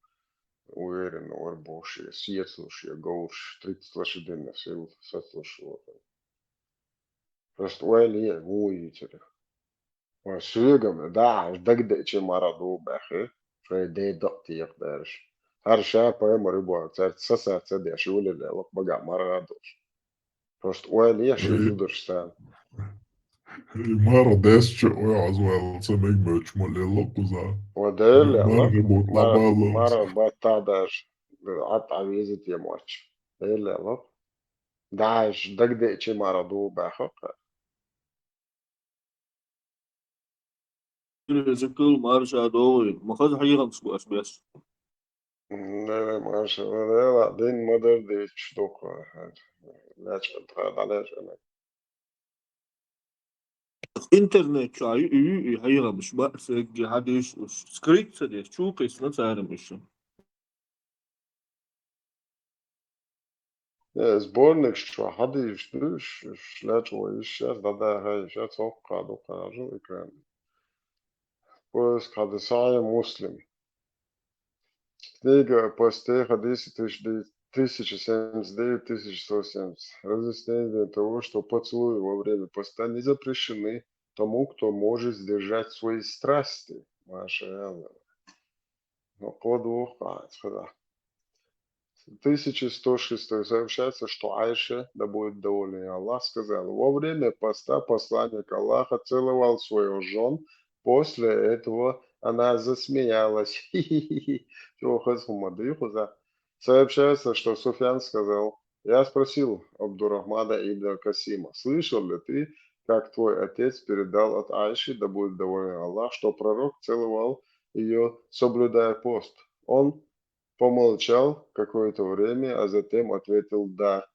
уверенно вар боху шен сецалуш, шен говраш, тридцать лошадиных сил сацалуш вара. Просто ойла е, вуй йицира. Ва соьгам, да, дагадеъча мара ду баьхи, шайн ден дакъа текха бераш. ХӀара ша пайхамар ю боху, цаьрца саса ца деш, юлеле лакха багахь марха а долуш. Просто ойла е, ши зударш царна. И марха десча ойхьазваьлла ца мега моьттуш ма лелла кхуза. Ва дела, марха бутт лабаллалц. Марха баттахь беш, Ӏад Ӏа веза те моьттуш. Дела, лакха. Даш дагадеъча мара ду баьхха. Иза кхул марша догӀий, ма хаза хьехамаш бу аш беш. Не, не, марша, не, не, ла, дин ма дар дийцуш дукха. Лечкъа, тха, дӀалечкъа. Интернет чу ю, ю, ю, хьайгӀамаш баъ сагги хьадеш уж. Скрыть ца деш, чу кхийсна царам уж. Э, сборник чу хьадеш ду уж, уж лечкъо йиш яц, дӀадахьа йиш яц, хӀокху дукха хьажал экран. Поиск хьаде, Сахьихь Муслим. Книга о посте, хадисы тысяча де-, тысяча семьдесят девять, тысяча сто семьдесят. Разъяснение того, что поцелуи во время поста не запрещены тому, кто может сдержать свои страсти. Маша Алла. Ну, кладу, а, сюда. Тысяча сто шестой сообщается, что Айша, да будет доволен Аллах, сказала: «Во время поста посланник Аллаха целовал своих жен, после этого она засмеялась». Чё, хас хумады, хуза? Сообщается, что Суфьян сказал: «Я спросил Абдурахмана ибн Касима: слышал ли ты, как твой отец передал от Айши, да будет доволен Аллах, что пророк целовал ее, соблюдая пост?» Он помолчал какое-то время, а затем ответил: «Да».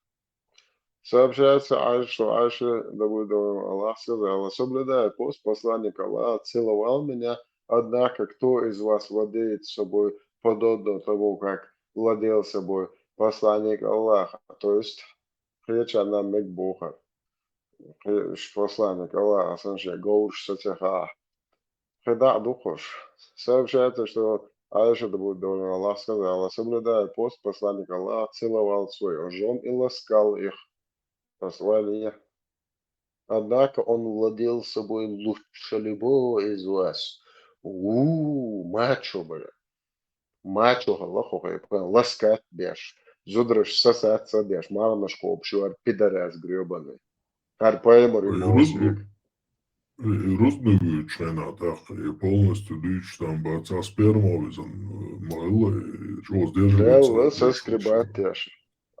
Сообщается, Ай-, что Айша, да будет доволен Аллах, сказала: «Соблюдая пост, посланник Аллаха целовал меня, однако кто из вас владеет собой подобно тому, как владел собой посланник Аллаха?» То есть, кхечанна мега бохар. Кхе-, посланник Аллаха, сан шен говраш сацеха. КхидӀа а ду кхуш. Сообщается, что Айша, да будет доволен Аллах, сказала: «Соблюдая пост, посланник Аллаха целовал своих жен и ласкал их». Послание. «Однако он владел собой лучше любого из вас». У, мачо, бля. Мачо хьалха хьо хье, прям ласкать беш. Зудараш сасаца беш, марханаш кхобуш ю, хӀара пидорас грёбаный. ХӀара пайхамар ю, Ой, Моисей. Рузбан, ой, рузбан вуьйцу шайна тӀаккха, и полностью дуьйцуш там бац, а сперма везан, э, ма хилла, и чӀогӀа сдерживаться Делла ца деш соскребать вообще. Деш.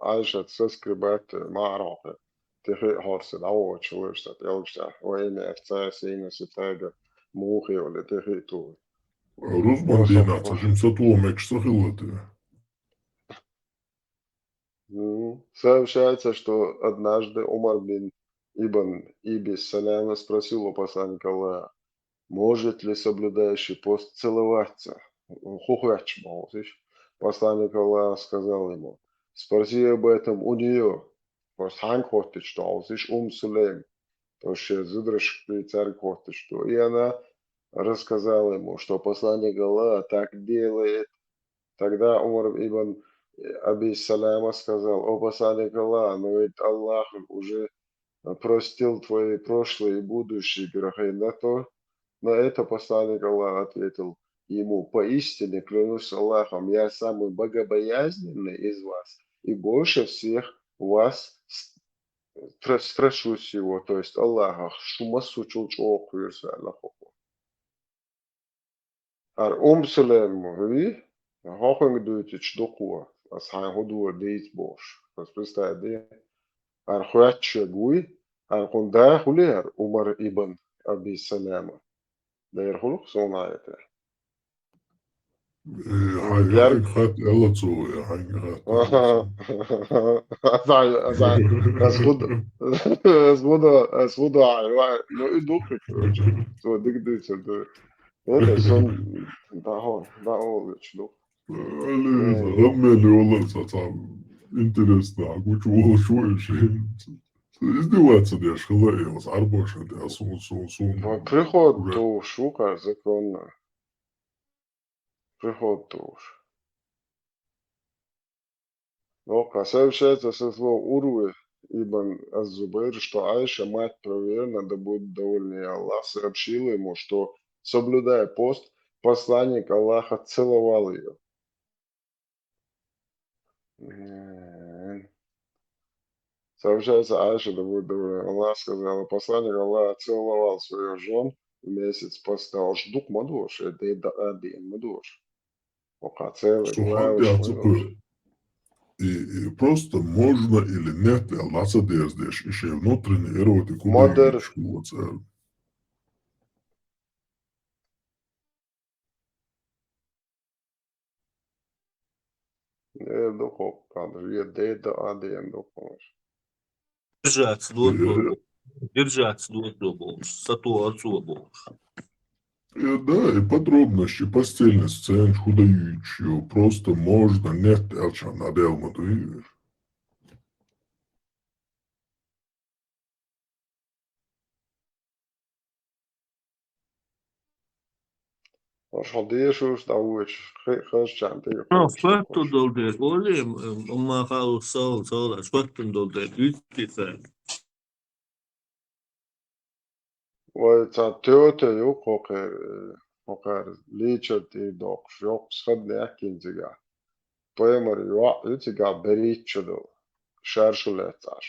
Айшат соскребать, э, мархьа хьо хье. Тихи хьорса дӀавоьдуш луьйш сан пӀелгаш тӀехь. Во имя Отца, Сына, Святаго, муха йолу тихи ту. Рузбан дийнахь ца жима сатуо мегаш ца хилла те? Ну, сообщается, что однажды Умар бин Ибн Иби Саляма спросил у посланника Аллаха: «Может ли соблюдающий пост целоваться?» ХӀун хоьттуш боху иза. Посланник Аллаха сказал ему: «Спроси об этом у неё». Просто хьанга хоттуш ду хьовсийша, Умм Сулейм. То есть шен зударшка цаьрга хоттуш ду. И она рассказала ему, что посланник Аллаха так делает. Тогда Умар ибн Аби Саляма сказал: «О посланник Аллаха, но ведь Аллах уже простил твои прошлые и будущие грехи». На то, на это посланник Аллаха ответил ему: «Поистине, клянусь Аллахом, я самый богобоязненный из вас и больше всех вас стра-, страшусь его», то есть Аллаха, шу массо а чул чӀогӀа кхоьруш ваьлла хӀокхо. ХӀара Умм Сулейм вуй, хӀокхуьнга дуьйцуш ду кхо, аса хьайн хӀун дора дийца бохуш. Аса представь де, хӀара хоьттуш верг вуй, хӀара кхуьнан да хуьлий хӀара Умар ибн Аби Саляма? Дера хуьлу-кх суна хьаьта. Э, хьайн, хьайга хатта аьлла цо, э, хьайга хатта аьлла цо. Аса, аса, аса хӀун ду, аса хӀун ду, аса хӀун ду, ай, вай, ну и ду-кх, короче. Цо дика дуьйцур ду. Вот, сон дӀа-, дӀаолуьйтуш ду. Али, Э. Гьаб мел йолар ца, ца, интересно, а гучу волуш ву и шен. Издеваться деш хила и аса Ӏарбоша де, а сун, сун, сун. Приход товш ву-кх хӀара законно. Приход товш. Воккха сообщается со слов Урвы ибн аз-Зубайр, что Айша, мать правоверного, да будет доволен ей Аллах, сообщила ему, что, соблюдая пост, посланник Аллаха целовал её. М. Сообщается, Айша, да будет доволен Аллах, сказала: «Посланник Аллаха целовал своих жён в месяц поста». Уж дукха ма дора, шен ден дакъа дийна ма дора. Воккха целый глава уж ма дора. И, и просто можно или нет, аьлла, ца деза деш, и шен внутренний эротику ма дара. Э, дукха, кхана, я де да а ден дукха. Держаться, вот, вот. Держаться доза бохуш, сатохар цо бохуш. Э, да, и подробности, постельный сцен, худа юйчу, просто можно, нет, элчан аделма дуй. Ош хьо дешуш, да вуч, хи-, хаш чан, ты Ну, хаш спорту чан. Долдет, олим, м, ма халу сал, сал, спорту долдет, юйти сал. Вай ца тёте ю кхокхер, э, кхокхер личар тӀе доккхуш, йоккхуш хаднехь кин цигахь. Паймар йоӀ ю цигахь беричча долу, шаршу леццаш.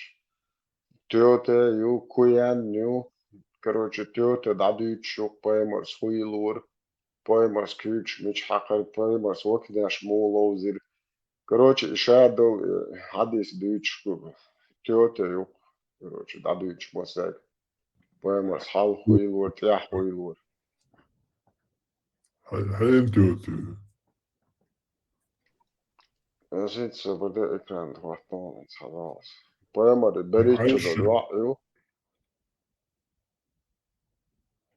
Тёте ю, куян ю, короче, тёте дӀадуьйцуш ю, паймарс хуйлора, паймарс куьйгаш мича хьакхара, паймарс вакнеш муха ловзира. Короче, и ша долу, э, хьадис дуьйцуш ду, тёте ю, короче, дӀадуьйцуш масег. Паймарс хьалха хуйлора, тӀехь хуйлора. Хьайн, хьайн тёте ю. Ас хӀинца бада экран хӀоттаван ца хьалалас. Паймар беричча долу йоӀ ю.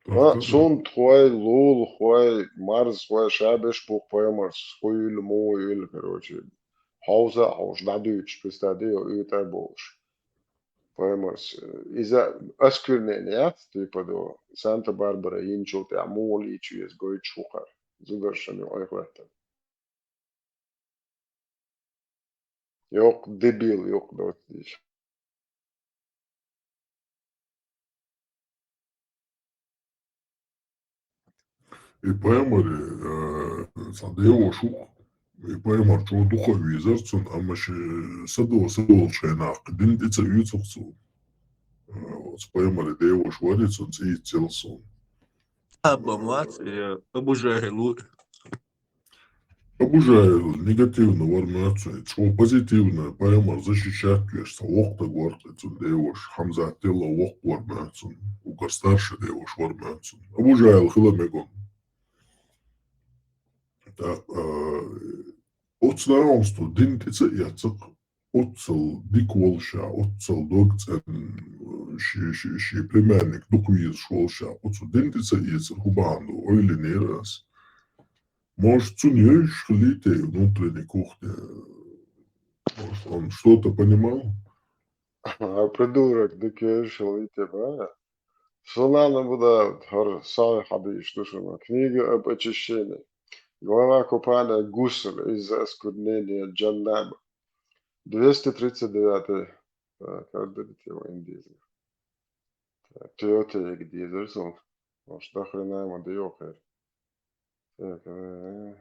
Ма, сунтхой, лулахой, марзхой, ша беш бу паймарс, хуйла, муйла, короче. Хьовса а хьовш, дӀадуьйцуш, пистаде йо, уьйтӀа а болуш. Паймарс, э, иза осквернение яц, типа, до Санта-Барбара йинчул тӀехь муха лийчу иза гойтуш ву хӀара. Зударшан ю айхветтан. Йоккха дебил, йоккха доцдийш. И паймаре, э, сан девош ву, и паймар чӀогӀа дукха а везар цунна, амма ши садо, садолчу хенахь дин тӀе ца оьцух цо. Э, оцу паймаре девош варе цунна цӀийца цел суна. Аббан вац, э, Абу Жахьил ву. Абу Жахьил негативно вар моьтту суна, чӀогӀа позитивно, паймар защищать веш, сан воккха даг вар, цунна девош, Хьамзат делла воккха вар моьтту суна, угар старший девош вар моьтту суна. Абу Жахьил хила мегон. Так, а, оцу наонсту дин тӀе ца эццакх, оццал дика волуша, оццал дог цӀен, ши, ши, ши племянник дукха везаш волуша, оцу дин тӀе ца эцар хӀун бахьана ду, ойлинера ас. Может, цунна йовзуш хилийта и внутренний кухня? Может, он что-то понимал? А придурок, дика йовзуш хилийта, ба? Сунана бу да, хӀара сахьихь хьадийш ду шуна. Книга об очищении. Глава купания гусуль из-за осквернения джанаба. Двести тридцать девятый. Так, как дадите его индийский? Так, Toyota где здесь он? Может, до хрена ему доехает. Так, э,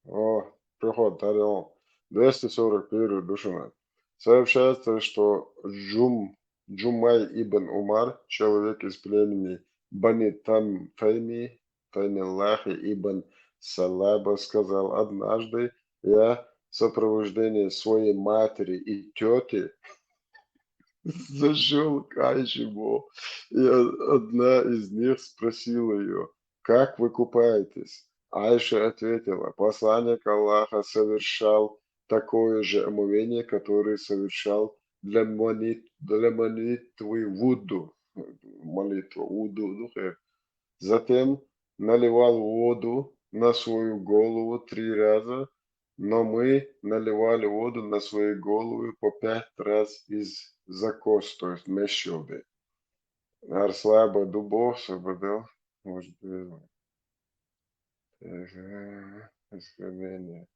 о, приход, Тарион. Двести сорок первый душина. Сообщается, что Джум, Джумай ибн Умар, человек из племени Бани Там, Тайми, Таймиллахи ибн Салаба сказал: «Однажды я в сопровождении своей матери и тёти зашёл к Айше, и одна из них спросила её: "Как вы купаетесь?" Айша ответила: "Посланник Аллаха совершал такое же омовение, которое совершал для мони-, для молитвы вуду". Молитва вуду, ну, хер. Затем наливал воду на свою голову три раза, но мы наливали воду на свои головы по пять раз из-за кос, то есть мешёды. Ар слабо дубов соблюдал, может быть, э, осквернение.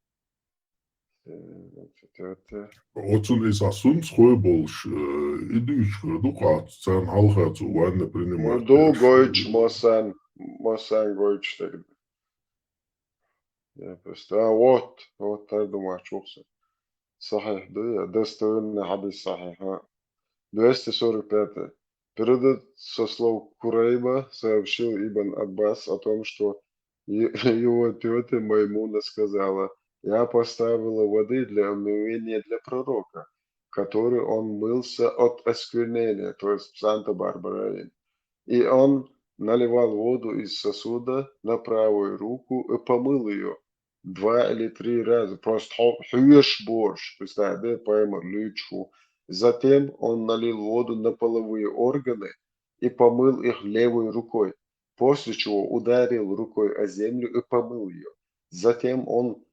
Э, значит, это Оцун иза сунцхой болуш, э, и дуьйцуш хир ду кхаца, царна хьалха цу ванна принимать. Ду деш. Гойтуш, мосан, мосан гойтуш тегда. Я просто, а, вот, вот, так думаю, чухса. Сахьихь ду, я, достоверный хьадис сахьихь, а. Двести сорок пятый. Передают со слов Курайба, сообщил Ибн Аббас о том, что е-, его тётя Маймуна сказала: "Я поставила воды для омовения для пророка, который он мылся от осквернения", то есть Санта-Барбара. И он наливал воду из сосуда на правую руку и помыл её два или три раза. Просто хьо-, хьоьжуш борш, представь, да, паймар луьйчу, Затем он налил воду на половые органы и помыл их левой рукой, после чего ударил рукой о землю и помыл ее. Затем он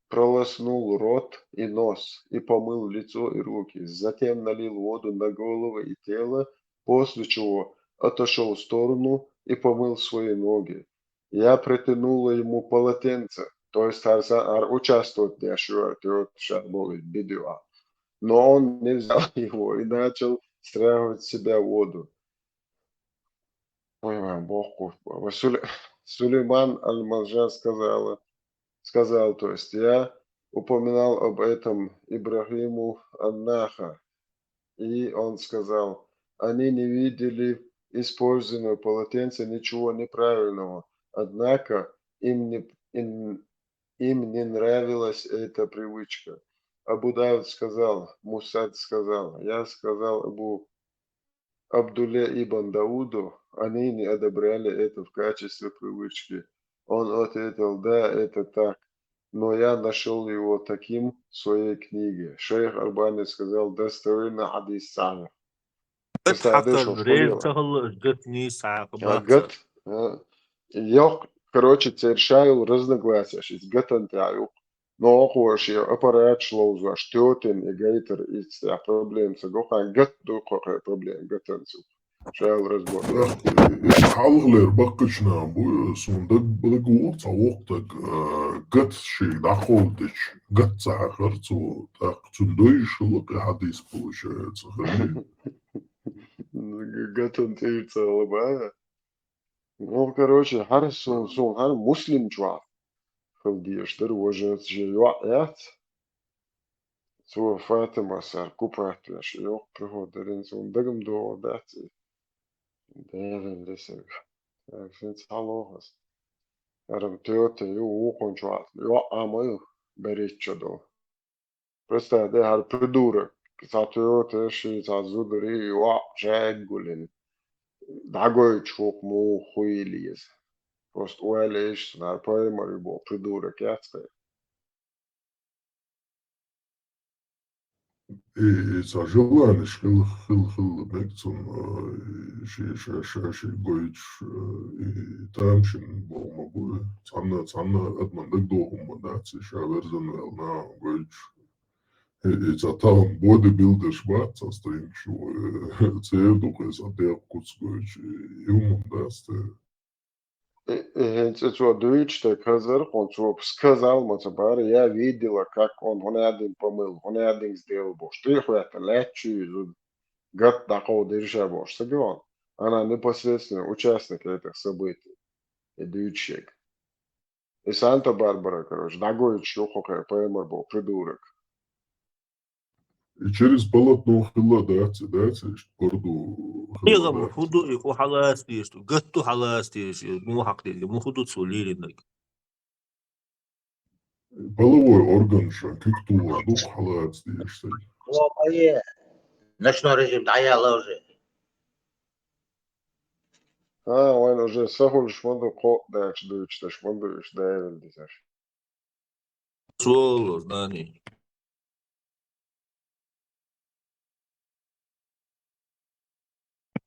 пролоснул рот и нос и помыл лицо и руки. Затем налил воду на голову и тело, после чего отошёл в сторону и помыл свои ноги. Я протянула ему полотенце, то есть гьар са-, гьар участвовать деш вар, то есть щас будет видео. Но он не взял его и начал стряхивать с себя воду. Ой, мам, Бог, Бог. Суле-, Сулейман Аль-Маржан сказала, сказал, то есть я упоминал об этом Ибрахиму Аннаха, и он сказал, они не видели использованного полотенца ничего неправильного, однако им не, им, им не нравилась эта привычка. Абу Дауд сказал, Мусад сказал, я сказал Абу Абдулле ибн Дауду, они не одобряли это в качестве привычки. Он ответил, да, это так, но я нашёл его таким в своей книге. Шейх Албани сказал, достоверно, хьадис сахьихь. Гат хьакхарна регӀ ца хилла, гат нийса хьакха А, бац. Гат, а, йокъ, короче, цершайл разногласия, шиз гатан тӀа юкъ. Но охуш я аппарат шлоузаш, тётин и гайтер ицтя проблем са гохаан гат духо хе проблем гатан су. Шайл разбор. Хьалхлер баккачна бу, сун даг, даг ву, ца вокъ даг, э, гат ши дахолдич, гат ца хахар цу, так цун дой шулу хадис получается, хали. Ну, г-, гатан тирца лаба. Ну, короче, хӀара сун, сун хӀара муслим чувал хила дезаш дара, важа ца йоӀ яц. Цо Фатима сар купат веш, йокъ приходарин сун дагам догӀа дац и. Дерин десаг. Так, син цхьа лохас. ХӀара тёта ю, вукхун чувал. ЙоӀ ама ю, беричча до. Представь, да, хӀара придурок, цхьа тёта, ши цхьа зударий, йоӀ чӀаьггулин. ДӀагойчу хӀокху муха хуйла еза. Просто ойла еш, цунна хӀара пайхамар ю боху придурок яц хье. И, и цхьа желанеш хила, хила, хила мега цунна, э, ши, ша, ша, ши гойтуш, э, и тамашийна боху ма бу, э, цхьанна, цхьанна адаман дагадохург ма дац, и ша верзан ваьлла нахана гойтуш. И, и цхьа тахана бодибилдерш бац, цхьа стрингаш, э, церан дукха, и цхьа декъа куц гойтуш, и, и хӀума дац те. И, и хӀинца цо дуьйцуш тӀе хазар, хьуна цо сказал ма ца бара, я видела, как он, хӀун аьлла дина помыл, хӀун аьлла дина сделал бохуш. ТӀе хӀоьттина лаьттачу иза гат дӀакховдийра ша бохуш, ца гон. Она непосредственно участник этих событий. И дуьйцуш ерг. И Санта-Барбара, короче, дӀагойтуш ю хӀокху пайхамар боху придурок. И через полотно хилла дац, дац, иштта борду хилла. Хьехам дац. ХӀун ду и, хӀун хьалаца дезаш ду, гатта хьалаца дезаш, и муха хьакха дезаш, муха ду цо лелийнарг? Половой орган шан куьг тухур ду хьалаца дезаш стаг. О, ой, ночной режим дӀаяла уже. А, вайн уже сахуьлуш ма ду, кхоъ даьлча дуьйцуш деш ма ду, уьш даьвилла дезаш. Цо, знание.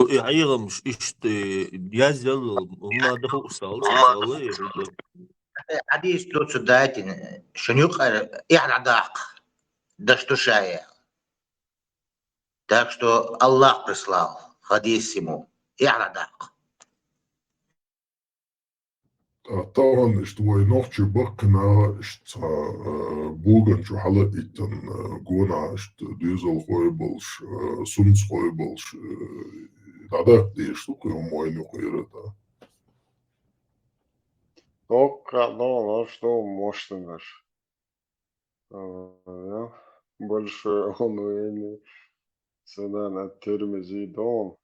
И хьехамаш иштта язъял, хӀумма да хӀуъа сал, сал, и хӀуъа. Хьадис дуьйцу дайтина, шун юкъара эхь дӀадаккха, даш ду ша яла. Так что Аллах прислал хадис ему. Эхь дӀадаккха. Ткъа тахана иштта вай нохчий баккхий наха иштта цхьа, э, боган чу хьала а иттан, э, гонахьа иштта доьзалхой а болуш, э, сунцахой а болуш, э, дӀадаккха дезаш ду кхин хӀума вайна юкъера, да. Доккха а догӀу, аш ду муштанаш. Э, большое унвение. Сунан ат-Тирмизи дон.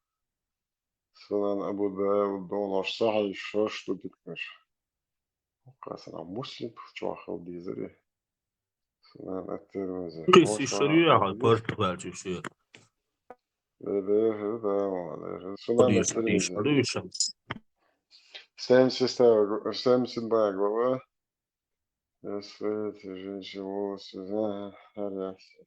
Сунан Абу Дауд дон. Аш сахьихь шаш ду дикнаш. Кхасан Муслим чохь хила дезари. Сунан ат-Тирмизи. Кис ишар ю яхьа, парт ваьлча ишар. Э, э, э, да, молодец. Сунан ат-Тирмизи. Семьдесят, семьдесят два глава. Если эти женщины волосы, ага, хорошо.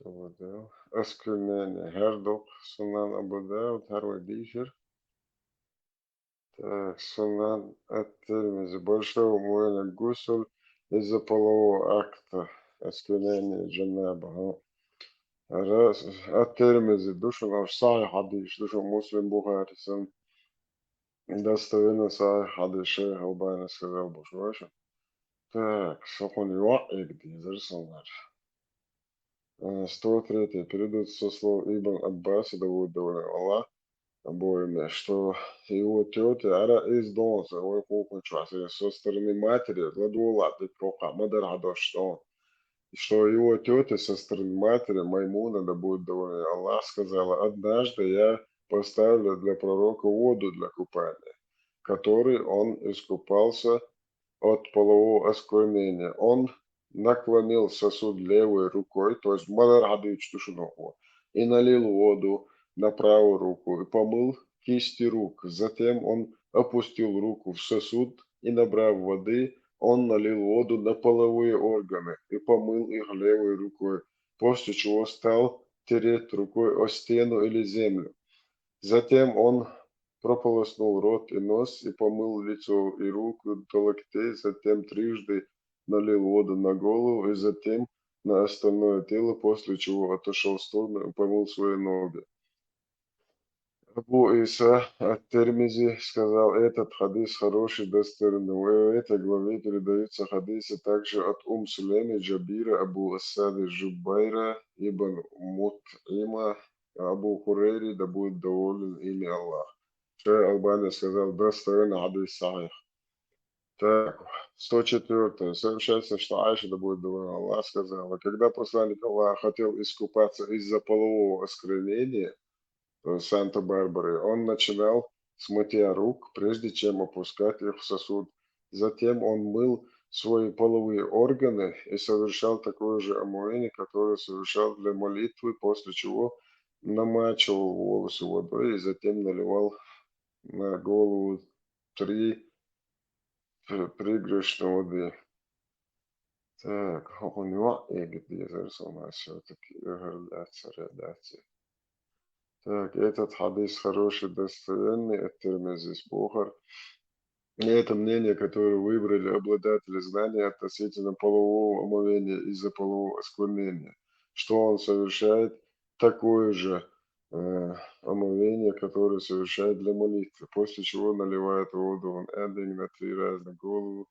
Абу Дауд. Осквернение. ХӀара дукха Сунан Абу Дауд, хӀара вай дийшар. Так, Сунан ат-Тирмизи. Большого муэна гусуль из-за полового акта. Осквернение джанаба. ХӀа. Раз, ат-Тирмизи ду шуна, уж сахьихь хьадис ду шуна, Муслим, Бухари санна. Достоверно сахьихь хьадис, шейх Албани сказал, бу шуна. Так, со хьона йоӀ эгадезар Сунан. Э, сто третье. Передают со слов Ибн Аббаса, да будет доволен Аллах, обоими, что его тетя, ара из донца, ой, кухня чуаса, со стороны матери, ладула, ты кроха, мадар хадош, что он, что его тетя со стороны матери, Маймуна, да будет доволен Аллах, сказала: «Однажды я поставлю для пророка воду для купания, которой он искупался от полового осквернения. Он наклонил сосуд левой рукой», то есть мадар хьадуьйцуш ду шуна хӀокхо, «и налил воду на правую руку, и помыл кисти рук. Затем он опустил руку в сосуд, и, набрав воды, он налил воду на половые органы и помыл их левой рукой, после чего стал тереть рукой о стену или землю. Затем он прополоснул рот и нос и помыл лицо и руку до локтей, затем трижды налил воду на голову и затем на остальное тело, после чего отошёл в сторону и помыл свои ноги». Абу Иса ат-Тирмизи сказал: «Этот хадис хороший, достоверный». В этой главе передаются хадисы также от Ум Сулейма, Джабира, Абу Асады, Джубайра, Ибн Мут'има, Абу Хурейри, да будет доволен ими Аллах. Шейх Албани сказал: «Достоверный хадис, сахьихь». Так, сто четвёртое. Сообщается, что Айша, да будет доволен Аллах, сказала: «Когда посланник Аллаха хотел искупаться из-за полового осквернения, э, Санта-Барбары, он начинал с мытья рук, прежде чем опускать их в сосуд. Затем он мыл свои половые органы и совершал такое же омовение, которое совершал для молитвы, после чего намачивал волосы водой и затем наливал на голову три при-, пригоршни воды». Так, хӀокхуьнан йоӀ эгадезар Сунан всё-таки, эгӀар дац, эгӀар дац. Так, этот хадис хороший, достоверный, ат-Тирмизи бохура. И это мнение, которое выбрали обладатели знания относительно полового омовения из-за полового осквернения, что он совершает такое же, э, омовение, которое совершает для молитвы, после чего наливает воду в один на три раза на голову,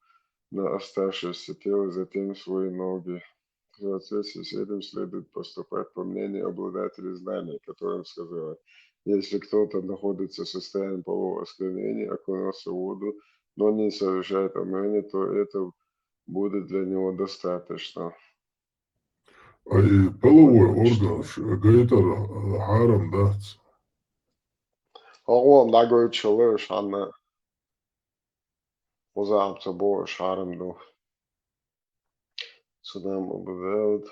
на оставшееся тело, затем свои ноги. В соответствии с этим следует поступать по мнению обладателей знания, которым сказала: «Если кто-то находится в состоянии полового осквернения, окунулся в воду, но не совершает омовения, то это будет для него достаточно». Ай, половой органаш гайтар, э, хьарам дац. ХӀокхо дӀагойтуш хилла уьш хьанна, узахьам ца бохуш хьарам ду. Сунан Абу Дауд.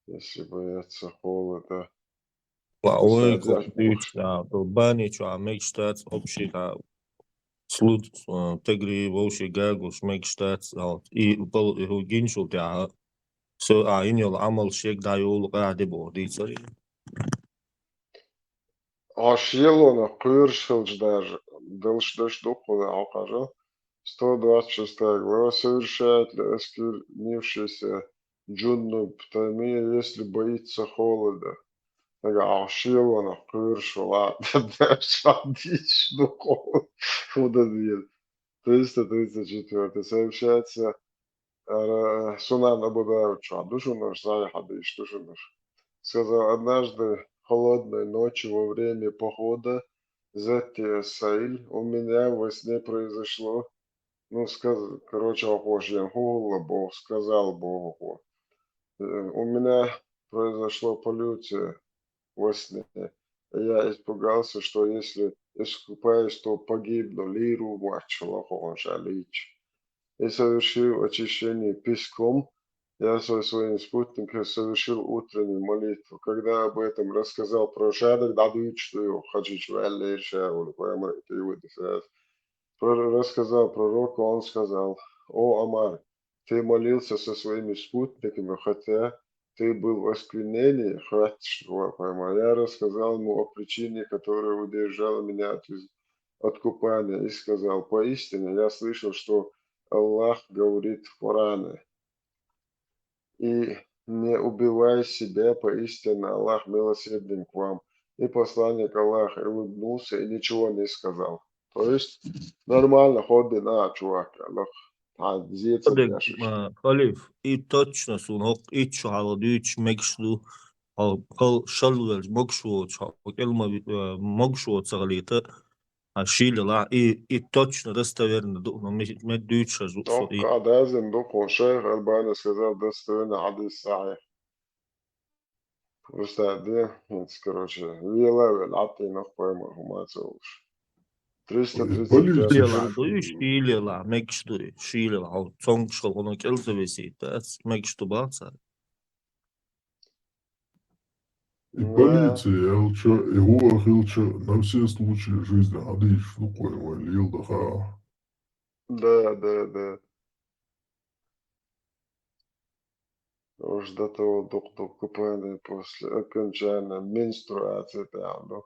Если боятся холода. Ва, вай Кстати, кху дуьйцу, а, Албани чу а мегаш дац общий, а, слуд, а, тегри вовший гагуш мегаш дац, а, и пол-, и хӀу гинчул тӀаьхьа, со, а, йина йолу Ӏамал шег дӀайолу къаьхьа де боху дийцаре. Хьо шелонах кхоьруш хилча даже, далуш даш ду кху, хьо хьажал. Сто двадцать шестая глава. Совершает ли осквернившийся джунуб тамия, если боится холода? Нагахь хьо шелонах кхоьруш вала, дийцаш ду кху, хӀун дан деза? Триста тридцать четвёртый. Сообщается, ара, Сунан Абу Дауд чохь ду шуна уьш, сахьихь хьадисаш ду шуна уьш. Сказал: «Однажды холодной ночью во время похода Зати ас-Сайль у меня во сне произошло». Ну, сказ-, короче, хӀокхо шена хӀун хилла боху, сказал боху хӀокхо. Э, у меня произошло полюция во сне. Я испугался, что если искупаюсь, то погибну, лийр ву моьттуш хилла хӀокхунна ша лийча. И совершив очищение песком, я со своим спутником совершил утреннюю молитву. Когда об этом рассказал про-, ша дерг дӀадуьйцуш ду, хажийчу ваьллера ша, ули пайхамар тӀе вуьту сразу. Про-, рассказал пророку, он сказал: «О, Амар, ты молился со своими спутниками, хотя ты был в осквернении, хватит, что поймал. Я рассказал ему о причине, которая удержала меня от, из- от купания, и сказал: «Поистине я слышал, что Аллах говорит в Коране: „И не убивай себя, поистине Аллах милосерден к вам“, и посланник Аллаха улыбнулся и ничего не сказал». То есть нормально ходит на чувак, Аллах. А, зеца Ходит, дальше. А, халиф, и точно сунок, и чё хала дюч мегшду, ал кал шалвел могшо, чё, элма, э, могшо цаглита, а шилела, и, и точно достоверно ду, но ме дюч шазу. Только Адазин ду, шейх Албани сказал, достоверно, хадис сахих. Просто, да, это, короче, вела вел, а ты нах пойма, хумацалуш. Триста тридцать пять. Шилела ду, шилела, мегшду, шилела, ал цонг шал, оно келзависит, да, мегшду баца. И полиция, я лучше, и гуахилча на все случаи жизни, а да ещё такое, валил, да, ха. Да, да, да. Уж до того дук-дук купания после окончания менструации, да, ну.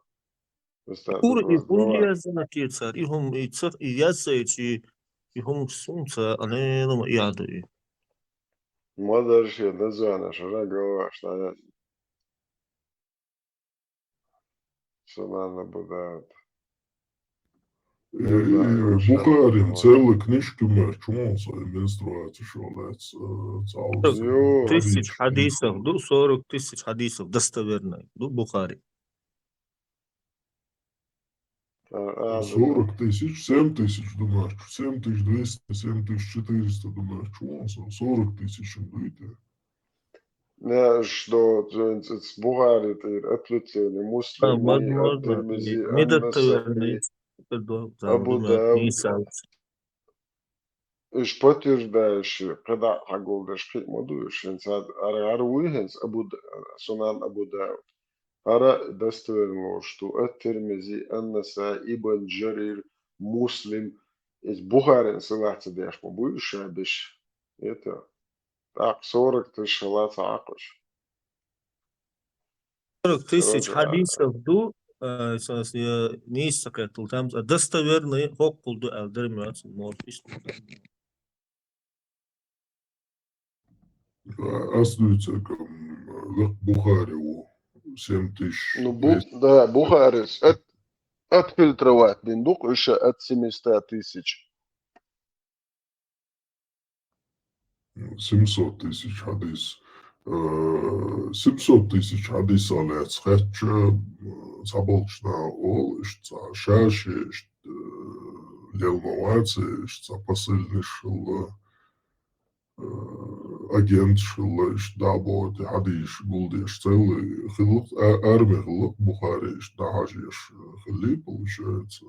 Кур и кур яза на кецар, и хум и цах, и яза и чи, и хум сумца, а не, ну, яду и. Мадерше да звана шара голова, что я. Сунан Абу Дауд. Э, Бухарин целая книжка, мэр, чему он свои менструации шёл, это, э, цал- Ё. Тысяч хадисов, ду, сорок тысяч хадисов достоверных, ду, Бухари. А, а, да, да. Сорок тысяч, семь тысяч, думаешь, семь тысяч двести, семь тысяч четыреста, думаешь, чего он сорок тысяч им дает? Не, что, э, с Бухари ты, отличный, Муслим, а, возможно, Ат-Тирмизи, не, недостоверный, Ан-Насаи, Абу Дауд. Иш подтверждающий, когда хьагулдеш хи ма ду, иш хӀинца ара, ара вуй хӀинца Абу Д-, Сунан Абу Дауд. Ара достоверно, что Ат-Тирмизи, Ан-Насаи, Ибн Джарир, Муслим, из Бухарин силаца деш ма буй иш шабиш. Это так, сорок тысяч шала ца акъуш. Сорок тысяч хадисов ду, э, сас, э, нийса кхетал там, а достоверный хоккул ду ал дермиац, может, иш. А, ас дуйца кам, э, Бухари у семь тысяч. Ну, Бу-, да, Бухари, от-, отфильтровать, дин дук, ещё от семисот тысяч. Семьсот тысяч хадис. Э, семьсот тысяч хадис алец хэтча, э, саболчна ол, ишца шаши, ишт, э, лелмаваци, ишца посыльный шилла, э, агент шилла, ишт даботи хадис гулдеш целый хилук, а-, арми хилук, Бухари ишт дахажеш хилли, получается.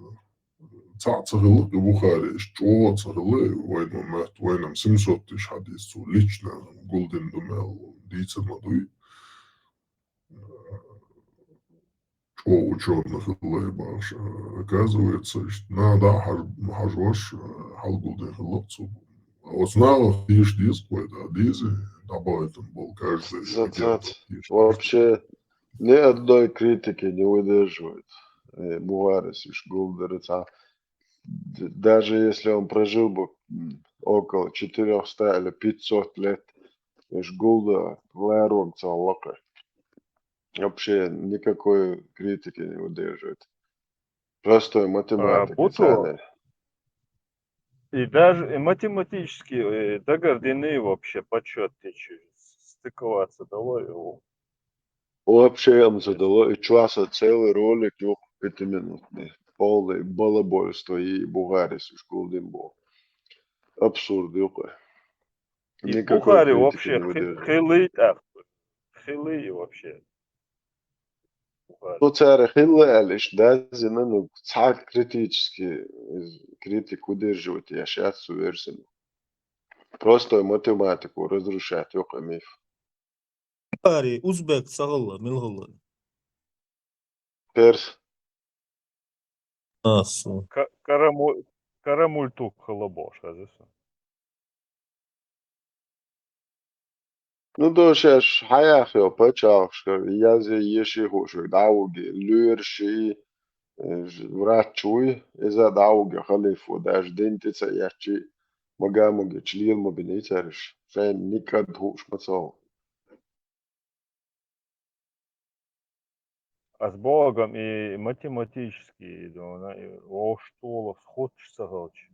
Цаца хилук и Бухари, ишт чо ца хилли, вайна мет, вайнам семьсот тысяч хадис цу лично гулдин думел, дийца ма дуй. Чо учёный хилли баш. Оказывается, ишт надо хаж-, хажваш, хал гулдин хилук цу. Оцнала ишт дис кой, да, дизи, добавить он был каждый. Вообще ни одной критики не выдерживает, э, Бухарис, иш гулдерца. Д-, даже если он прожил бы, м, около четырёхсот или пятисот лет, иш гулда ларог ца лакъа. Вообще никакой критики не выдерживает. Простой математика, а, буду. И даже и математически, э, дагардины вообще подсчёт течи стыковаться давай. Вообще, я вам задало, и часа целый ролик, юк, пятиминутный, полный балабольство и Бухарис иш гулдин бу. Абсурд, юк. И никакой Бухари критики вообще не выдерживает. Хилый, а, хилый вообще. Ну, цара хилла алиш, да, зина, ну, цар критически, э, критик удерживать я сейчас уверен. Простой математику разрушать, юк, миф. Бухари, узбек, сагъалла, милгъалла. Перс. А, су. Ка-, караму-, карамультук хилла бош, хазиса. Ну, то шаьш хьаяхъйо пачхьалкхашкара, язъе еши хӀуъа шуьга дӀа а вуге, лоьраш а, э, ж-, врач вуй, иза дӀа а вуге халифо, даже дин тӀе ца эцчи, мага-могича лела ма бинай цараш. Шайна никъад хӀуъаш ма ца хов. Ас боху-м и математически, и дона, и вовшахтолахь хӀуттуш ца хилча.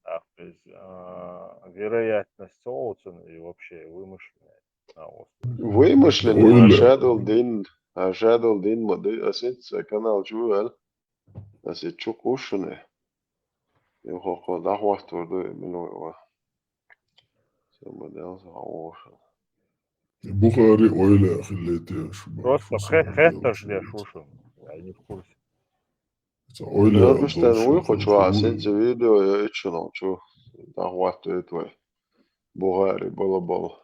ТӀаккха иза, а, вероятность ца олу цунна, и вообще вымышленная. Вымышленная, а шадолу дин, а шадолу дин ма дуй, ас хӀинца сан канал чу ваьлла. Ас и чу кхуссуш шуна. Юха кхо дӀахӀоттор ду, и мила вай ва. Сан ма делла, сан хьан вовшах. Бухари ойла хилла те шу. Просто хе-, хеттарш деш ву шуна. Я не в курсе. Ца ойла. Робиштайн вуй кху чу ваха, синца видео я иччунал чу. ДӀахӀоттуьйту вай. Бухари бала-бала.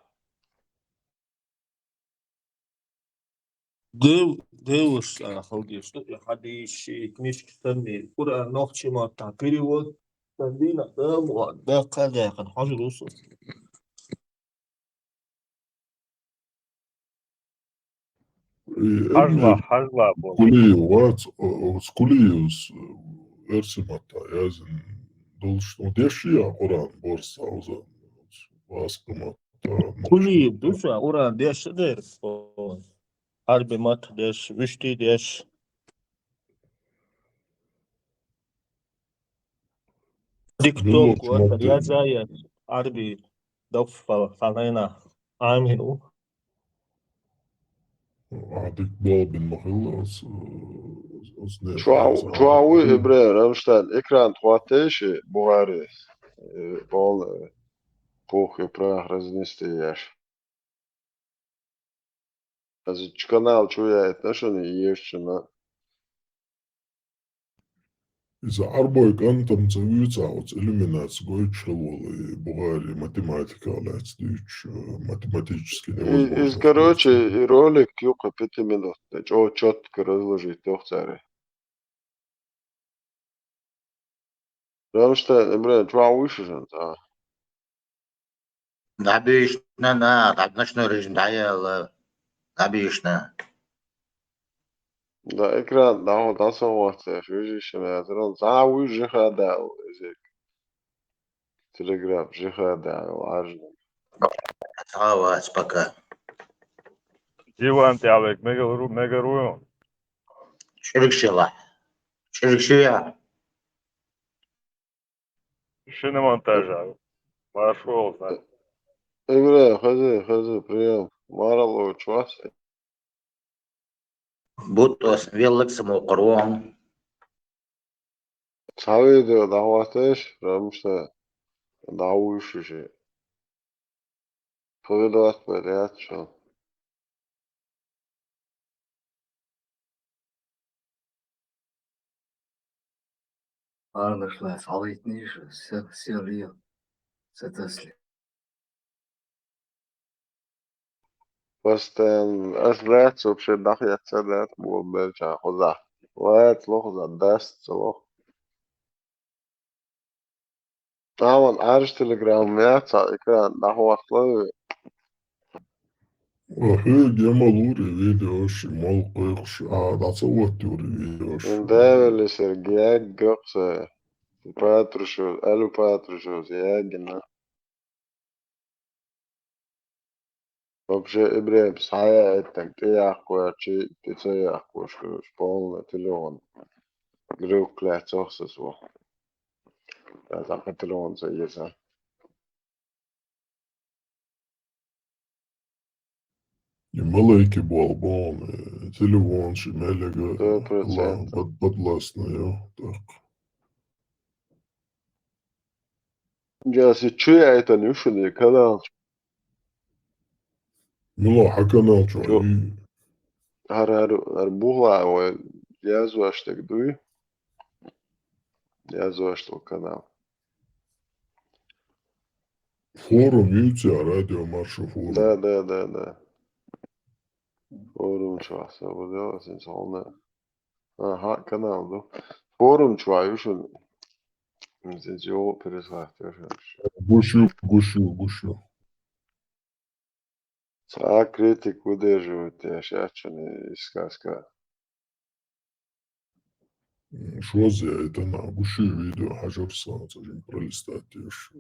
Дев-, девушка, а, халдеш, что я хадиш, и книжки санни, Куран нохчи матта перевод, сандина, да, ва, да, кадяхан, хажрусу. Э, хьажла, э, хьажла бу. Кулиев вац, о, о, Кулиевс, э, версия матта язйина долуш, ну, деш я Куран борса уза, васкъа матта, ну, Кулиев ду ша, Куран деш дер, о, Ӏарби матта деш, вуьшти деш. Диктовка, ну, вот, язъян, Ӏарби, доп, фа-, фанайна, Ӏамин у. А, дика бала бина ма хилла ас, ас не. Чуа, чуа вуй, Ибрахим Рамштайн, экран тхоттайши, Бухари, э, полный пух и прах разнести еш. Ас чу канал чу яйтина шуна ешчунна. Иза Ӏарбой кӀантамца вуьйцу оцу иллюминатс гойтуш хила волу и Бухари математика лаьцна дуьйцуш, э, математически и, невозможно иза, короче, и ролик юкъа пяти минут, чӀо-, чётко разложить йоху цара. Рамштайн, Ибрахим, чуа вуй шу шуна, а? ДӀабийшна, на, дӀа ночной режим дӀаяла, дӀабийшна. Да, экран, да, вот, дӀа со вахтеш, вижишина, яцарал, цхьа вуй жиха даьлла, изик. Телеграм, жиха даьлла, важно. Цхьа вац, пока. Диван тӀехь вайга мегар ву, мегар ву. ЧӀиргшилахь. ЧӀиргшия. Шина монтажа. Маршо, знать. Игра, хаза, хаза, приём. Марал оцу вас. Бутт ас веллаг самукъар вон. Цхьа видео дӀахӀоттайш, рамста дӀавуьйш ши. Кху видео атта яц шуна. Арнаш лаьцна хьалийтинийша, се-, сел йо, ца тасли. Постоянно. Ас лаьцна вообще дӀахецна дац, болу белча хуза. Лаьцна ло хуза, даьсса ло. Таман Ӏарш телеграм яц, цхьа экран дӀахӀоттало. Хьоьга я ма лур и видеош, мал кхойкхуш, а, дӀа ца оттуьйр и видеош. Ин да велли, Сергей, гакъ са. Патрушев, алу Патрушев, ягина. Вообще, Ибрахим, схьаяийтинарг тӀеяккхаваьлчи, тӀе ца яккхош, короче, полный телефон. Глюк лаьцна охсас ву. Ца, ца, телефон ца еза. И малайки боху боху, э, телефон ши мелега. Сто процентов. Ла-, под-, подвластная, так. Я си чу яйтан ю шуна и канал. Ну, ла, хьан канал чу. Чу. И хӀара, хӀара, хӀара бухла вай язваш таг дуй? Язваш тхо канал. Форум ю цу, радио Маршо форум. Да, да, да, да. Форум чохь са ву делла, син солна. Аха, канал ду. Форум чохь ю шуна. Син йогӀу пересхахтеш. Гуш ю, гуш ю, гуш ю. Цхьа критик выдерживать деш яц шуна и сказка. М, шозза яйтина, гуш я видео хьажар сан, цхьа жимма пролистать деш. Э,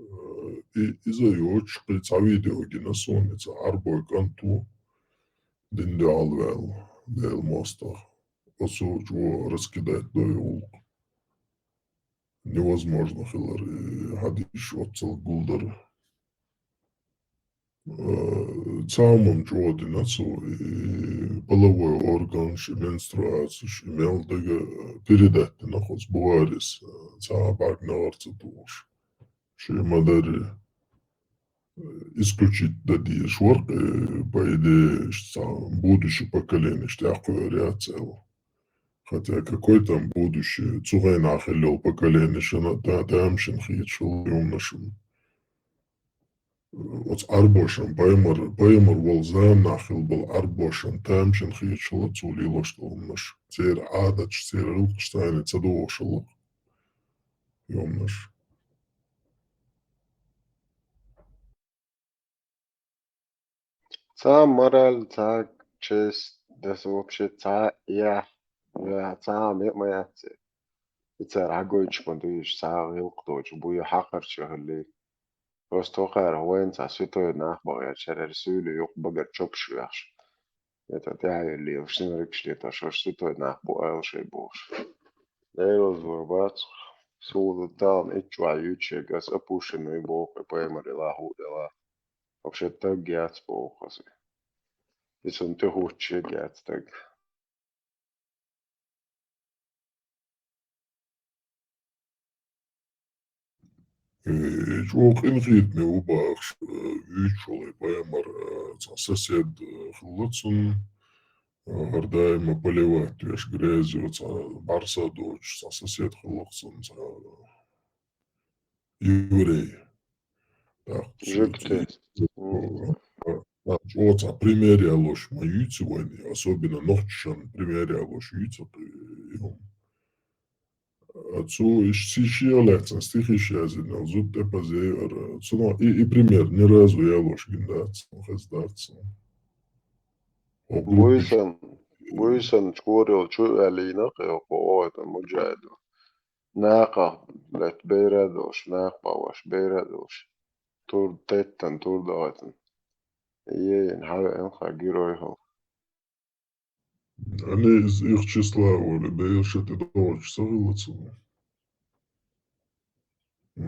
и, иза йоцуш кхин цхьа видео гина суна, цхьа Ӏарбой кӀант ву, дин дуьхьал ваьлла, Делан мостагӀа. Оцо чӀогӀа раскидать до и гӀуллакх. Невозможно хилар, и хьадисаш оццал гулдар. Э, цхьа хӀуманна чӀогӀа дина цо, и половой органаш, и менструацеш, и мел дага передать дина оцу Бухарис, э, цхьа бӀаьрг негӀар ца тухуш. Шен ма-дарра, э, исключить дан дезаш вара, э, по идее, иштта цхьа будущий поколение иштта тӀаккха хьоьхур яц аьлла. Хотя какой там будущий, цу хенахь хилла йолу поколение шина та-, тамашийна хеташ хилла хӀуманаш. Оцу Ӏарбошна пайхамар, пайхамар волу заманахь хилла болу Ӏарбошна тамашийна хеташ хилла цо лелош долу хӀуманаш. Церан Ӏадаташ, церан гӀиллакхаш царна ца догӀуш хилла хӀуманаш. Цхьа мораль, цхьа честь, даса вообще цхьа я, я, цхьа а ма яц. И цара хьагойтуш ма ду, уьш цхьа а гӀиллакх доцуш, буй хьакхарча хилли. Просто хӀокхара вайна цхьа святой нах бахьара, шарара суьйле юкъа багара чопаш вехаш. ХӀета тӀаьхьа лелаш, синаргаш леташ, аша святой нах бу ала шайн бохуш. Делазор бац, суна тална итт чохь юьйцуш ерг ас опущенный боху, и пайхамар элахь а, элахь. Вообще таг яц боху аса. И цунна тӀехӀуттуш ерг яц таг. Э, чӀогӀа къинхетаме ву бахаш, э, вуьйцуш волу пайхамар, э, цхьа сосед, э, хилла цунна, э, хӀара даима поливать деш грязью, цхьа бӀаьрса доцуш, цхьа сосед хилла цунна, цхьа еврей. Так, Жуьгти. М. А, а, чӀогӀа цхьа пример ялош ма юьйцу вайна, особенно нохчашна пример ялош юьйцу, э, и хӀума. А цо иштта шех лаьцна стихиш язйина, зуда тӀепазеара. Цунах и, и пример ни разу ялош гина дац, хезна дац. Хьо группаш Буьйсан, буьйсан чкъор йолчу аьллина, кхе, хьо оха муджахӀид ву. Накъах летта бер а долуш, накъа бахьош бер а долуш. Тур теттан, тур дахийтина. Ей, хьан веана хьан герой хьо. Они из их числа воли, бер шатӀе догӀучу ца хилла цунна.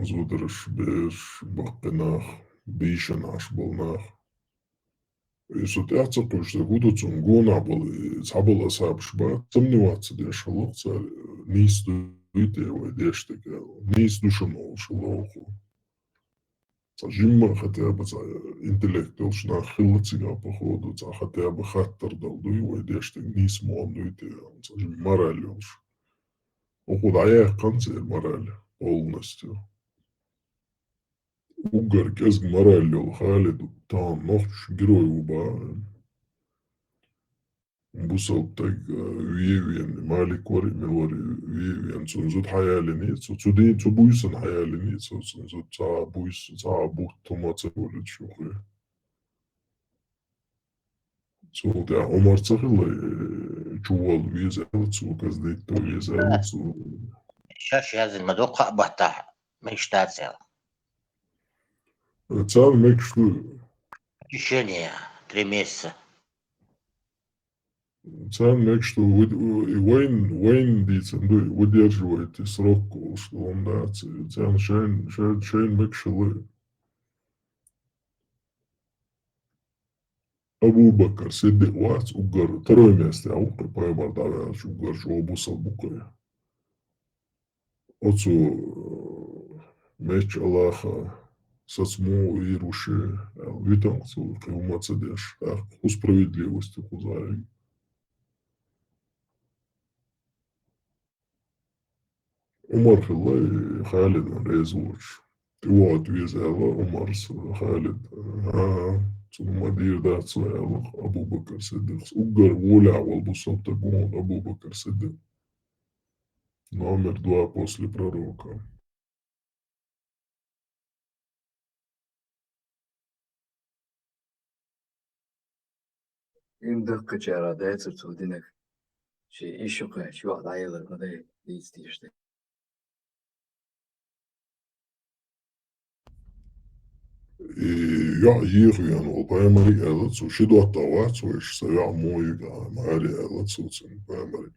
Зудараш, бераш, баккхий нах, бийшина Ӏаш болу нах. И со тӀаьхьа ца кхуьйсуш дерг хӀун ду цунна гонах болу, и цхьаболу асхьабаш бац, сомневаться деш хилла цара, нийса дуй те вай деш дерг аьлла. Нийса ду шуна олуш хилла оха. Цхьа жимма а хотя бы цхьа интеллект йолуш нах хилла цигахь, походу, цхьа хотя бы хаттар дала дуй, вай деш дерг нийса ма дуй те, цхьа жимма мораль йолуш. Оха дӀаяьккхина церан мораль полностью. Уггар кӀезиг мораль йолу Халид тахана нохчаша герой ву бахьана. Бусалба стаг, э, вен а вена, Малик вара, мила вара, вен а вена, цунна зуда хьаялиний, цу, цу дийна, цу буьйсанна хьаялиний, цу, цунна зуда цхьа а буьйса, цхьа а бутт хӀума ца волуьйтуш ву хи. Цул тӀаьхьа Ӏумар ца хилла, э, чуволла веза аьлла, цо каздитта веза аьлла, цо. Шаьш яздина ма ду кхаа баттахь, мегаш дац аьлла. Царна мегаш ду. Тишине, три месяца. Царна мегаш ду, выд-, и вайн, вайн дийцина ду, выдерживайте срок, олуш ду, хӀума дац. Царна шайн, шайн, шайн мегаш хилла. Абу Бакр Сиддикъ вац уггар, второй месте а ву кху пайхамар дӀаваьлча уггар чӀогӀа бусалба ву кху. Оцу, э, меч Аллаха саца муха вийр ву ше, аьлла, витанкъ цо кхин хӀума ца деш, тӀаккха кху справедливости кхузахь. Умар хилла и Халидна реза воцуш. ТӀевогӀийта веза аьлла Умарс Халид. ХӀан, цунна ма дийр дац вай, аьлла Абу Бакр Сиддикъас. Уггар волехь волу бусалба стаг ву Абу Бакр Сиддикъ. Номер два после пророка. Им даккхачара дацар цо динарг. Ши ишукха, ши ваъ дӀаялар ма дай, дийца тийш дай. И йоӀ еха вена вол пайхамарий аьлла цо, ши доттагӀа вац вайша, са йоӀ мо юга, мари аьлла цо цунна пайхамарий.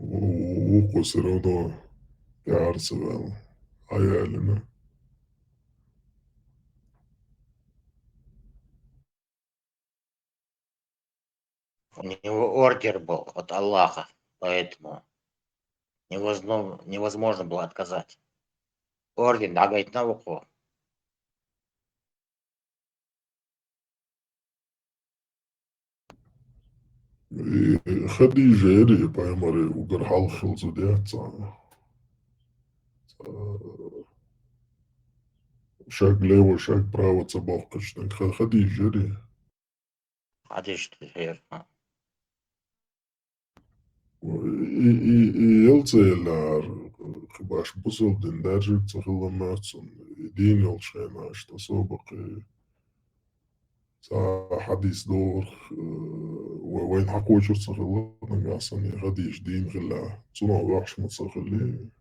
Ву-, ву-, вукхо всё равно тӀехьара ца ваьлла. Ӏа ялина. У него ордер был от Аллаха, поэтому невозможно, невозможно было отказать. Орден дӀагайтина вукхо. И Хадижа яри пайхамарий угар хьалха хилла зуда яц цхьа. Шаг лево, шаг право ца бохкача, Ха-, Хадижа яри. Хадижа яр. И, и, и ялца еллар, кхы баш бусалба дин даьржар ца хилла моьтту цунна, и дийна йолчу хенахь иштта особо кхы цхьа хьадис догӀурх, э, вай-, вайна хьакхочур ца хилла, нагахь санна и Хадижа дийна хилла, цунах ваьхьаш ма ца хилли.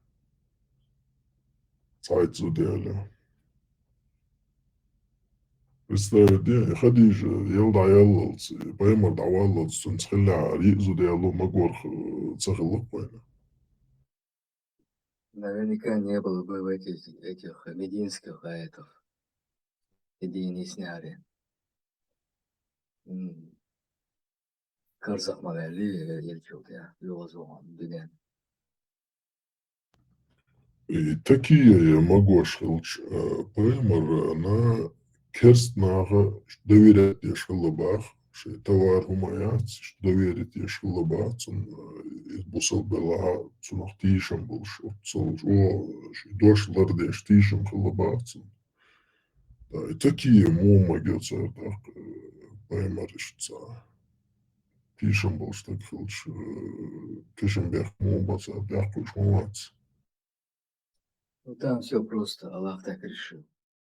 Цхьайтта зуда яьлла. Представить де, Хадижа яла дӀаяллалц, пайхамар дӀаваллалц, цуьнца хиллехьара, йиъ зуда яьлла магорх, э, ца хилла-кх вайна. Наверняка не было бы в этих, этих мединских аятов. Медийна йиснехьара. М. Карзах ма ваьлли, э, элча, я, йоьзуш ван дуьнен. И такие я магош хилча, э, пайхамарна керст наха доверять деш хилла баха, шайн товар хӀума яц, доверить деш хилла баха, цунна, э, иза бусалба белахь а, цунах тийшам болуш, оццул, о, шен дош лардеш тийшам хилла баха цунна. Да, и такие муха магийра цара тӀаккха, э, пайхамаршца. Тийшам болуш стаг хилча, э, тешам бех муха бац, бехкуьйш ма вац. Ну, там всё просто, Аллах так решил.